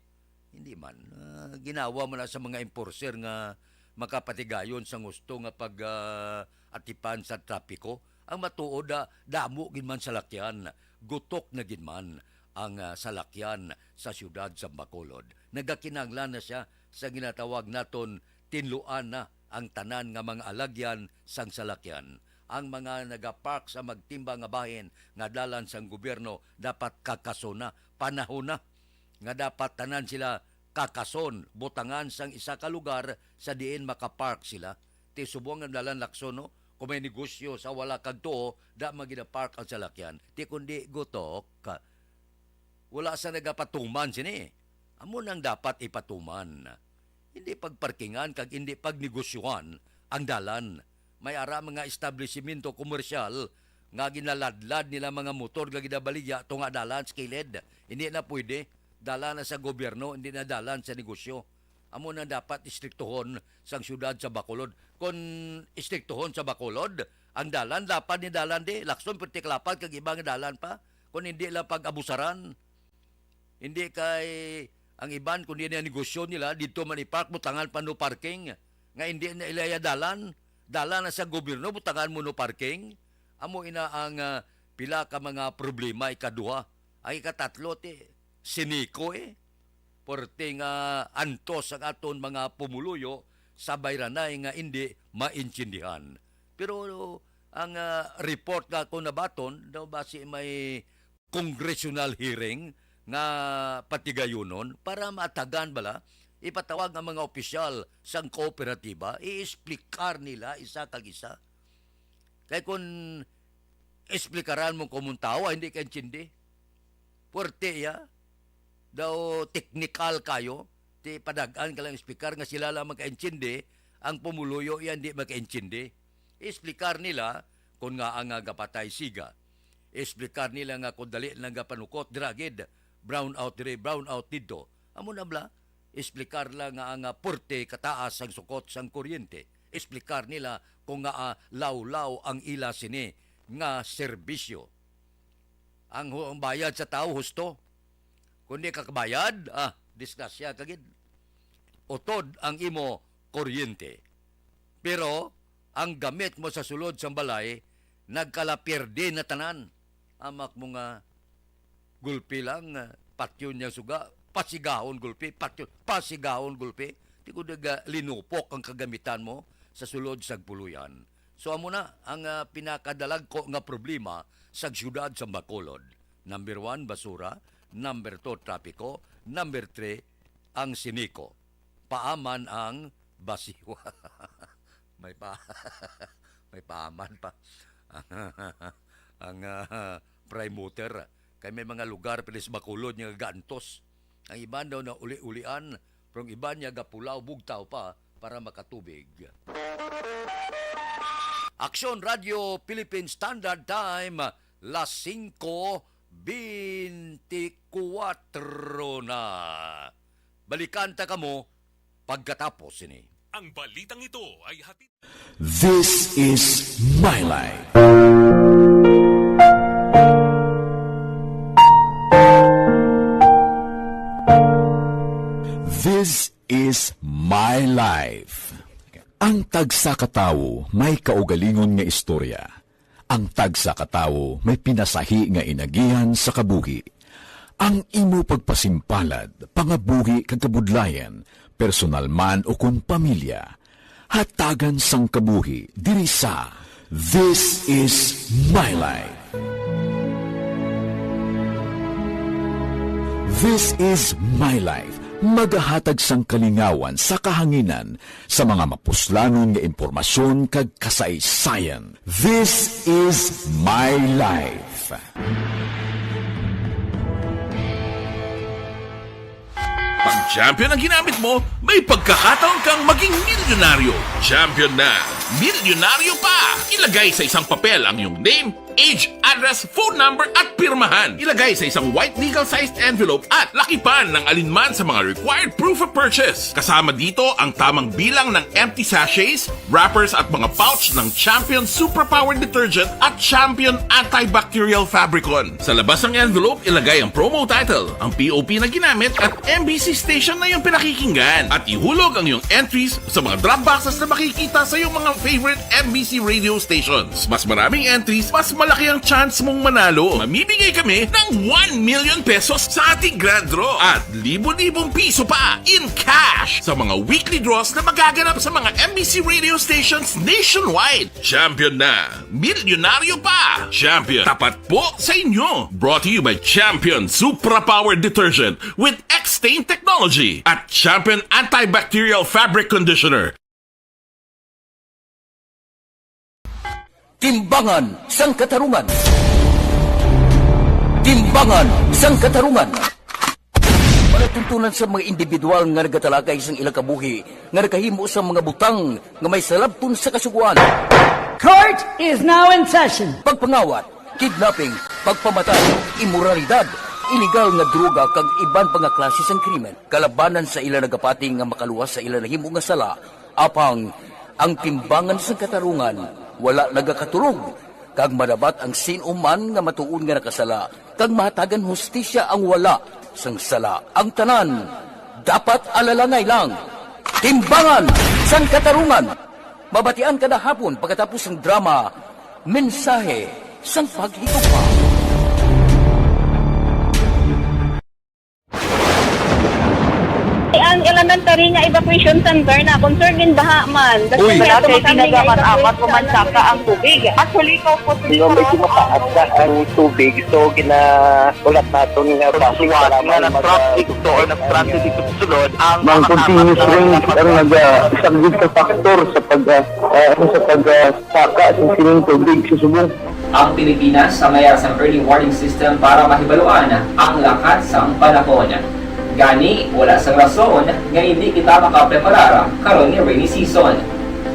Hindi man. Ah, ginawa man na sa mga enforcer nga makapatigayon sa gusto nga pag, ah, atipan sa trapiko. Ang matuod, ah, damo gid man salakyan, gutok na gid man ang, ah, salakyan sa siyudad sa Bacolod. Nagakinahanglan na siya sa ginatawag naton tinluan na ang tanan nga mga alagyan sang salakyan. Ang mga nagapark sa magtimba nga bahin nga dalan sang gobyerno dapat kakason na, panahon na nga dapat tanan sila kakason, butangan sang isa ka lugar sa diin makapark sila. Ti subong nga dalan, Lacson, no? Kung may negosyo sa wala kag tuo, da man ginapark ang salakyan. Ti kundi gutok, wala sa nagapatuman sini. Amo nang dapat ipatuman. Hindi pagparkingan kag hindi pagnegosyohan ang dalan. May ara mga establisimento komersyal nga ginaladlad nila mga motor nga ginabaligya tunga dalan sa kilid. Hindi na pwede. Dalan na sa gobyerno, hindi na dalan sa negosyo. Amo na dapat istriktuhon sang siyudad sa Bacolod. Kon istriktuhon sa Bacolod, ang dalan, lapad ni dalan di, Lacson, perti ka lapad kag iba nga dalan pa. Kon hindi lang pag-abusaran, hindi kay ang iban, kundi na negosyo nila, dito man i-park, butangan pa no parking. Nga hindi na ilaya dalan, dalan na sa gobyerno, butangan mo no parking. Amo ina ang, ah, pila ka mga problema, ikaduha. Ang ikatatlo, ti, siniko, eh. Perti nga antos ang aton mga pumuluyo sa bayranay nga indi maintindihan. Pero ang, ah, report nga ako nabaton, daw basi may congressional hearing nga patigayunon para maatagan bala, ipatawag ang mga opisyal sang kooperatiba, i-explicar nila isa kag isa. Kay kun explikaran mo komon tawo, hindi ka intindi. Puwerte iya. Daw teknikal kayo. Ti padag-an ka lang explicar nga sila lang makaintindi, ang pumuluyo iya hindi makaintindi. Explicar nila kung nga ang, ah, gapatay siga. Explicar nila nga kung dali lang gapanukot, dira gid, brown out diri, brown out didto. Amo na bala, explicar lang nga ang, ah, porte kataas ang sukot sang kuryente. Explicar nila kung nga, ah, lawlaw ang ila sini nga serbisyo. Ang hu-, ang bayad sa tawo husto. Kung di ka kabayad, ah, disgrasya ka gid. Utod ang imo kuryente. Pero ang gamit mo sa sulod sang balay, nagkalapierde na tanan. Amak mo nga gulpi lang, ah, patyon niya suga, pasigahon gulpi, patyon, pasigahon gulpi. Di ko naga linupok ang kagamitan mo sa sulod sa puloy-an. So, amo na ang, ah, pinakadalagko nga problema sa siyudad sa Bacolod. Number one, basura. Number two, trapiko. Number three, ang siniko. Paaman ang basiwa. May pa, may paaman pa. Ang, ah, prime motor. Kay may mga lugar pili sa Bacolod nga gaantos. Ang iban daw na uli-ulian, pero ang iban niya gapulaw, bugtaw pa para makatubig. Aksyon Radio Philippine Standard Time, las singko beintikwatro na. Balikan ta kamo pagkatapos sini. Ang balitang ito ay hatid This is my life. This is my life. Ang tagsa ka tawo may kaugalingon nga istorya. Ang tagsa ka tawo may pinasahi nga inagihan sa kabuhi. Ang imo pagpasimpalad, pangabuhi kag kabudlayan, personal man o kon pamilya, hatagan sang kabuhi diri sa This Is My Life. This Is My Life, magahatag sang kalingawan sa kahanginan sa mga mapuslanon nga impormasyon kag kasaysayan. This Is My Life. Pag champion ang ginamit mo, may pagkakataon kang maging milyonaryo. Champion na, milyonaryo pa! Ilagay sa isang papel ang iyong name, age, address, phone number, at pirmahan. Ilagay sa isang white legal-sized envelope at lakipan ng alinman sa mga required proof of purchase. Kasama dito ang tamang bilang ng empty sachets, wrappers, at mga pouch ng Champion Suprapower Detergent at Champion Antibacterial Fabricon. Sa labas ng envelope, ilagay ang promo title, ang P O P na ginamit, at M B C station na iyong pinakikinggan. At ihulog ang iyong entries sa mga drop boxes na makikita sa iyong mga favorite M B C radio stations. Mas maraming entries, mas malaki ang chance mong manalo. Mamimigay kami ng one million pesos sa ating grand draw at libo-libong piso pa in cash sa mga weekly draws na magaganap sa mga M B C radio stations nationwide. Champion na! Milyonaryo pa! Champion, tapat po sa inyo! Brought to you by Champion Supra Power Detergent with X-Stain Technology at Champion Antibacterial Fabric Conditioner. Timbangan sang Katarungan. Timbangan sang Katarungan. Palatuntunan sa mga individual nga nagatalakay sang ilang kabuhi nga nakahimo sa mga butang nga may salabton sa Kasugoan. Court is now in session. Pagpangawat, kidnapping, pagpamatay, imoralidad, iligal nga droga kag iban pa nga klase sang krimen kalabanan sa ila nagapati nga makaluwas sa ila nahimo nga sala, apang ang timbangan sang katarungan wala nagakatulog, kag madabat ang sin-o man nga matuod nga nakasala, kag mahatagan hustisya ang wala sang sala. Ang tanan dapat alalangay lang. Timbangan sang Katarungan. Mabatian kada hapon pagkatapos sang drama, Mensahe sang Paghigugma. Ang elementary nga evacuation center na concerned din baha man. Uy. Wala kay tinaga man amat ko man saka ang tubig. Actually, ko po. Di ba may mataas na ang tubig? So, gina-, ulat naton nga basi suwat nga nag-transit to or nag-transit dito sa sulod ang mga continuous rain ang nagasaglit sa factor sa pag, ah, ah, ano, sa pag, ah, saka sa sining tubig sa subong. Ang Pilipinas sa mayar sang early warning system para mahibaluan ang lakat sang panahon. Gani, wala sang rason nga hindi kita makapreparar karon nga rainy season.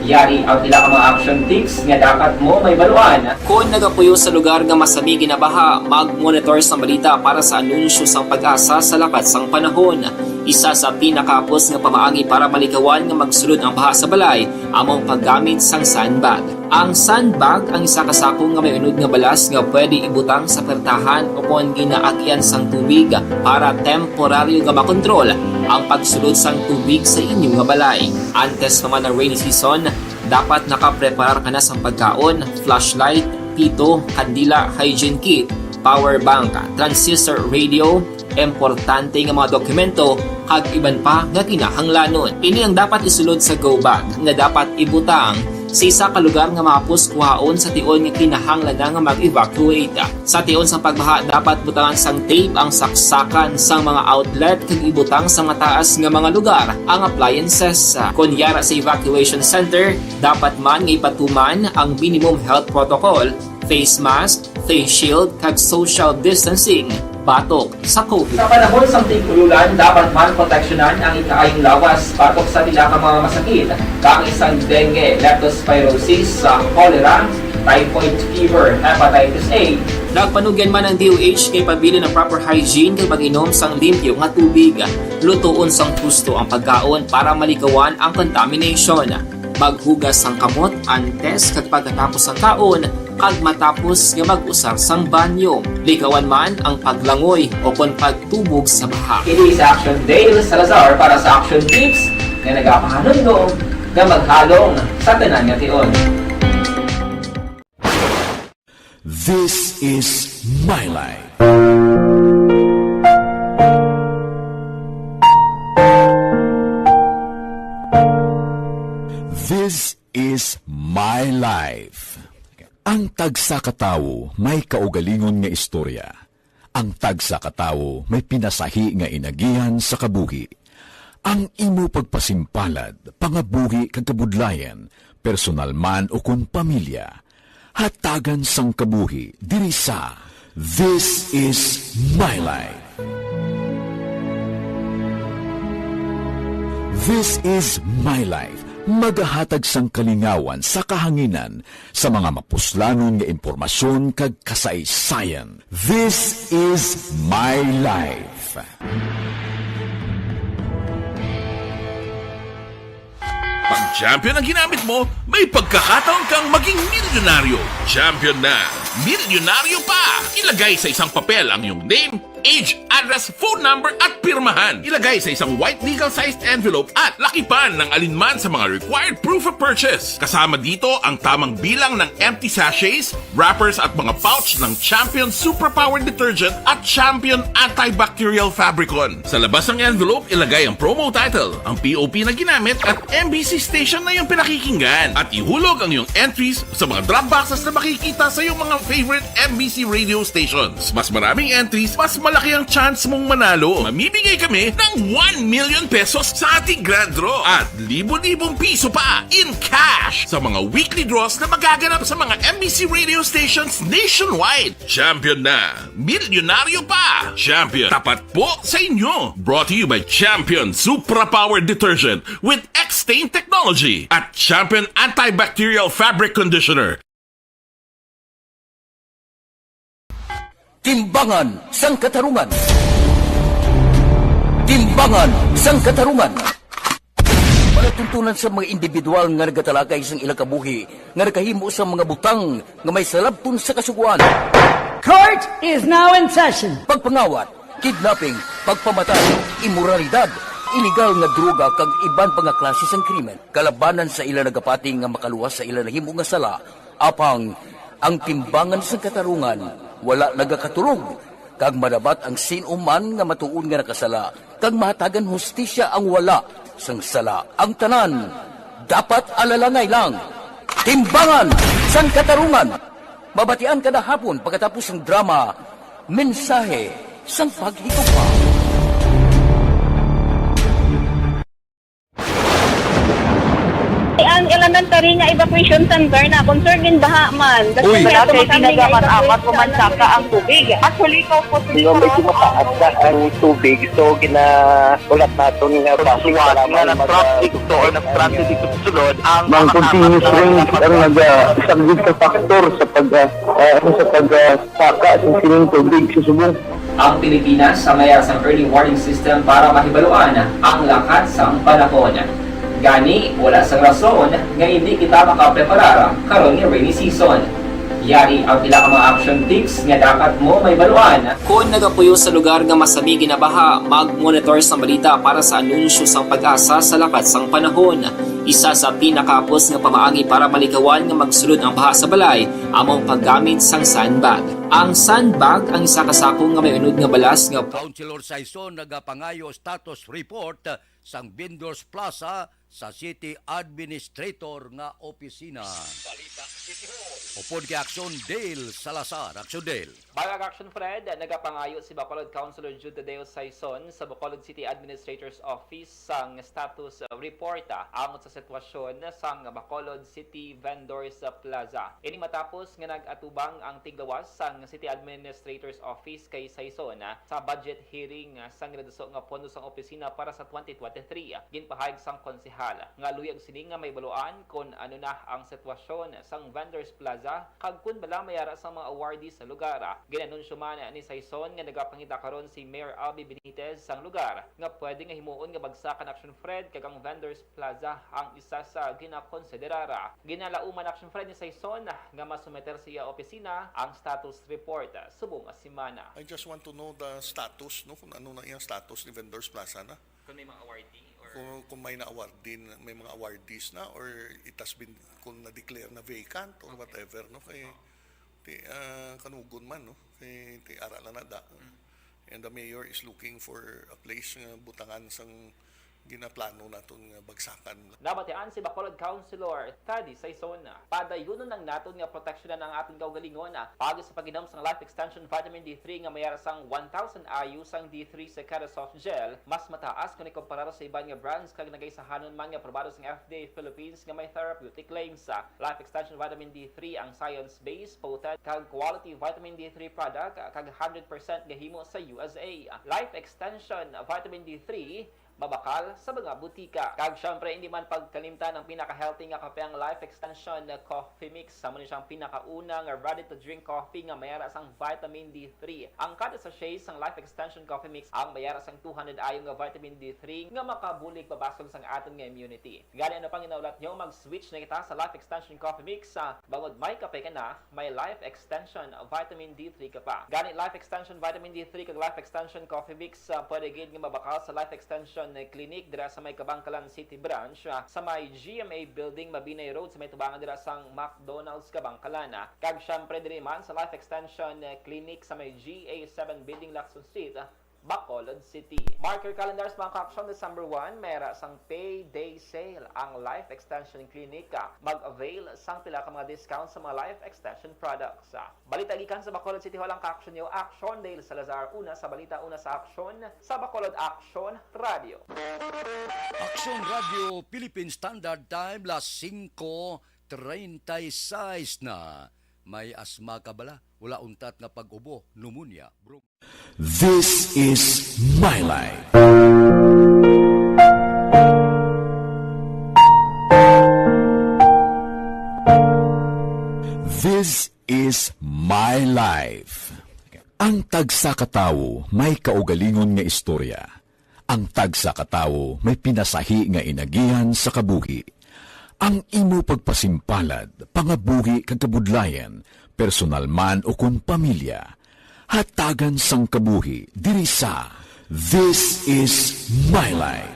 Yari ang pila ka mga action tips nga dapat mo mahibaluan. Kon nagapuyo sa lugar nga masami ginabaha, mag-monitor sang balita para sa anunsyo sang PAGASA sa lakat sang panahon. Isa sa pinakahapos nga pamaagi para malikawan nga magsulod ang baha sa balay amo ang paggamit sang sandbag. Ang sandbag ang isa ka sako nga may unod nga balas nga pwede ibutang sa pertahan o kon ginaagian sang tubig para temporaryo nga makontrol ang pagsulod sang tubig sa inyo nga balay. Antes pa man ang rainy season, dapat nakapreparar ka na sang pagkaon, flashlight, pito, kandila, hygiene kit, power bank, transistor radio, importante nga mga dokumento, kag iban pa nga kinahanglanon. Ini ang dapat isulod sa go bag nga dapat ibutang sa isa ka lugar nga mahapos kuhaon sa tion nga kinahanglan na nga mag-evacuate. Sa tion sang pagbaha, dapat butangan sang tape ang saksakan sang mga outlet kag ibutang sa mataas nga mga lugar ang appliances. Kon yara sa evacuation center, dapat man nga ipatuman ang minimum health protocol, face mask, face shield, kag social distancing batok sa COVID. Sa panahon sang tig-ululan, dapat man proteksyonan ang ikaayong lawas batok sa pila ka mga masakit, kaangay sang dengue, leptospirosis, sa cholera, typhoid fever, hepatitis A. Nagpanugyan man ang D O H nga ipabilin ang proper hygiene kag mag-inom sang limpyo nga tubig. Lutoon sang husto ang pagkaon para malikawan ang contamination. Maghugas sang kamot antes kag pagkatapos sang kaon, kag matapos nga mag-usar sang banyo. Likawan man ang paglangoy o kon pagtubog sa baha. Ini si Action Dale Salazar para sa Action Tips nga nagapahanumdom nga maghalong sa tanan nga tion. This is my life. This is my life. Ang tagsa ka tawo may kaugalingon nga istorya. Ang tagsa ka tawo may pinasahi nga inagihan sa kabuhi. Ang imo pagpasimpalad, pangabuhi kag kabudlayan, personal man o kon pamilya, hatagan sang kabuhi diri sa This is My Life. This is My Life, Magahatag sang kalingawan sa kahanginan sa mga mapuslanon nga impormasyon kag kasaysayan. This is My Life. Pag champion ang ginamit mo, may pagkakataon kang maging milyonaryo. Champion na! Milyonaryo pa! Ilagay sa isang papel ang iyong name, age, address, phone number, at pirmahan. Ilagay sa isang white legal-sized envelope at lakipan ng alinman sa mga required proof of purchase. Kasama dito ang tamang bilang ng empty sachets, wrappers, at mga pouch ng Champion Superpower Detergent at Champion Antibacterial Fabricon. Sa labas ng envelope, ilagay ang promo title, ang P O P na ginamit, at M B C station na iyong pinakikinggan. At ihulog ang iyong entries sa mga drop boxes na makikita sa iyong mga favorite M B C radio stations. Mas maraming entries, mas malaki ang chance mong manalo. Mamimigay kami ng one million pesos sa ating grand draw at libo-libong piso pa in cash sa mga weekly draws na magaganap sa mga M B C radio stations nationwide. Champion na! Milyonaryo pa! Champion, tapat po sa inyo! Brought to you by Champion Supra Power Detergent with X-Stain Technology at Champion Antibacterial Fabric Conditioner. Timbangan sang Katarungan. Timbangan sang Katarungan. Palatuntunan sa mga individual nga nagatalakay sang ilang kabuhi nga nakahimo sang mga butang nga may salabton sa Kasugoan. Court is now in session. Pagpangawat, kidnapping, pagpamatay, imoralidad, iligal nga droga kag iban pa nga klase sang krimen kalabanan sa ila nagapati nga makaluwas sa ila nahimo nga sala. Apang ang timbangan sang katarungan wala nagakatulog, kag madabat ang sin-o man nga matuod nga nakasala, kag mahatagan hustisya ang wala sang sala. Ang tanan dapat alalangay lang. Timbangan sang Katarungan. Mabatian kada hapon pagkatapos sang drama, Mensahe sang Paghigugma. Ang elementary nga evacuation center na concerned gin baha man. Uy. Wala kay pinagamat-amat ko man saka ang tubig. Actually, ko po. Di ba, medyo mataas na ang tubig, so ginaulat naton nga basi nga nag-traffic to or nag-transit dito sa sulod ang mga continuous rain ang nag-, ah, isang good factor sa pag, ah, ah, ano, sa pag, ah, saka sa sining tubig sa subong. Ang Pilipinas sa mayar sang early warning system para mahibaluan ang lakat sang panahon. Gani, wala sang rason nga indi kita makapreparar karon nga rainy season. Yari ang pila ka mga action tips nga dapat mo mahibaluan. Kon nagapuyo sa lugar nga masami ginabaha, mag-monitor sang balita para sa anunsyo sang PAGASA sa lakat sang panahon. Isa sa pinakahapos nga pamaagi para malikawan nga magsulod ang baha sa balay amo ang paggamit sang sandbag. Ang sandbag ang isa ka sako nga may unod nga balas nga Councilor Saison nagapangayo status report sang Vendors Plaza sa City Administrator nga opisina. Balita City Hall. Upod kay Aksyon Dale Salazar. Aksyon Dale. Mga ka-Action Fred, nagapangayo si Bacolod Councilor Jude Tadeo Saison sa Bacolod City Administrator's Office sang status, uh, report, ah, angot sa sitwasyon sang Bacolod City Vendors Plaza. Ini matapos nga nag-atubang ang tiglawas sang City Administrator's Office kay Saison, ah, sa budget hearing, ah, sang ginaduso nga pondo sang opisina para sa twenty twenty-three. Ginpahayag sang konsehal nga luyag sini nga mahibaluan kon ano na ang sitwasyon sang Vendors Plaza kag kon bala may ara sang mga awardees sa lugar. Gin-anunsyo man ni Saison nga nagapangita karon si Mayor Albee Benitez sang lugar nga pwede nga himuon nga bagsakan, Action Fred, kag ang Vendors Plaza ang isa sa ginakonsiderar. Ginalauman, Action Fred, ni Saison nga masumiter sa iya opisina ang status report subong nga semana. I just want to know the status, no, kung ano na iyang status ni Vendors Plaza na. Kung may mga awardee or Kung, kung may na-award din, may mga awardees na, or it has been, kung na-declare na vacant or Okay. whatever, no? Kay, Oo. ti, ah, kanugon man, no? Kay, ti, ara lang na da. Mm. And the mayor is looking for a place nga butangan sang ginaplano naton nga bagsakan. Nabatian si Bacolod Councilor Taddy Saison. Padayunon lang naton nga proteksyonan ang aton kaugalingon, ah, paagi sa pag-inom sang Life Extension Vitamin D three nga may ara sang one thousand I U sang D three sa kada soft gel, mas mataas kon ikumparar sa iban nga brands kag nagaisahanon man nga aprobado sang F D A Philippines nga may therapeutic claims. Life Extension Vitamin D three ang science-based, potent, kag quality vitamin D three product, ah, kag hundred percent gahimo sa U S A. Life Extension Vitamin D three, mabakal sa mga butika. Kag syempre, hindi man pagkalimtan ang pinaka-healthy nga kape, ang Life Extension Coffee Mix. Amo ni siyang pinakauna nga ready-to-drink coffee nga may ara sang vitamin D three. Ang kada sachet sang Life Extension Coffee Mix ang may ara sang two hundred I U nga vitamin D three nga makabulig pabasol sang aton nga immunity. Gani, ano pang ginaulat nyo? Mag-switch na kita sa Life Extension Coffee Mix, ah, bangod may kape ka na, may Life Extension Vitamin D three ka pa. Gani, Life Extension Vitamin D three kag Life Extension Coffee Mix, ah, pwede gid nga mabakal sa Life Extension Clinic dira sa may Kabankalan City Branch, ah, sa may G M A Building, Mabinay Road, sa may tubangan dira sang McDonald's Kabankalan, ah. Kag syempre, diri man sa Life Extension, eh, Clinic sa may G A seven Building, Lacson Street, ah, Bacolod City. Mark your calendars, mga ka-aksyon, December one, may ara sang Payday Sale ang Life Extension Clinic, ah. Mag-avail sang pila ka mga discount sa mga Life Extension products, ah. Balita gikan sa Bacolod City Hall ang ka-aksyon nyo, Aksyon Dale Salazar, una sa balita, una sa aksyon, sa Bacolod Aksyon Radio. Aksyon Radio Philippine Standard Time, las singko treinta y seis na. May asma ka bala? Wala untat nga pag-ubo, pneumonia, bro. This is my life. This is my life. Ang tagsa ka tawo may kaugalingon nga istorya. Ang tagsa ka tawo may pinasahi nga inagihan sa kabuhi. Ang imo pagpasimpalad, pangabuhi kag kabudlayan, personal man o kon pamilya, hatagan sang kabuhi diri sa This Is My Life.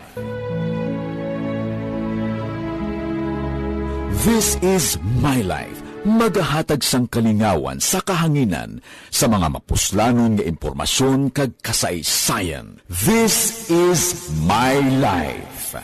This Is My Life, magahatag sang kalingawan sa kahanginan sa mga mapuslanon nga impormasyon kag kasaysayan. This Is My Life.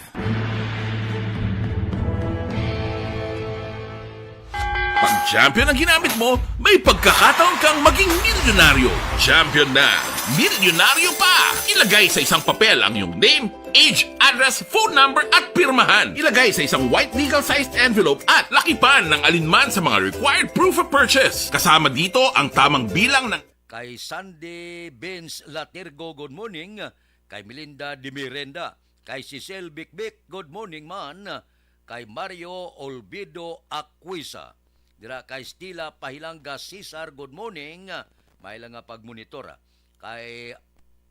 Pag champion ang ginamit mo, may pagkakataon kang maging milyonaryo. Champion na, milyonaryo pa! Ilagay sa isang papel ang iyong name, age, address, phone number, at pirmahan. Ilagay sa isang white legal-sized envelope at lakipan ng alinman sa mga required proof of purchase. Kasama dito ang tamang bilang ng Kay Sandy Vince Latirgo, good morning. Kay Melinda de Mirenda. Kay Cecil Bikbik, good morning man. Kay Mario Olvido Aquisa. Dira kay Stila Pahilanga Cesar, good morning. May lang nga pagmonitor, ah. Kay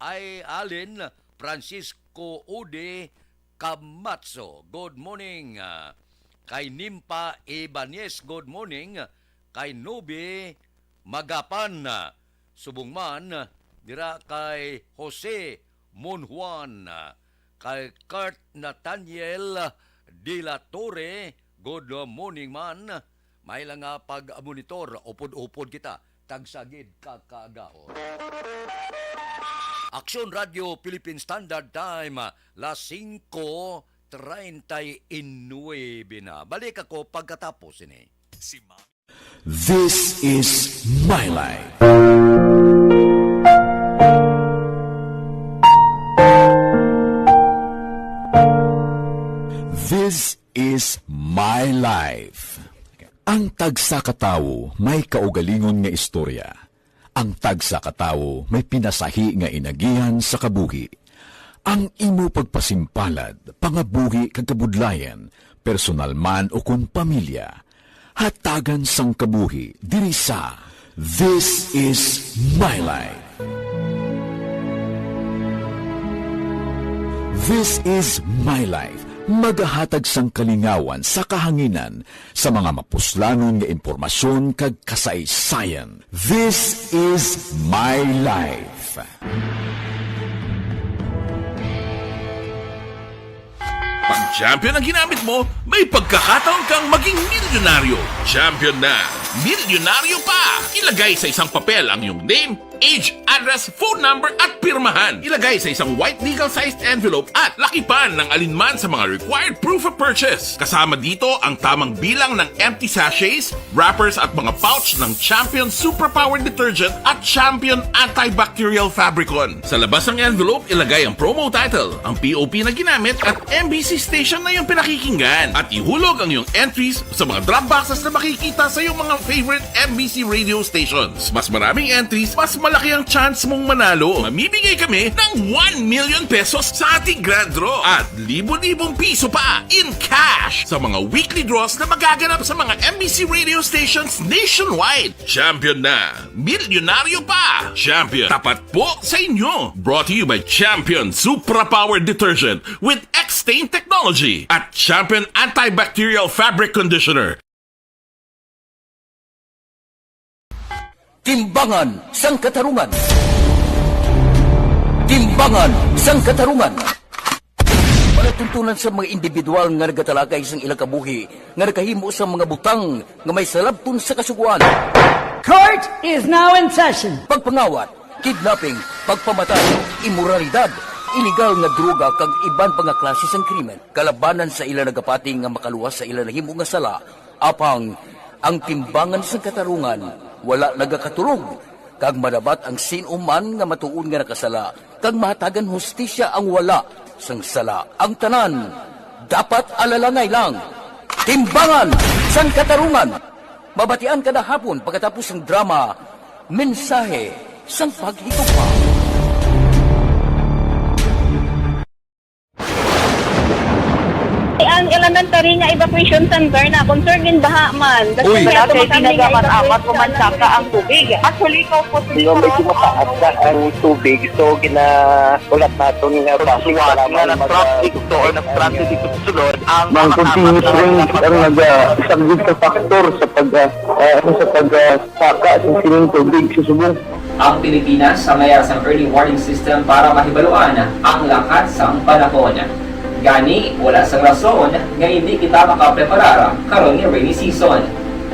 Ay Allen Francisco Ude Camacho, good morning. Ah, kay Nimpa Ibanez, good morning. Kay Nubi Magapan, ah, subong man, ah, dira kay Jose Monjuan, ah, kay Kurt Nathaniel de la Torre, good morning man. May lang nga pag-monitor, upod-upod kita, tagsa gid ka kaagahon. Aksyon Radio Philippine Standard Time, las singko treinta y nueve na. Balik ako pagkatapos ini. Si Ma'am This is my life. This is my life. Ang tagsa ka tawo may kaugalingon nga istorya. Ang tagsa ka tawo may pinasahi nga inagihan sa kabuhi. Ang imo pagpasimpalad, pangabuhi kag kabudlayan, personal man o kon pamilya, hatagan sang kabuhi diri sa This Is My Life. This Is My Life, magahatag sang kalingawan sa kahanginan sa mga mapuslanon nga impormasyon kag kasaysayan. This Is My Life. Pag champion ang ginamit mo, may pagkakataon kang maging milyonaryo. Champion na, milyonaryo pa! Ilagay sa isang papel ang iyong name, age, address, phone number, at pirmahan. Ilagay sa isang white legal-sized envelope at lakipan ng alinman sa mga required proof of purchase. Kasama dito ang tamang bilang ng empty sachets, wrappers, at mga pouch ng Champion Superpower Detergent at Champion Antibacterial Fabricon. Sa labas ng envelope, ilagay ang promo title, ang P O P na ginamit, at M B C station na iyong pinakikinggan. At ihulog ang iyong entries sa mga drop boxes na makikita sa iyong mga favorite M B C radio stations. Mas maraming entries, mas Laki ang chance mong manalo. Mamimigay kami ng one million pesos sa ating grand draw at libo-libong piso pa in cash sa mga weekly draws na magaganap sa mga M B C radio stations nationwide. Champion na! Milyonaryo pa! Champion, tapat po sa inyo! Brought to you by Champion Supra Power Detergent with X-Stain Technology at Champion Antibacterial Fabric Conditioner. Timbangan sang Katarungan. Timbangan sang Katarungan. Palatuntunan sa mga individual nga nagatalakay sang ilang kabuhi nga nakahimo sa mga butang nga may salabton sa Kasugoan. Court is now in session. Pagpangawat, kidnapping, pagpamatay, imoralidad, iligal nga droga kag iban pa nga klase sang krimen kalabanan sa ila nagapati nga makaluwas sa ila nahimo nga sala. Apang ang timbangan sang katarungan wala nagakatulog, kag madabat ang sin-o man nga matuod nga nakasala, kag mahatagan hustisya ang wala sang sala. Ang tanan dapat alalangay lang. Timbangan sang Katarungan, mabatian kada hapon pagkatapos sang drama, Mensahe sang Paghigugma. Ang elementary nga evacuation center na concern gin baha man. Uy. Wala kay tinaga man amat ko man saka ang tubig. Actually, ikaw po sa Di ba medyo mataas na ang tubig, so ginaulat naton nga basi nga na-traffic to or na-stranded dito sa sulod ang Mang continuous rain ang nagasaglit sa factor sa pag ah, ah, ano, sa pag ah, saka sa sining tubig sa subong. Ang Pilipinas sa mayar sang early warning system para mahibaluan ang lakat sang panahon. Gani, wala sang rason nga indi kita makapreparar karon nga rainy season.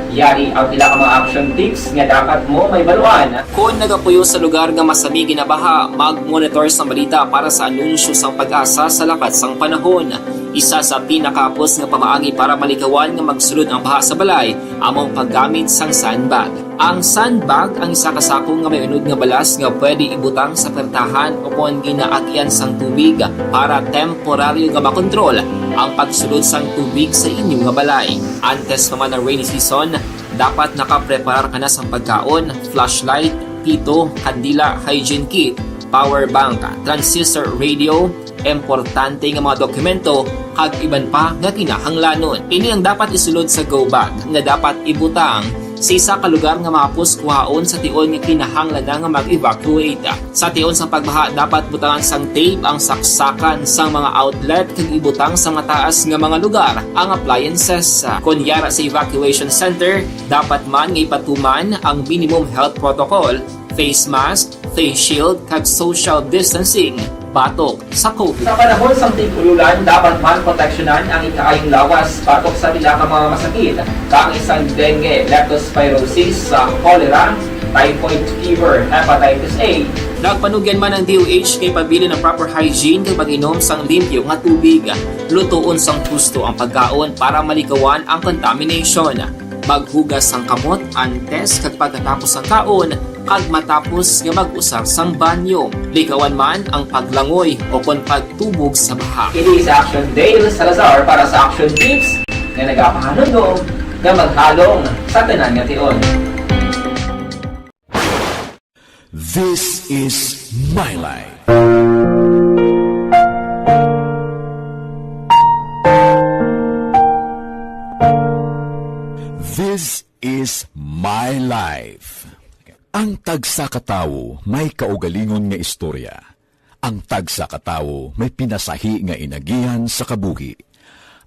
Yari ang pila ka mga action tips nga dapat mo mahibaluan. Kon nagapuyo sa lugar nga masami ginabaha, mag-monitor sang balita para sa anunsyo sang PAGASA sa lakat sang panahon. Isa sa pinakahapos nga pamaagi para malikawan nga magsulod ang baha sa balay amo ang paggamit sang sandbag. Ang sandbag ang isa ka sako nga may unod nga balas nga pwede ibutang sa pertahan o kon ginaagian sang tubig para temporaryo nga makontrol ang pagsulod sang tubig sa inyo nga balay. Antes pa man ang rainy season, dapat nakapreparar ka na sang pagkaon, flashlight, pito, kandila, hygiene kit, power bank, transistor radio, importante nga mga dokumento, kag iban pa nga kinahanglanon. Ini ang dapat isulod sa go bag nga dapat ibutang sa isa ka lugar nga mahapos kuhaon sa tion nga kinahanglan na nga mag-evacuate. Sa tion sang pagbaha, dapat butangan sang tape ang saksakan sang mga outlet kag ibutang sa mataas nga mga lugar ang appliances. Kon yara sa evacuation center, dapat man nga ipatuman ang minimum health protocol, face mask, face shield, kag social distancing batok sa COVID. Sa panahon sang tig-ululan, dapat man proteksyonan ang ikaayong lawas batok sa pila ka mga masakit, kaangay sang dengue, leptospirosis, sa cholera, typhoid fever, hepatitis A. Nagpanugyan man ang D O H nga ipabilin ang proper hygiene kag pag-inom sang limpyo nga tubig. Lutoon sang husto ang pagkaon para malikawan ang contamination. Maghugas sang kamot antes kag pagkatapos sang kaon, kag matapos nga mag-usar sang banyo. Likawan man ang paglangoy o kon pagtubog sa baha. Ini si Action Dale Salazar para sa Action Tips nga nagapahanumdom nga maghalong sa tanan nga tion. This is my life. This is my life. Ang tagsa ka tawo may kaugalingon nga istorya. Ang tagsa ka tawo may pinasahi nga inagihan sa kabuhi.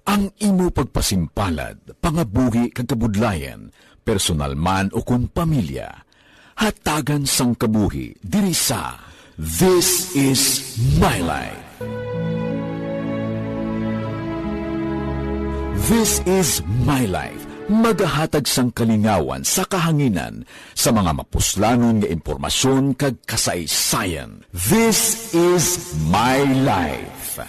Ang imo pagpasimpalad, pangabuhi kag kabudlayan, personal man ukon pamilya, hatagan sang kabuhi diri sa This Is My Life. This Is My Life, magahatag sang kalingawan sa kahanginan sa mga mapuslanon nga impormasyon kag kasaysayan. This Is My Life.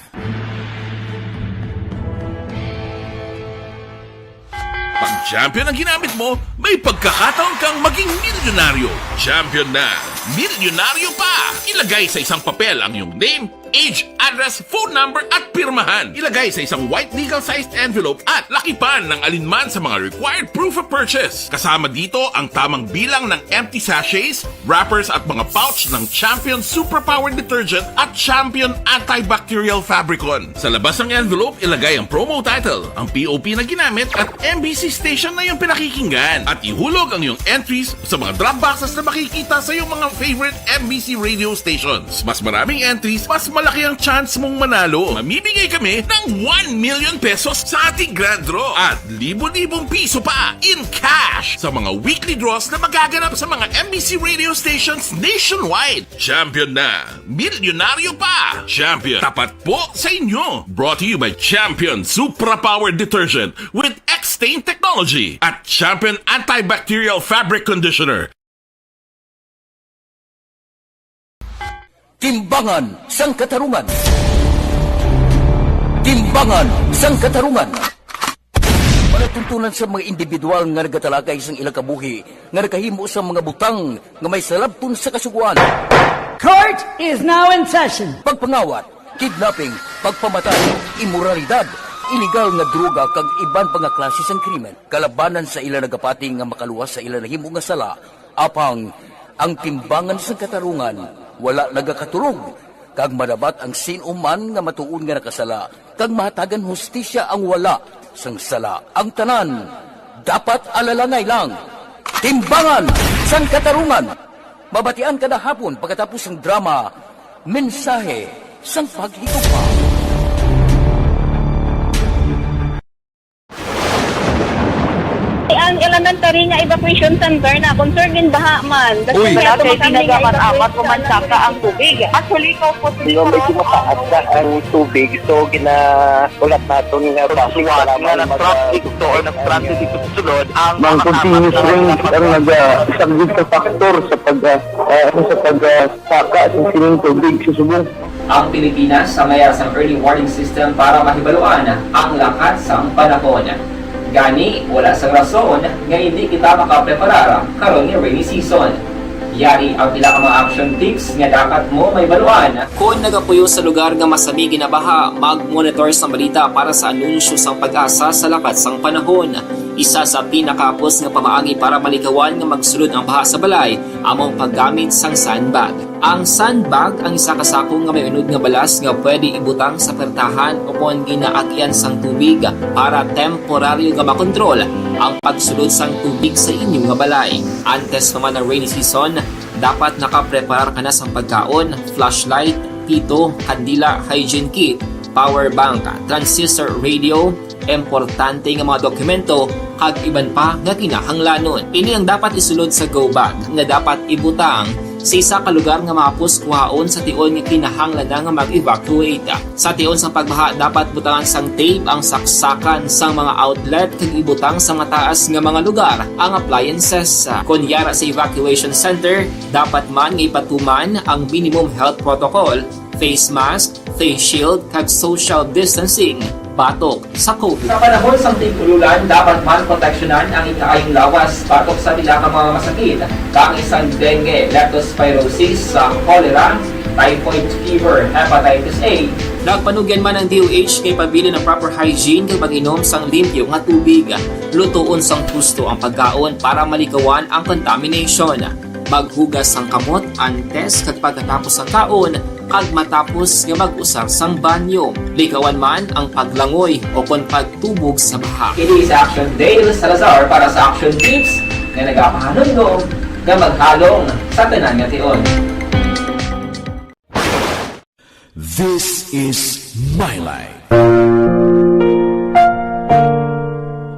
Pag champion ang ginamit mo, may pagkakataon kang maging milyonaryo. Champion na! Milyonaryo pa! Ilagay sa isang papel ang iyong name, age, address, phone number at pirmahan. Ilagay sa isang white legal-sized envelope at lakipan ng alinman sa mga required proof of purchase. Kasama dito ang tamang bilang ng empty sachets, wrappers at mga pouch ng Champion Superpower Detergent at Champion Antibacterial Fabricon. Sa labas ng envelope, ilagay ang promo title, ang P O P na ginamit at M B C station na iyong pinakikinggan. At ihulog ang iyong entries sa mga drop boxes na makikita sa iyong mga favorite M B C radio stations. Mas maraming entries, mas malaki ang chance mong manalo. Mamimigay kami ng one million pesos sa ating grand draw at libo-libong piso pa in cash sa mga weekly draws na magaganap sa mga M B C radio stations nationwide. Champion na! Milyonaryo pa! Champion, tapat po sa inyo! Brought to you by Champion Supra Power Detergent with X-Stain Technology at Champion Antibacterial Fabric Conditioner. Timbangan sang Katarungan. Timbangan sang Katarungan. Palatuntunan sa mga individual nga nagatalakay sang ilang kabuhi nga nakahimo sang mga butang nga may salabton sa Kasugoan. Court is now in session. Pagpangawat, kidnapping, pagpamatay, imoralidad, iligal nga droga kag iban pa nga klase sang krimen. Kalabanan sa ila nagapati nga makaluwas sa ila nahimo nga sala, apang ang Timbangan sang Katarungan wala nagakatulog, kag madabat ang sin-o man nga matuod nga nakasala, kag mahatagan hustisya ang wala sang sala. Ang tanan dapat alalangay lang. Timbangan sang Katarungan. Mabatian kada hapon pagkatapos sang drama, Mensahe sang Paghigugma. Ang elementary nga evacuation center na concerned din baha man. Uy. Wala kay tinaga man amat o mansaka ang tubig. Actually, ikaw po, Di ba, medyo mataas na ang tubig, so ginaulat naton nga basi nga nag-traffic to or nag-transit dito sa sulod ang mga continuous rain ang nagasaglit sa factor sa pag, ah, ah, ano, sa pag, ah, saka sa sining tubig sa subong. Ang Pilipinas ang mayara sang early warning system para mahibaluan ang lakat sang panahon. Gani, wala sang rason nga hindi kita makapreparar karon nga rainy season. Yari ang pila ka mga action tips nga dapat mo mahibaluan. Kon nagapuyo sa lugar nga masami ginabaha, mag-monitor sang balita para sa anunsyo sang PAGASA sa lakat sang panahon. Isa sa pinakahapos nga pamaagi para malikawan nga magsulod ang baha sa balay amo ang paggamit sang sandbag. Ang sandbag ang isa ka sako nga may unod nga balas nga pwede ibutang sa pertahan ukon ginaagian sang tubig para temporaryo nga makontrol ang pagsulod sang tubig sa inyo nga balay. Antes pa man ang rainy season, dapat nakapreparar ka na sang pagkaon, flashlight, pito, kandila, hygiene kit, power bank, transistor radio, importante nga mga dokumento, kag iban pa nga kinahanglanon. Ini ang dapat isulod sa go bag nga dapat ibutang sa isa ka lugar nga mahapos kuhaon sa tion nga kinahanglan na nga mag-evacuate. Sa tion sang pagbaha, dapat butangan sang tape ang saksakan sang mga outlet kag ibutang sa mataas nga mga lugar ang appliances. Kon yara sa evacuation center, dapat man nga ipatuman ang minimum health protocol, face mask, face shield, kag social distancing batok sa COVID. Sa panahon sang tig-ululan, dapat man proteksyonan ang ikaayong lawas batok sa pila ka mga masakit, kaangay sang dengue, leptospirosis, sa cholera, typhoid fever, hepatitis A. Nagpanugyan man ang D O H nga ipabilin ang proper hygiene kag mag-inom sang limpyo nga tubig. Lutoon sang husto ang pagkaon para malikawan ang contamination. Maghugas sang kamot antes kag pagkatapos sang kaon, kag matapos nga mag-usar sang banyo. Likawan man ang paglangoy ukon pagtubog sa baha. Kini si Action Dale Salazar para sa Action Tips nga nagapahanumdom nga maghalong sa tanan nga tion. This is My Life.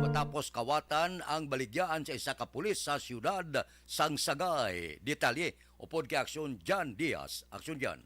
Matapos kawatan ang baligyaan sa isa ka pulis sa siyudad sang Sagay. Detalye upod kay Aksyon Jan Diaz. Aksyon Jan.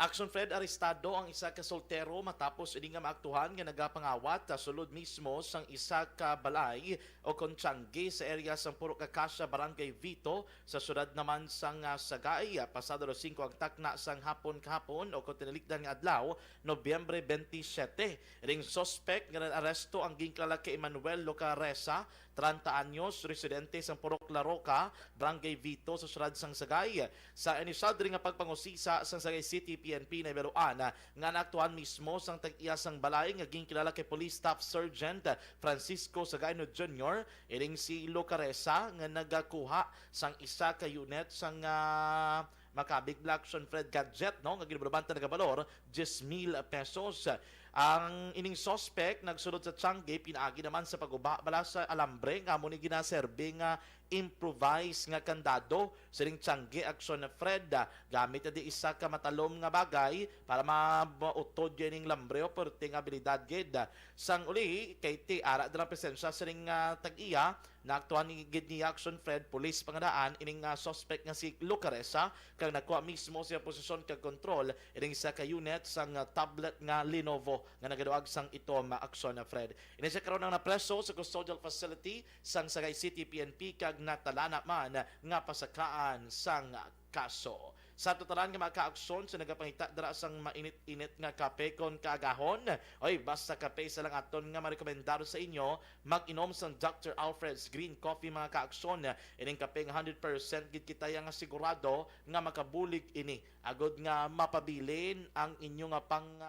Action Fred, arestado ang isa ka soltero matapos ini nga maaktuhan nga nagapangawat sa sulod mismo sang isa ka balay o kon tiyangge sa area sang Purok Acacia, Barangay Vito, sa siyudad naman sang, ah, Sagay. Pasado alas singko ang takna sang hapon kahapon o kon tinalikdan nga adlaw, Nobyembre twenty-seven. Ring suspect nga naaresto ang ginkilala kay Emmanuel Locaresa, treinta anyos, residente sang Purok La Roca, Barangay Vito, sa siyudad sang Sagay. Sa inisyal diri nga pagpangusisa sang Sagay City P P N P nahibaluan, ah, nga naaktuhan mismo sang tag-iya sang balay nga ginkilala kay Police Staff Sergeant, ah, Francisco Sagaino Junior, ining si Lucaresa nga nagakuha sang isa ka unit sang, ah, Macabig Black Action Fred Gadget, no, nga ginbaluban ta nagabalor diyes mil pesos. Ang ining suspect nagsulod sa tiyangge pinaagi naman sa pagguba bala sa alambre nga amo ni ginaserbi nga improvised nga kandado sining tiyangge, Action Fred, ah, gamit di isa ka matalom nga bagay para ma-, mautod yun ning lambre o perting abilidad gid. Sang uli, kay ti ara dalang presensya sining, ah, tag-iya, naaktuhan ni gid niya, Action Fred, pulis pangadaan ining, ah, suspect nga si Lucaresa, kag nakuha mismo siya posisyon kag kontrol ining isa ka unit sang, ah, tablet nga Lenovo nga nagaduag sang itom, ah, Action Fred. Ini siya karon ang napreso sa custodial facility sang Sagay City P N P kag natalana man nga pasakaan sang kaso. Sa aton tanan nga mga kaaksyon, sa nagapangita dira sang mainit-init nga kape kon kaagahon, oy, basta kape isa lang aton nga marekomendar sa inyo, mag-inom sang Doctor Alfred's Green Coffee, mga kaaksyon. Ining kape nga hundred percent gid kita nga sigurado nga makabulig ini agud nga mapabilin ang inyo nga pang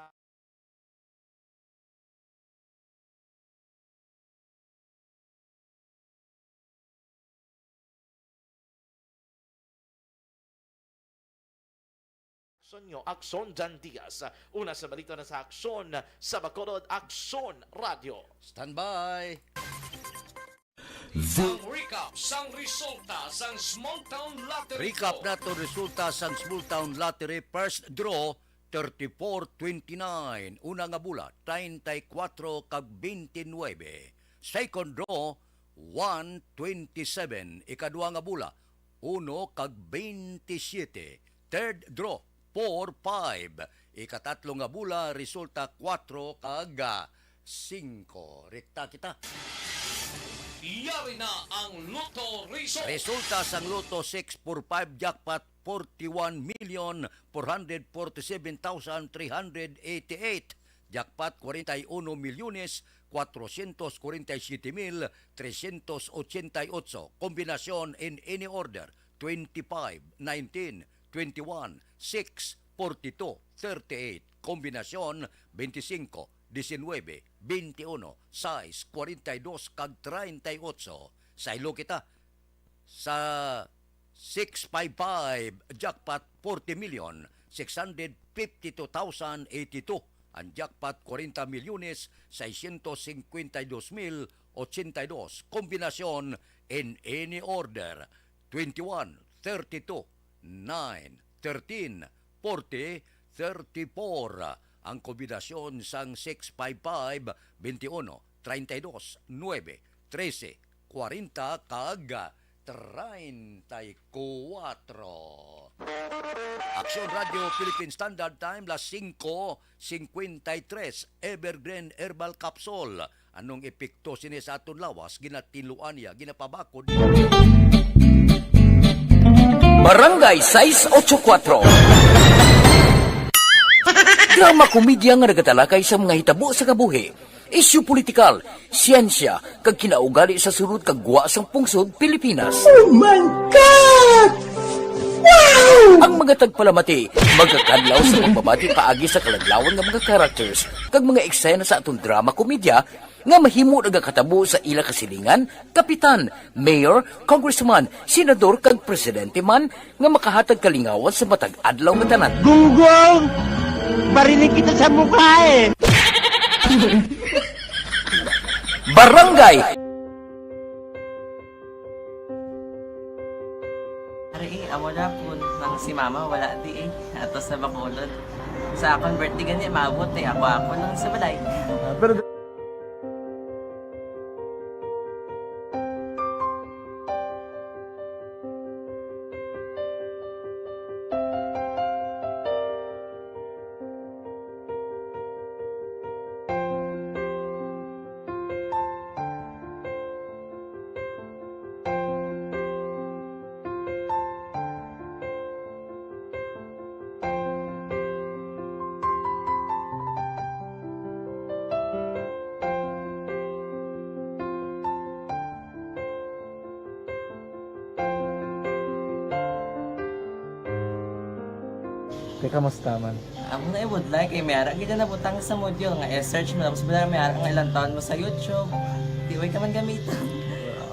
aksyon nyo, Aksyon Jan Diaz. Una sa balita na sa Aksyon sa Bacolod, Aksyon Radio. Standby. Ang recap sang resulta sang Small Town Lottery Recap Draw. Nato resulta sang Small Town Lottery first draw, thirty-four twenty-nine. Una nga bola, treinta y cuatro kag twenty-nine. Second draw, one twenty-seven. Ikadua nga bola, uno kag twenty-seven. Third draw, four five. Ikatatlo nga bola, resulta, kuwatro kag, ah, singko. Rekta kita. Yari na ang Lotto Result. Resulta sang Lotto six four five jackpot, forty-one million four hundred forty-seven thousand three hundred eighty-eight. Jackpot, kwarenta y uno milyones kwatrosyentos kwarenta y siyete mil tresyentos otsenta y otso. Kombinasyon in any order, twenty-five, nineteen, twenty-one, six, forty-two, thirty-eight. Kombinasyon, bente singko, disinuybe, bente uno, sais, kwarenta y dos, kag treinta y ocho. Saylo kita sa six five five, jackpot forty million six hundred fifty-two thousand eighty-two. Ang jackpot, kwarenta milyones seiscientos cincuenta y dos mil ochenta y dos. Kombinasyon in any order, twenty-one, thirty-two, nine, thirteen, forty, thirty-four. Ang kombinasyon sang six five five, twenty-uno, treinta y dos, nuebe, trese, kwarenta kag treinta y kuwatro. Aksyon Radio Philippine Standard Time, las singko cincuenta y tres, Evergreen Herbal Capsule. Anong epekto sini sa aton lawas? Ginatinluan niya, ginapabakod. Barangay sais ocho kuwatro. Drama komedya nga nagatalakay sa mga hitabo sa kabuhi, isyu politikal, siyensya, kag kinaugali sa sulod kag gwa sang pungsod Pilipinas. Oh my God! Wow! Ang mga tagpalamati magakadlaw sa pagbabati paagi sa kaladlawan nga mga characters kag mga eksena sa aton drama komedya nga mahimo nagakatabo sa ila kasilingan, kapitan, mayor, congressman, senador, kag presidente man nga makahatag kalingawan sa matag adlaw nga tanan. Gunggong! Barinig kita sa mukha eh! Barangay! Ari eh, amo na po nang si mama wala di eh. Ato sa Bacolod. Sa akong birthday gani, maabot eh. Ako, ako lang sa balay. Ah, pero Di, kamusta man? Amo na ibudlay kay may ara gid na nabutang sa module nga i-search mo, tapos bala may ara nga ilang taon mo sa YouTube. Di way ka man gamiton.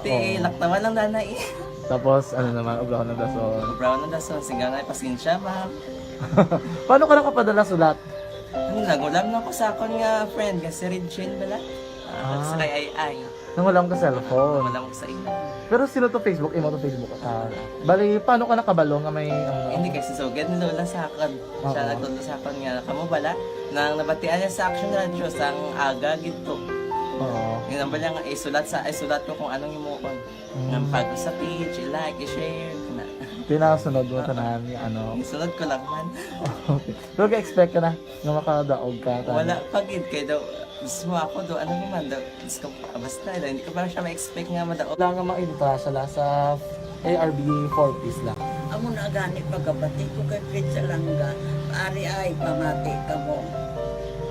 Ti, oo, laktawan lang dana eh. Tapos, ano naman, obrahon ng dason. Obrahon ng dason, singgaw na, pasensya, ma'am. Paano ka nakapadala sulat? Ano, nangulam lang ko sa akon nga friend nga si Regine bala. Ah, ah, sa kay Ai Ai. Nangulam ka cellphone. Nangulam ko sa imo. Pero sino to Facebook? Imo to Facebook? Ah, bali, paano ka nakabalo nga may, ano? Hindi, kay si Sugad ni Lola sa akon. Oo. Siya nagtudlo sa akon nga, kamo bala, nang nabatian niya sa Action Radio, sang aga gid to. Oo. Yun ang bala nga, isulat sa, isulat ko kung anong himuon. Mm. Nga pag sa page, i-like, i-share, na. Tinasunod mo, oo, tanan, ano? Isunod ko lang man. Okay. Pero ga-expect ka na nga makadaog ka, tanan? Wala pa gid, kay daw, mismo ako do, ano naman daw, Diyos ko, ah, basta, hindi ko pa siya ma-expect nga madaog. Wala nga mainta siya la sa A R B four Ps lang. Amo na gani pagkabati ko kay Fred Salanga, ari ay pamati kamo.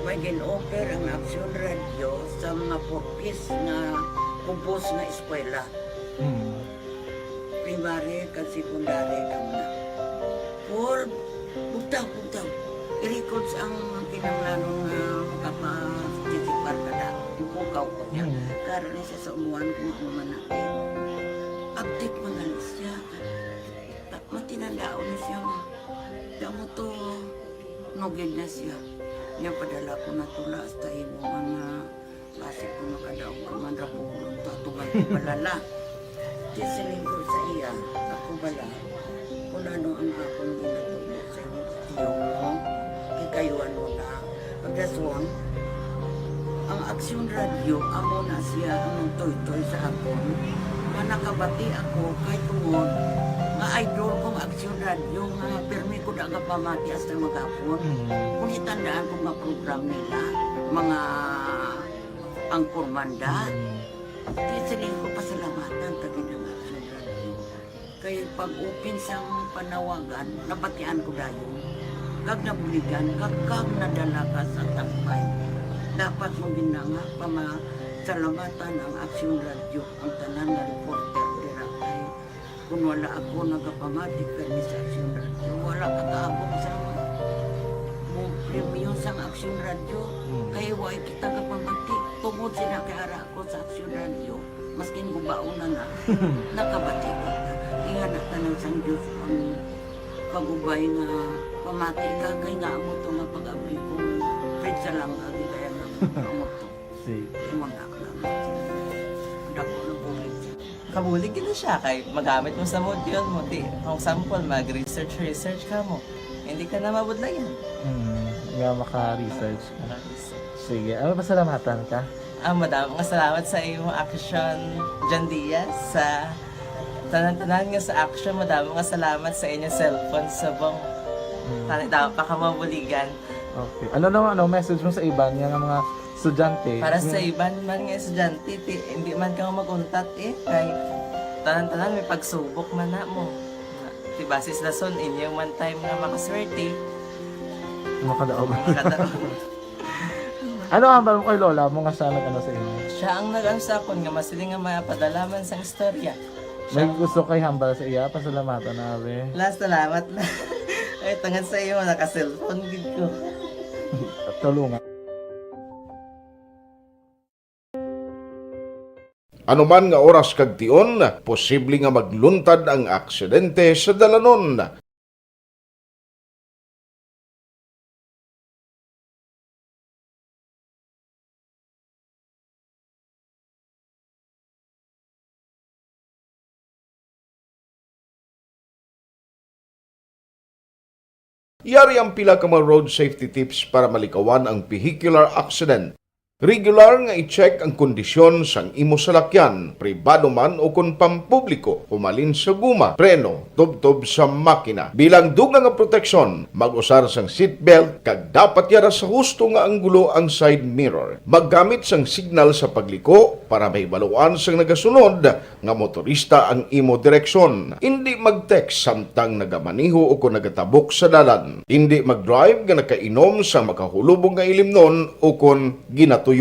May gin-offer ang Action Radio sa mga four Ps nga ubos nga eskwela. Mm. Primary kag secondary kamo na. Paul, bugtaw, bugtaw. I-records ang kinahanglanon nga makaparticipar ka na. Ipukaw ko niya. Mm. Karon ni siya sa umuan kung ano man natin. Update man gani siya. Ta-, matinandaon na siya nga. Kamo to, nugid na siya. Niya padala ko na tula hasta imo nga Basi kung makadaog ka man ra, pulong to, atuman ko palala. Di siling ko sa iya, ako bala, kung ano ang akong ginatubod sa imo, tiyo mo, kikayuan mo na. Ang dason, ang Aksyon Radio, amo na siya ang nagtoytoy sa akon. Nga nakabati ako, kay tungod, nga idol kong Aksyon Radio, nga pirmi ko nagapamati hasta maghapon. Mm. Kung itandaan ko nga program nila, mga Ang kurmanda. Mm. Di siling ko pasalamatan ta gid ang Action Radio. Kay pag-open sang panawagan, nabatian ko dayon. Kag nabuligan, kag, kag nadala ka sa tampay. Dapat mo gid na nga pamasalamatan ang Action Radio, ang tanan nga reporter dira kay Kung wala ako nagapamati kay Miss Action Radio, wala ka kaabot sa mo premyo sang Action Radio. Mm. Kay wa kita kapamati. Tungod sila kay ara ako sa Action Radio, maskin gubaon na na, nakabati kita. Ingana tanan sang Diyos ang pag-ubay nga pamati ka kay nga amo to nga pag-abli ko. Pwede sa lang agi kaya nga amo to. Sige. Imo na lang. Dako na bulig siya. Kabulig gid na siya kay magamit mo sa module mo. Ti, for example, mag-research, research ka mo. Hindi ka na mabudlayan. Mm, nga maka-research ka. Maka-research. Sige, ano, pasalamatan ka? Ah, madamo nga salamat sa imo, Action John Diaz, sa tanan-tanan nga sa Action. Madamo nga salamat sa inyo cellphone subong. Mm. Tani, dapat pa ka mabuligan. Okay. Ano naman, ano, message mo sa iban nga, nga mga estudyante? Para sa iban man nga estudyante, ti, hindi man ka mag-untat eh, kay tanan-tanan may pagsubok man na mo. Ti, basi sa dason, inyo man time nga makaswerte. Makadaog. Makadaog. Ano ang hambal mo kay lola mo nga siya nag-ano sa inyo? Siya ang nag-ano sa akon nga masiling nga mapadala man sang istorya. May gusto kay hambal sa iya, pasalamatan na, abi. La, salamat na. Ay, tungod sa iyo, naka-cellphone gid ko. Tulungan. Anuman nga oras kag tion, posible nga magluntad ang aksidente sa dalanon. Yari ang pila ka mga road safety tips para malikawan ang vehicular accident. Regular nga i-check ang kondisyon sang imo salakyan, pribado man o kon pampubliko, humalin sa guma, preno, tubtob sa makina. Bilang dugang nga proteksyon, mag-usar sang seatbelt kag dapat yara sa husto nga anggulo ang side mirror. Maggamit sang signal sa pagliko para mahibaluan sang nagasunod nga motorista ang imo direksyon. Indi mag-text samtang nagamaneho o kon nagatabok sa dalan. Indi mag-drive nga nakainom sang makahulubong nga ilimnon o kon ginatuyo.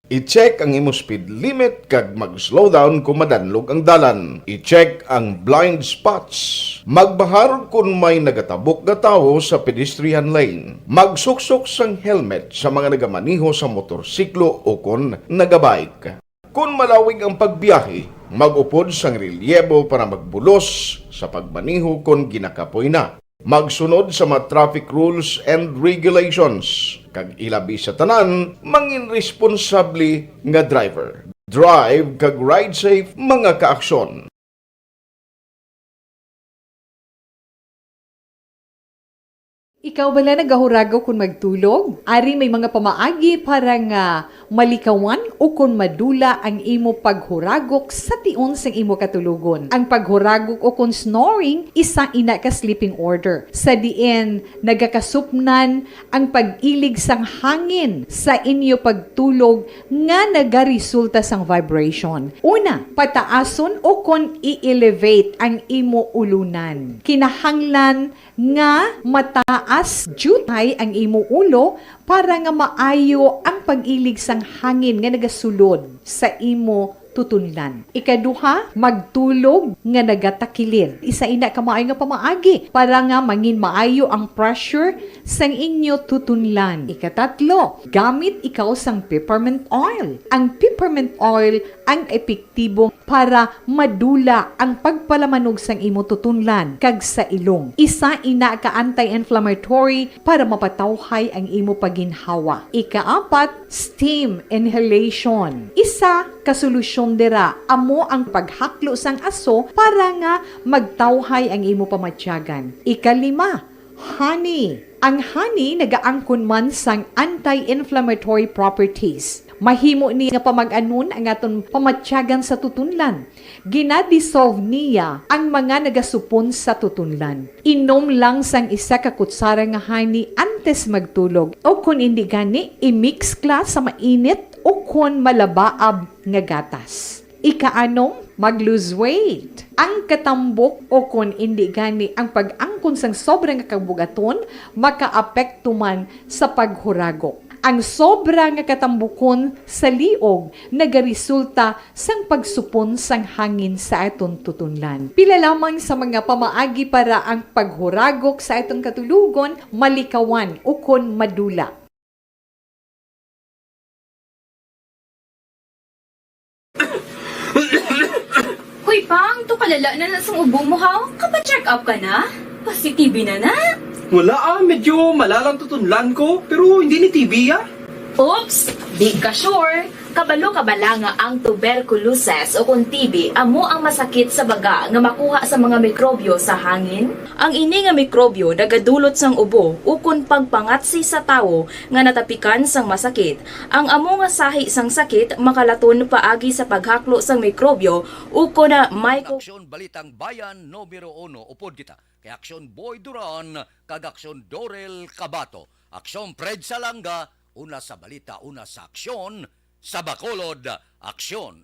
I-check ang imo speed limit kag mag-slow down kon madanlog ang dalan. I-check ang blind spots. Magbahar kon may nagatabok nga tawo sa pedestrian lane. Magsuksok sang helmet sa mga nagamaneho sa motorsiklo o kon nagabike. Kon malawig ang pagbiyahe, mag-upod sang relyebo para magbulos sa pagmaneho kon ginakapoy na. Magsunod sa mga traffic rules and regulations, kag ilabi sa tanan, mangin responsable nga driver. Drive kag ride safe, mga kaaksyon. Ikaw bala nagahuragok kon magtulog? Ari may mga pamaagi para nga malikawan o kon madula ang imo paghuragok sa tion sang imo katulogon. Ang paghuragok o kon snoring, isa ina ka sleeping order, sa diin nagakasupnan ang pag-ilig sang hangin sa inyo pagtulog nga nagaresulta sang vibration. Una, pataason o kon i-elevate ang imo ulunan. Kinahanglan nga mataas diutay ang imo ulo para nga maayo ang pag-ilig sang hangin nga nagasulod sa imo tutunlan. Ikaduha, magtulog nga nagatakilid. Isa ina ka maayo nga pamaagi para nga mangin maayo ang pressure sang inyo tutunlan. Ikatatlo, gamit ikaw sang peppermint oil. Ang peppermint oil ang epektibo para madula ang pagpalamanog sang imo tutunlan kag sa ilong. Isa ina ka anti-inflammatory para mapatawhay ang imo pagginhawa. Ikaapat, steam inhalation. Isa ka solusyon dira amo ang paghaklo sang aso para nga magtawhay ang imo pamatyagan. Ikalima, honey. Ang honey nagaangkon man sang anti-inflammatory properties. Mahimo ni nga pamag-anon ang aton pamatyagan sa tutunlan. Gina-dissolve niya ang mga nagasupon sa tutunlan. Inom lang sang isa ka kutsara nga honey antes magtulog, o kon indi gani, i-mix kla sa mainit o kon malabaab nga gatas. Ikaanom, mag-lose weight. Ang katambok o kon indi gani ang pag-angkon sang sobra nga kabugaton makaapekto man sa paghuragok. Ang sobra nga katambukon sa liog nagaresulta sang pagsupon sang hangin sa aton tutunlan. Pila lamang sa mga pamaagi para ang paghuragok sa aton katulogon malikawan ukon madula. Hoy, Pang, to kalala na na sang ubo mo, ha? Kapa-check up ka na? Pasi-T B na na? Wala, ah, medyo malalang tutunlan ko, pero hindi ni T B, ah. Oops, di ka sure. Kabalo ka bala nga ang tuberculosis o kon T B amo ang masakit sa baga nga makuha sa mga mikrobyo sa hangin? Ang ini nga mikrobyo nagadulot sang ubo ukon pagpangatsi sa tawo nga natapikan sang masakit. Ang amo nga sahi sang sakit makalaton paagi sa paghaklo sang mikrobyo ukon na myco- Aksyon Balitang Bayan numero uno, upod kita kay Aksyon Boy Duran kag Aksyon Dorel Cabato, Aksyon Fred Salanga, una sa balita, una sa aksyon, sa Bacolod, aksyon.